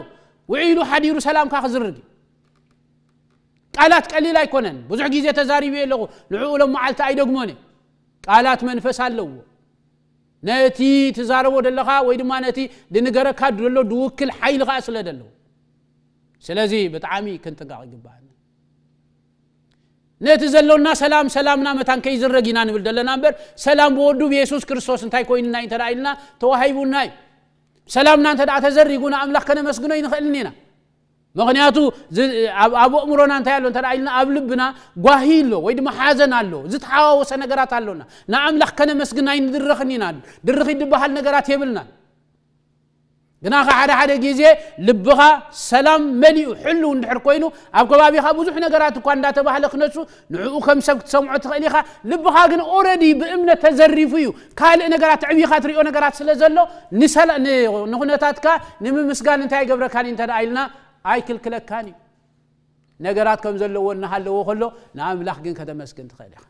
ውዒሉ ሓዲሩ ሰላምካ ክዝርግ እዩ። ቃላት ቀሊል ኣይኮነን። ብዙሕ ግዜ ተዛሪበ ኣለኹ። ንዕኡ ሎም መዓልቲ ኣይደግሞን እየ። ቃላት መንፈስ ኣለዎ። ነቲ ትዛረቦ ዘለኻ ወይ ድማ ነቲ ድንገረካ ዘሎ ድውክል ሓይሊ ኸኣ ስለ ዘለዎ። ስለዚ ብጣዕሚ ክንጥንቀቕ ይግባኣና። ነቲ ዘሎና ሰላም ሰላምና መታን ከይዝረግ ኢና ንብል ዘለና እምበር፣ ሰላም ብወዱ ብየሱስ ክርስቶስ እንታይ ኮይንና እዩ እንተ ደኣ ኢልና፣ ተዋሂቡና እዩ። ሰላምና እንተ ደኣ ተዘሪጉ ንኣምላኽ ከነመስግኖ ኣይንኽእልን ኢና። ምኽንያቱ ዝ-፣ ኣብ፣ ኣብ ኣእምሮና እንታይ ኣሎ እንተ ደኣ ኢልና፣ ኣብ ልብና ጓሂ ኣሎ ወይ ድማ ሓዘን ኣሎ፣ ዝተሓዋወሰ ነገራት ኣሎና። ንኣምላኽ ከነመስግን ኣይንድረኽን ኢና። ድርኺት ዝበሃል ነገራት የብልናን። ግናኸ ሓደ ሓደ ግዜ ልብኻ ሰላም መሊኡ ሕልው እንድሕር ኮይኑ፣ ኣብ ከባቢኻ ብዙሕ ነገራት እኳ እንዳተባህለ ክነሱ፣ ንዕኡ ከም ሰብ ክትሰምዖ ትኽእል ኢኻ። ልብኻ ግን ኦረዲ ብእምነት ተዘሪፉ እዩ። ካልእ ነገራት ኣዕቢኻ ትሪኦ ነገራት ስለ ዘሎ፣ ንሰላ-፣ ን-፣ ንኹነታትካ ንምምስጋን እንታይ ኣይገብረካን እዩ እንተ ደኣ ኢልና፣ ኣይክልክለካን እዩ። ነገራት ከም ዘለዎ እናሃለዎ ከሎ፣ ንኣምላኽ ግን ከተመስግን ትኽእል ኢኻ።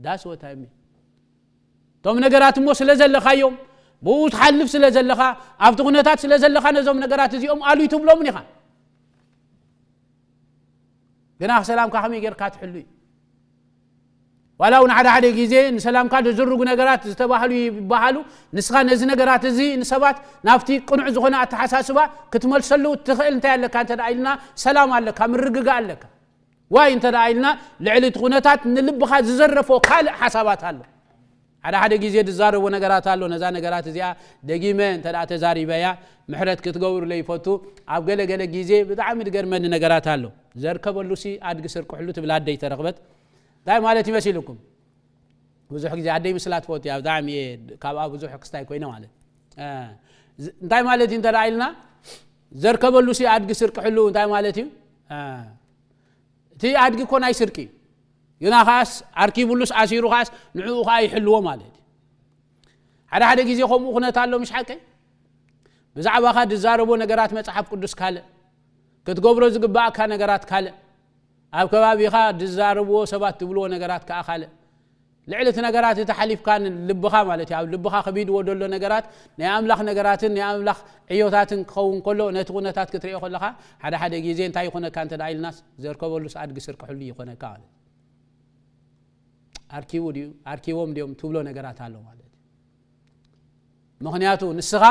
That's what I mean። እቶም ነገራት እሞ ስለ ዘለኻዮም፣ ብኡ ትሓልፍ ስለ ዘለኻ፣ ኣብቲ ኩነታት ስለ ዘለኻ፣ ነዞም ነገራት እዚኦም ኣሉ ይትብሎምን ኢኻ። ግና ሰላምካ ከመይ ጌርካ ትሕሉ እዩ? ዋላ እውን ሓደ ሓደ ግዜ ንሰላምካ ዝዝርጉ ነገራት ዝተባህሉ ይበሃሉ። ንስኻ ነዚ ነገራት እዚ ንሰባት ናብቲ ቅኑዕ ዝኾነ ኣተሓሳስባ ክትመልሰሉ ትኽእል እንታይ ኣለካ እንተ ደኣ ኢልና፣ ሰላም ኣለካ፣ ምርግጋእ ኣለካ። ዋይ እንተ ደኣ ኢልና፣ ልዕሊ እቲ ኩነታት ንልብኻ ዝዘረፎ ካልእ ሓሳባት ኣሎ። ሓደ ሓደ ግዜ ዝዛረቦ ነገራት ኣሎ። ነዛ ነገራት እዚኣ ደጊመ እንተ ደኣ ተዛሪበያ፣ ምሕረት ክትገብሩለይ ይፈቱ። ኣብ ገለ ገለ ግዜ ብጣዕሚ ዝገርመኒ ነገራት ኣሎ። ዘርከበሉሲ ኣድጊ ስርቅሕሉ ትብል ኣደይ ተረኽበት። እንታይ ማለት ይመሲልኩም? ብዙሕ ግዜ ኣደይ ምስላ ትፈቱ እያ። ብጣዕሚ እየ ካብኣ ብዙሕ ክስታይ ኮይነ ማለት። እ፣ ዝ-፣ እንታይ ማለት እዩ እንተ ደኣ ኢልና፣ ዘርከበሉሲ ኣድጊ ስርቅሕሉ እንታይ ማለት እዩ? እ፣ እቲ ኣድጊ እኮ ናይ ስርቂ እዩ። ግና ኸኣስ ኣርኪቡሉስ ኣሲሩ ኸኣስ ንዕኡ ኸኣ ይሕልዎ ማለት እዩ። ሓደ ሓደ ግዜ ከምኡ ኩነት ኣሎ፣ ምሽ ሓቀይ? ብዛዕባኻ ዝዛረቦ ነገራት መጽሓፍ ቅዱስ ካልእ፣ ክትገብሮ ዝግባእካ ነገራት ካልእ፣ ኣብ ከባቢኻ ዝዛረብዎ ሰባት ዝብልዎ ነገራት ከኣ ካልእ። ልዕሊ እቲ ነገራት እቲ ሓሊፍካ ንልብኻ ማለት እዩ፣ ኣብ ልብኻ ከቢድዎ ዘሎ ነገራት፣ ናይ ኣምላኽ ነገራትን ናይ ኣምላኽ ዕዮታትን ክኸውን ከሎ፣ ነቲ ኩነታት ክትሪኦ ከለኻ፣ ሓደ ሓደ ግዜ እንታይ ይኾነካ እንተ ደኣ ኢልናስ፣ ዘርከበሉስ ኣድጊ ስርቅሕሉ ይኾነካ ማለት እዩ። ኣርኪቡ ድዩ? ኣርኪቦም ድዮም? ትብሎ ነገራት ኣሎ ማለት እዩ። ምኽንያቱ ንስኻ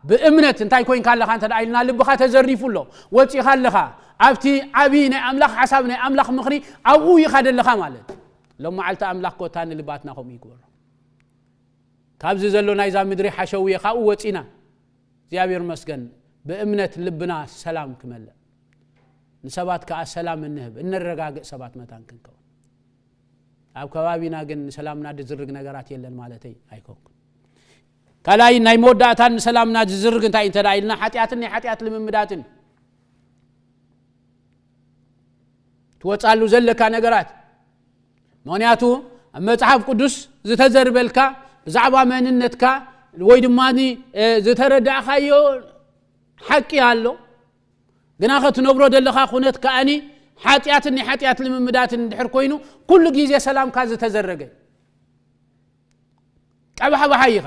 ብእምነት እንታይ ኮይንካ ኣለኻ እንተ ደኣ ኢልና፣ ልብኻ ተዘሪፉ ኣሎ። ወጺኻ ኣለኻ። ኣብቲ ዓቢ ናይ ኣምላኽ ሓሳብ፣ ናይ ኣምላኽ ምኽሪ ኣብኡ ኢኻ ዘለኻ ማለት እዩ። ሎም መዓልቲ ኣምላኽ ኮታ ንልባትና ከምኡ ይግበሮ። ካብዚ ዘሎ ናይዛ ምድሪ ሓሸውየ ካብኡ ወጺና፣ እግዚኣብሔር ይመስገን፣ ብእምነት ልብና ሰላም ክመልእ፣ ንሰባት ከኣ ሰላም እንህብ፣ እነረጋግእ ሰባት መታን ክንከውን። ኣብ ከባቢና ግን ንሰላምና ዝዝርግ ነገራት የለን ማለተይ ኣይኮንኩን። ካልኣይ ናይ መወዳእታን ንሰላምና ዝዝርግ እንታይ እንተ ደኣ ኢልና፣ ሓጢኣትን ናይ ሓጢኣት ልምምዳትን። ትወጻሉ ዘለካ ነገራት። ምኽንያቱ ኣብ መጽሓፍ ቅዱስ ዝተዘርበልካ ብዛዕባ መንነትካ ወይ ድማ ዝተረዳእካዮ ሓቂ ኣሎ፣ ግና ከትነብሮ ዘለኻ ኩነት ከኣኒ ሓጢኣትን ናይ ሓጢኣት ልምምዳትን እንድሕር ኮይኑ ኩሉ ግዜ ሰላምካ ዝተዘረገ፣ ቀባሕባሓይ ኢኻ።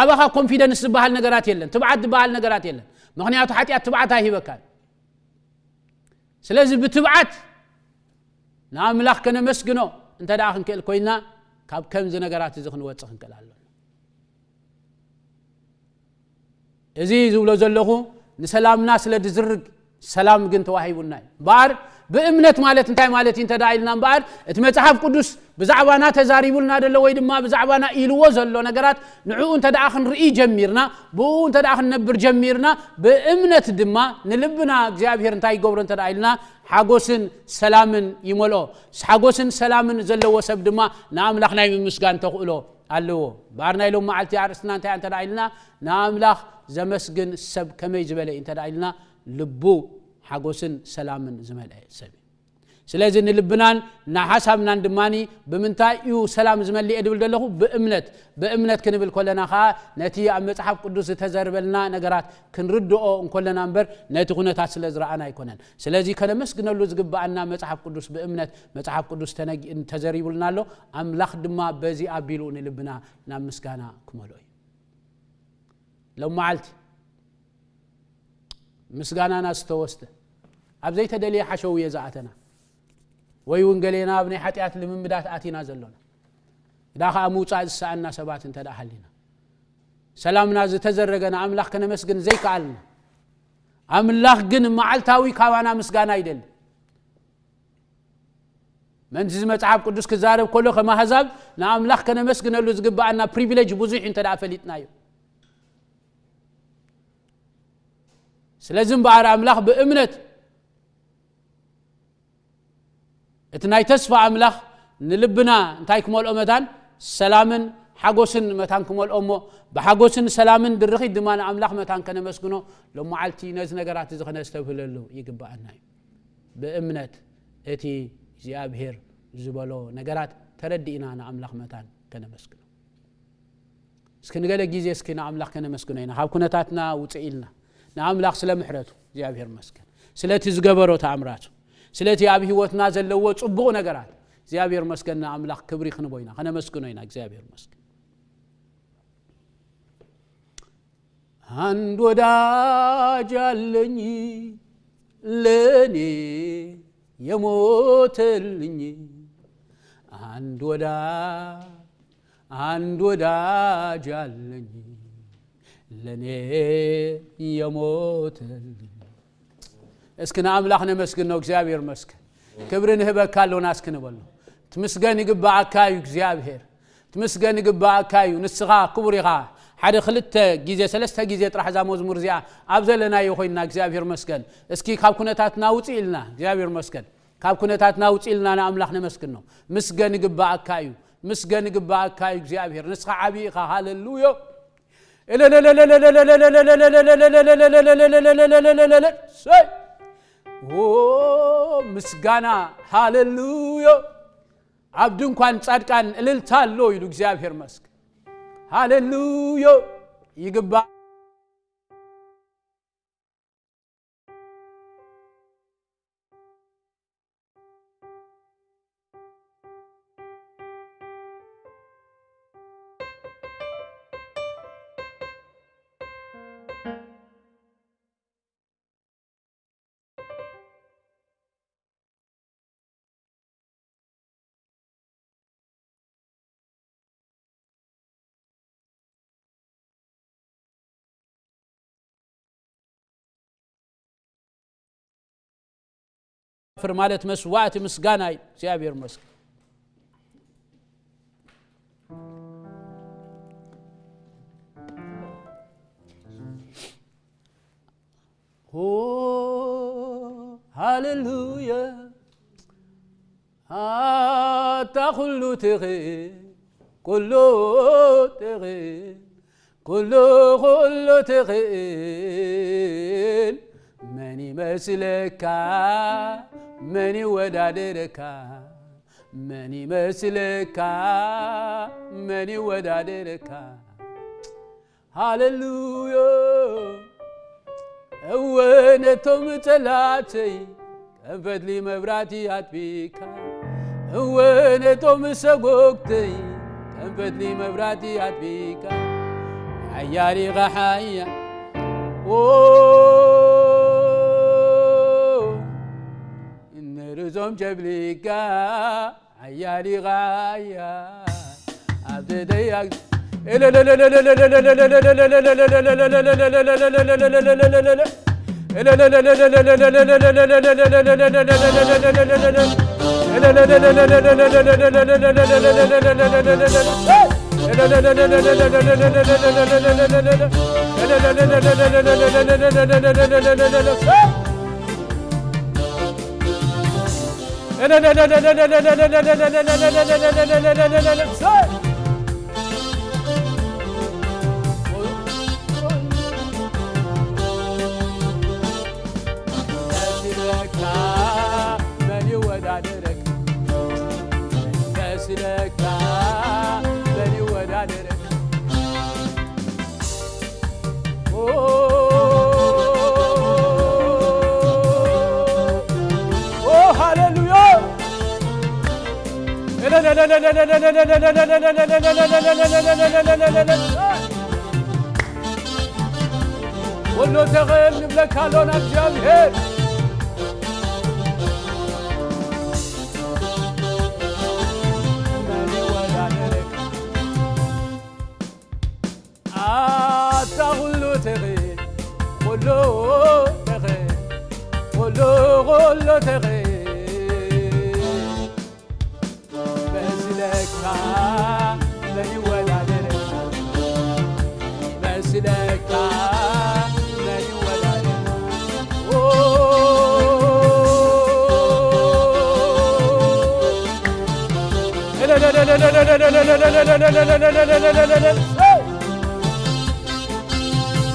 ኣባኻ ኮንፊደንስ ዝበሃል ነገራት የለን፣ ትብዓት ዝበሃል ነገራት የለን። ምኽንያቱ ሓጢኣት ትብዓት ኣይሂበካን። ስለዚ ብትብዓት ንኣምላኽ ከነመስግኖ እንተ ደኣ ክንክእል ኮይና፣ ካብ ከምዚ ነገራት እዚ ክንወጽእ ክንክእል ኣለና። እዚ ዝብሎ ዘለኹ ንሰላምና ስለ ዝዝርግ ሰላም ግን ተዋሂቡና እዩ። እምበኣር ብእምነት ማለት እንታይ ማለት እዩ እንተ ደኣ ኢልና እምበኣር፣ እቲ መጽሓፍ ቅዱስ ብዛዕባና ተዛሪቡልና ዘሎ ወይ ድማ ብዛዕባና ኢልዎ ዘሎ ነገራት ንዕኡ እንተ ደኣ ክንርኢ ጀሚርና፣ ብኡ እንተ ደኣ ክንነብር ጀሚርና፣ ብእምነት ድማ ንልብና እግዚኣብሔር እንታይ ይገብሮ እንተ ደኣ ኢልና፣ ሓጎስን ሰላምን ይመልኦ። ሓጎስን ሰላምን ዘለዎ ሰብ ድማ ንኣምላኽ ናይ ምምስጋን ተኽእሎ ኣለዎ። እምበኣር ናይ ሎም መዓልቲ ኣርእስትና እንታይ እንተ ደኣ ኢልና፣ ንኣምላኽ ዘመስግን ሰብ ከመይ ዝበለ እዩ እንተ ደኣ ኢልና፣ ልቡ ሓጎስን ሰላምን ዝመልአ ሰብ እዩ። ስለዚ ንልብናን ንሓሳብናን ድማ ብምንታይ እዩ ሰላም ዝመልእ እየ ድብል ዘለኹ? ብእምነት። ብእምነት ክንብል ከለና ኸኣ ነቲ ኣብ መጽሓፍ ቅዱስ ዝተዘርበልና ነገራት ክንርድኦ እንከለና እምበር ነቲ ኩነታት ስለ ዝረኣና ኣይኮነን። ስለዚ ከነመስግነሉ ዝግብኣና መጽሓፍ ቅዱስ ብእምነት መጽሓፍ ቅዱስ ተነጊ-፣ ተዘሪቡልና ኣሎ። ኣምላኽ ድማ በዚ ኣቢሉ ንልብና ናብ ምስጋና ክመልኦ እዩ። ሎም መዓልቲ ምስጋናና ዝተወስደ፣ ኣብ ዘይተደልየ ሓሸውየ ዝኣተና፣ ወይ እውን ገሌና ኣብ ናይ ሓጢኣት ልምምዳት ኣቲና ዘሎና፣ እዳ ኸኣ ምውጻእ ዝሰኣና ሰባት እንተ ደኣ ሃሊና፣ ሰላምና ዝተዘረገ ንኣምላኽ ከነመስግን ዘይከኣልና፣ ኣምላኽ ግን መዓልታዊ ካባና ምስጋና ይደሊ። ምእንቲ እዚ መጽሓፍ ቅዱስ ክዛረብ ከሎ ከም ኣህዛብ ንኣምላኽ ከነመስግነሉ ዝግብኣና ፕሪቪሌጅ ብዙሕ እዩ እንተ ደኣ ፈሊጥናዮ። ስለዚ እምበኣር ኣምላኽ ብእምነት እቲ ናይ ተስፋ ኣምላኽ ንልብና እንታይ ክመልኦ መታን? ሰላምን ሓጎስን መታን ክመልኦ እሞ ብሓጎስን ሰላምን ድርኺት ድማ ንኣምላኽ መታን ከነመስግኖ ሎም መዓልቲ ነዚ ነገራት እዚ ከነስተብህለሉ ይግብኣና እዩ። ብእምነት እቲ እግዚኣብሔር ዝበሎ ነገራት ተረዲእና ንኣምላኽ መታን ከነመስግኖ። እስኪ ንገለ ግዜ እስኪ ንኣምላኽ ከነመስግኖ ኢና። ካብ ኩነታትና ውፅእ ኢልና ንኣምላኽ ስለ ምሕረቱ እግዚኣብሔር መስገን። ስለቲ ዝገበሮ ተኣምራቱ፣ ስለቲ ኣብ ህይወትና ዘለዎ ጽቡቕ ነገራት እግዚኣብሔር መስገን። ንኣምላኽ ክብሪ ክንቦ ኢና፣ ከነመስግኖ ኢና። እግዚኣብሔር መስገን። አንድ ወዳጅ አለኝ ለኔ የሞተልኝ፣ አንድ ወዳ-፣ አንድ ወዳጅ አለኝ ለኔ የሞተልኝ። እስኪ ንኣምላኽ ነመስግን ነው። እግዚኣብሔር መስገን። ክብሪ ንህበካ ኣሎና እስኪ ንበሎ። ትምስገን ይግባኣካ እዩ እግዚኣብሔር። ትምስገን ይግባኣካ እዩ። ንስኻ ክቡር ኢኻ። ሓደ ክልተ ግዜ፣ ሰለስተ ግዜ ጥራሕ እዛ መዝሙር እዚኣ ኣብ ዘለናዮ ኮይንና እግዚኣብሔር መስገን። እስኪ ካብ ኩነታትና ውፅእ ኢልና እግዚኣብሔር መስገን። ካብ ኩነታትና ውፅእ ኢልና ንኣምላኽ ነመስግን ነው። ምስገን ይግባኣካ እዩ። ምስገን ይግባኣካ እዩ እግዚኣብሔር። ንስኻ ዓብዪ ኢኻ። ሃሌሉዮ። ሰይ። ኦ፣ ምስጋና። ሃሌሉዮ። ኣብ ድንኳን ጻድቃን እልልታ ኣሎ ኢሉ እግዚኣብሔር መስክ። ሃሌሉዮ። ይግባእ። ፍር ማለት መስዋዕቲ ምስጋና እዩ። እግዚኣብሔር ይመስገን። ሆ፣ ሃሌሉያ። ኣታ ኩሉ ትኽእል፣ ኩሉ ትኽእል፣ ኩሉ፣ ኩሉ ትኽእል፣ መን ይመስለካ? መን ይወዳደረካ? መን ይመስለካ? መን ይወዳደረካ? ሃሌሉያ። እወ ነቶም ጸላእተይ ከም ፈትሊ መብራህቲ ኣጥፊእካ፣ እወ ነቶም ሰጎግተይ ከም ፈትሊ መብራህቲ ኣጥፊእካ፣ ሓያል ኢኻ ሓያል። ኦ ንርእሶም ጨፍሊቕካ ሓያል ኢኻ ሓያል። ኣብቲ ደያግ መስለካ መን ይወዳደረካ? መስለካ መን ይወዳደረካ? ኦ፣ ኦ፣ ሃሌሉያ። ኩሉ ትኽእል ንብለካ ኣሎና እግዚኣብሔር። መን ይወዳደረካ? ኣታ ኩሉ ትኽእል፣ ኩሉ ትኽእል፣ ኩሉ፣ ኩሉ ትኽእል። መስለካ መን ይወዳደረካ? መስለካ መን ይወዳደረካ? ኦ፣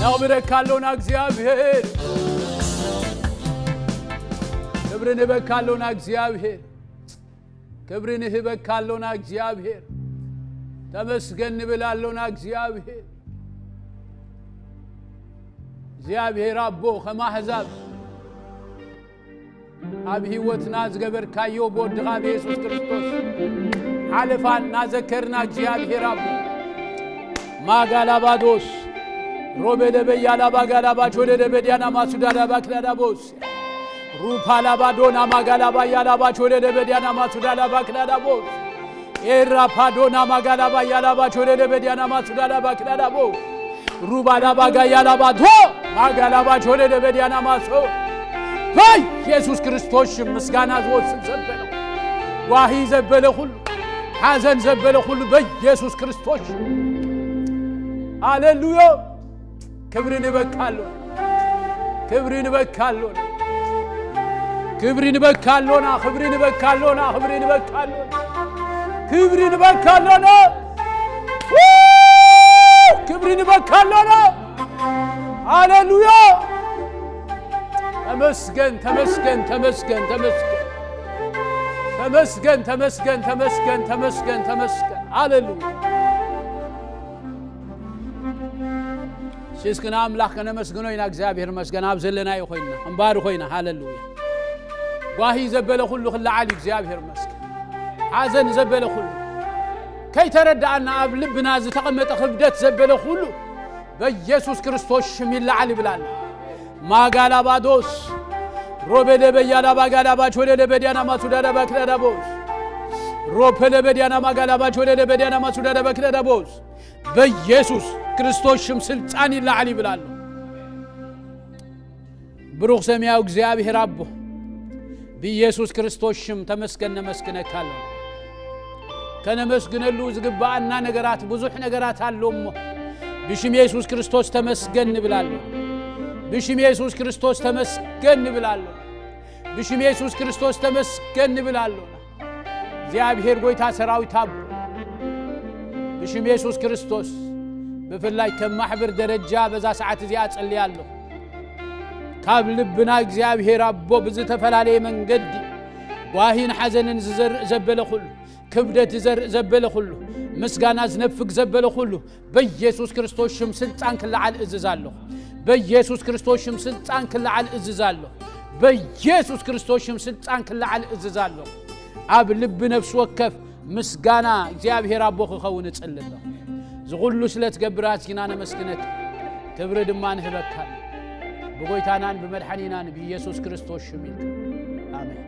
ነቕብረካ ኣሎና እግዚኣብሔር። ክብሪ ንበካ ኣሎና እግዚኣብሔር። ክብሪ ንህበካ ኣሎና እግዚኣብሔር። ተመስገን ንብል ኣሎና እግዚኣብሔር። እግዚኣብሔር ኣቦ፣ ከም ኣህዛብ ኣብ ህይወትና ዝገበርካዮ ብወድኻ ብየሱስ ክርስቶስ ሓለፋ እናዘከርና እግዚኣብሔር ኣቦ። ማጋላባዶስ ሮቤደበያላባጋላባቾደደበዲያናማሱዳዳባክዳዳቦስ ሩፓላባዶና ማጋላባያላባቾደደበዲያናማሱዳዳባክዳዳቦስ ኤራፓዶና ማጋላባያላባቾደደበዲያናማሱዳዳባክዳዳቦስ ሩባላባጋያላባዶ ማጋላባቾደደበዲያናማሶ በኢየሱስ ክርስቶስ ሽም ምስጋና ዝወስድ ዘበለ፣ ጓሂ ዘበለ ኩሉ፣ ሓዘን ዘበለ ኩሉ በኢየሱስ ክርስቶስ ሽም። ሃሌሉያ። ክብሪ ንበካ ኣሎና። ክብሪ ንበካ ኣሎና። ክብሪ ንበካ ኣሎና። ክብሪ ንበካ ኣሎና። ክብሪ ንበካ ኣሎና። ክብሪ ንበካ ኣሎና። ው! ክብሪ ንበካ ኣሎና። ሃሌሉያ። ተመስገን፣ ተመስገን፣ ተመስገን፣ ተመስገን። ተመስገን፣ ተመስገን፣ ተመስገን፣ ተመስገን፣ ተመስገን። ሃሌሉያ። እስኪ ንኣምላኽ ከነመስግኖ ኢና። እግዚኣብሔር መስገን ኣብ ዘለናዮ ኮይና፣ እምባሪ ኮይና። ሃሌሉያ። ጓሂ ዘበለ ኩሉ ክለዓል እዩ። እግዚኣብሔር መስገን። ሓዘን ዘበለ ኩሉ፣ ከይተረዳኣና ኣብ ልብና ዝተቐመጠ ክብደት ዘበለ ኩሉ በኢየሱስ ክርስቶስ ሽም ይለዓል ይብል ኣሎ። ማጋላባዶስ ሮቤለበያላባጋላባቾ ለለበዲያና ማሱዳዳባክዳዳቦስ ሮፐለበዲያና ማጋላባቾ ለለበዲያና ማሱዳዳባክዳዳቦስ በኢየሱስ ክርስቶስ ሽም ስልጣን ይለዓል ይብል ኣሎ። ብሩኽ ሰማያዊ እግዚኣብሔር ኣቦ፣ ብኢየሱስ ክርስቶስ ሽም ተመስገን ነመስግነካ ኣለና። ከነመስግነሉ ዝግብኣና ነገራት ብዙሕ ነገራት ኣሎ እሞ፣ ብሽም የሱስ ክርስቶስ ተመስገን ንብል ኣሎ። ብሽም የሱስ ክርስቶስ ተመስገን ንብል ኣሎ። ብሽም የሱስ ክርስቶስ ተመስገን ንብል ኣሎ። እግዚኣብሔር ጐይታ ሰራዊት ኣቦ፣ ብሽም የሱስ ክርስቶስ ብፍላይ ከም ማሕበር ደረጃ በዛ ሰዓት እዚኣ እጸልይ ኣለኹ። ካብ ልብና እግዚኣብሔር ኣቦ ብዝተፈላለየ መንገዲ ዋሂን ሓዘንን ዝዘርእ ዘበለ ኩሉ፣ ክብደት ዝዘርእ ዘበለ ኩሉ፣ ምስጋና ዝነፍግ ዘበለ ኩሉ፣ በኢየሱስ ክርስቶስ ሽም ስልጣን ክለዓል እዝዝ ኣለኹ። በኢየሱስ ክርስቶስ ሽም ስልጣን ክለዓል እዝዝ ኣለኹ። በኢየሱስ ክርስቶስ ሽም ስልጣን ክለዓል እዝዝ ኣለኹ። ኣብ ልቢ ነፍሲ ወከፍ ምስጋና እግዚኣብሔር ኣቦ ክኸውን እጽሊ ኣለኹ። እዚ ኩሉ ስለ ትገብር ኣዝጊና ነመስግነካ፣ ክብሪ ድማ ንህበካ፣ ብጎይታናን ብመድሓኒናን ብኢየሱስ ክርስቶስ ሽም ኢልካ። ኣሜን።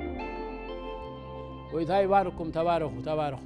ጎይታ ይባርኩም። ተባረኹ፣ ተባረኹ።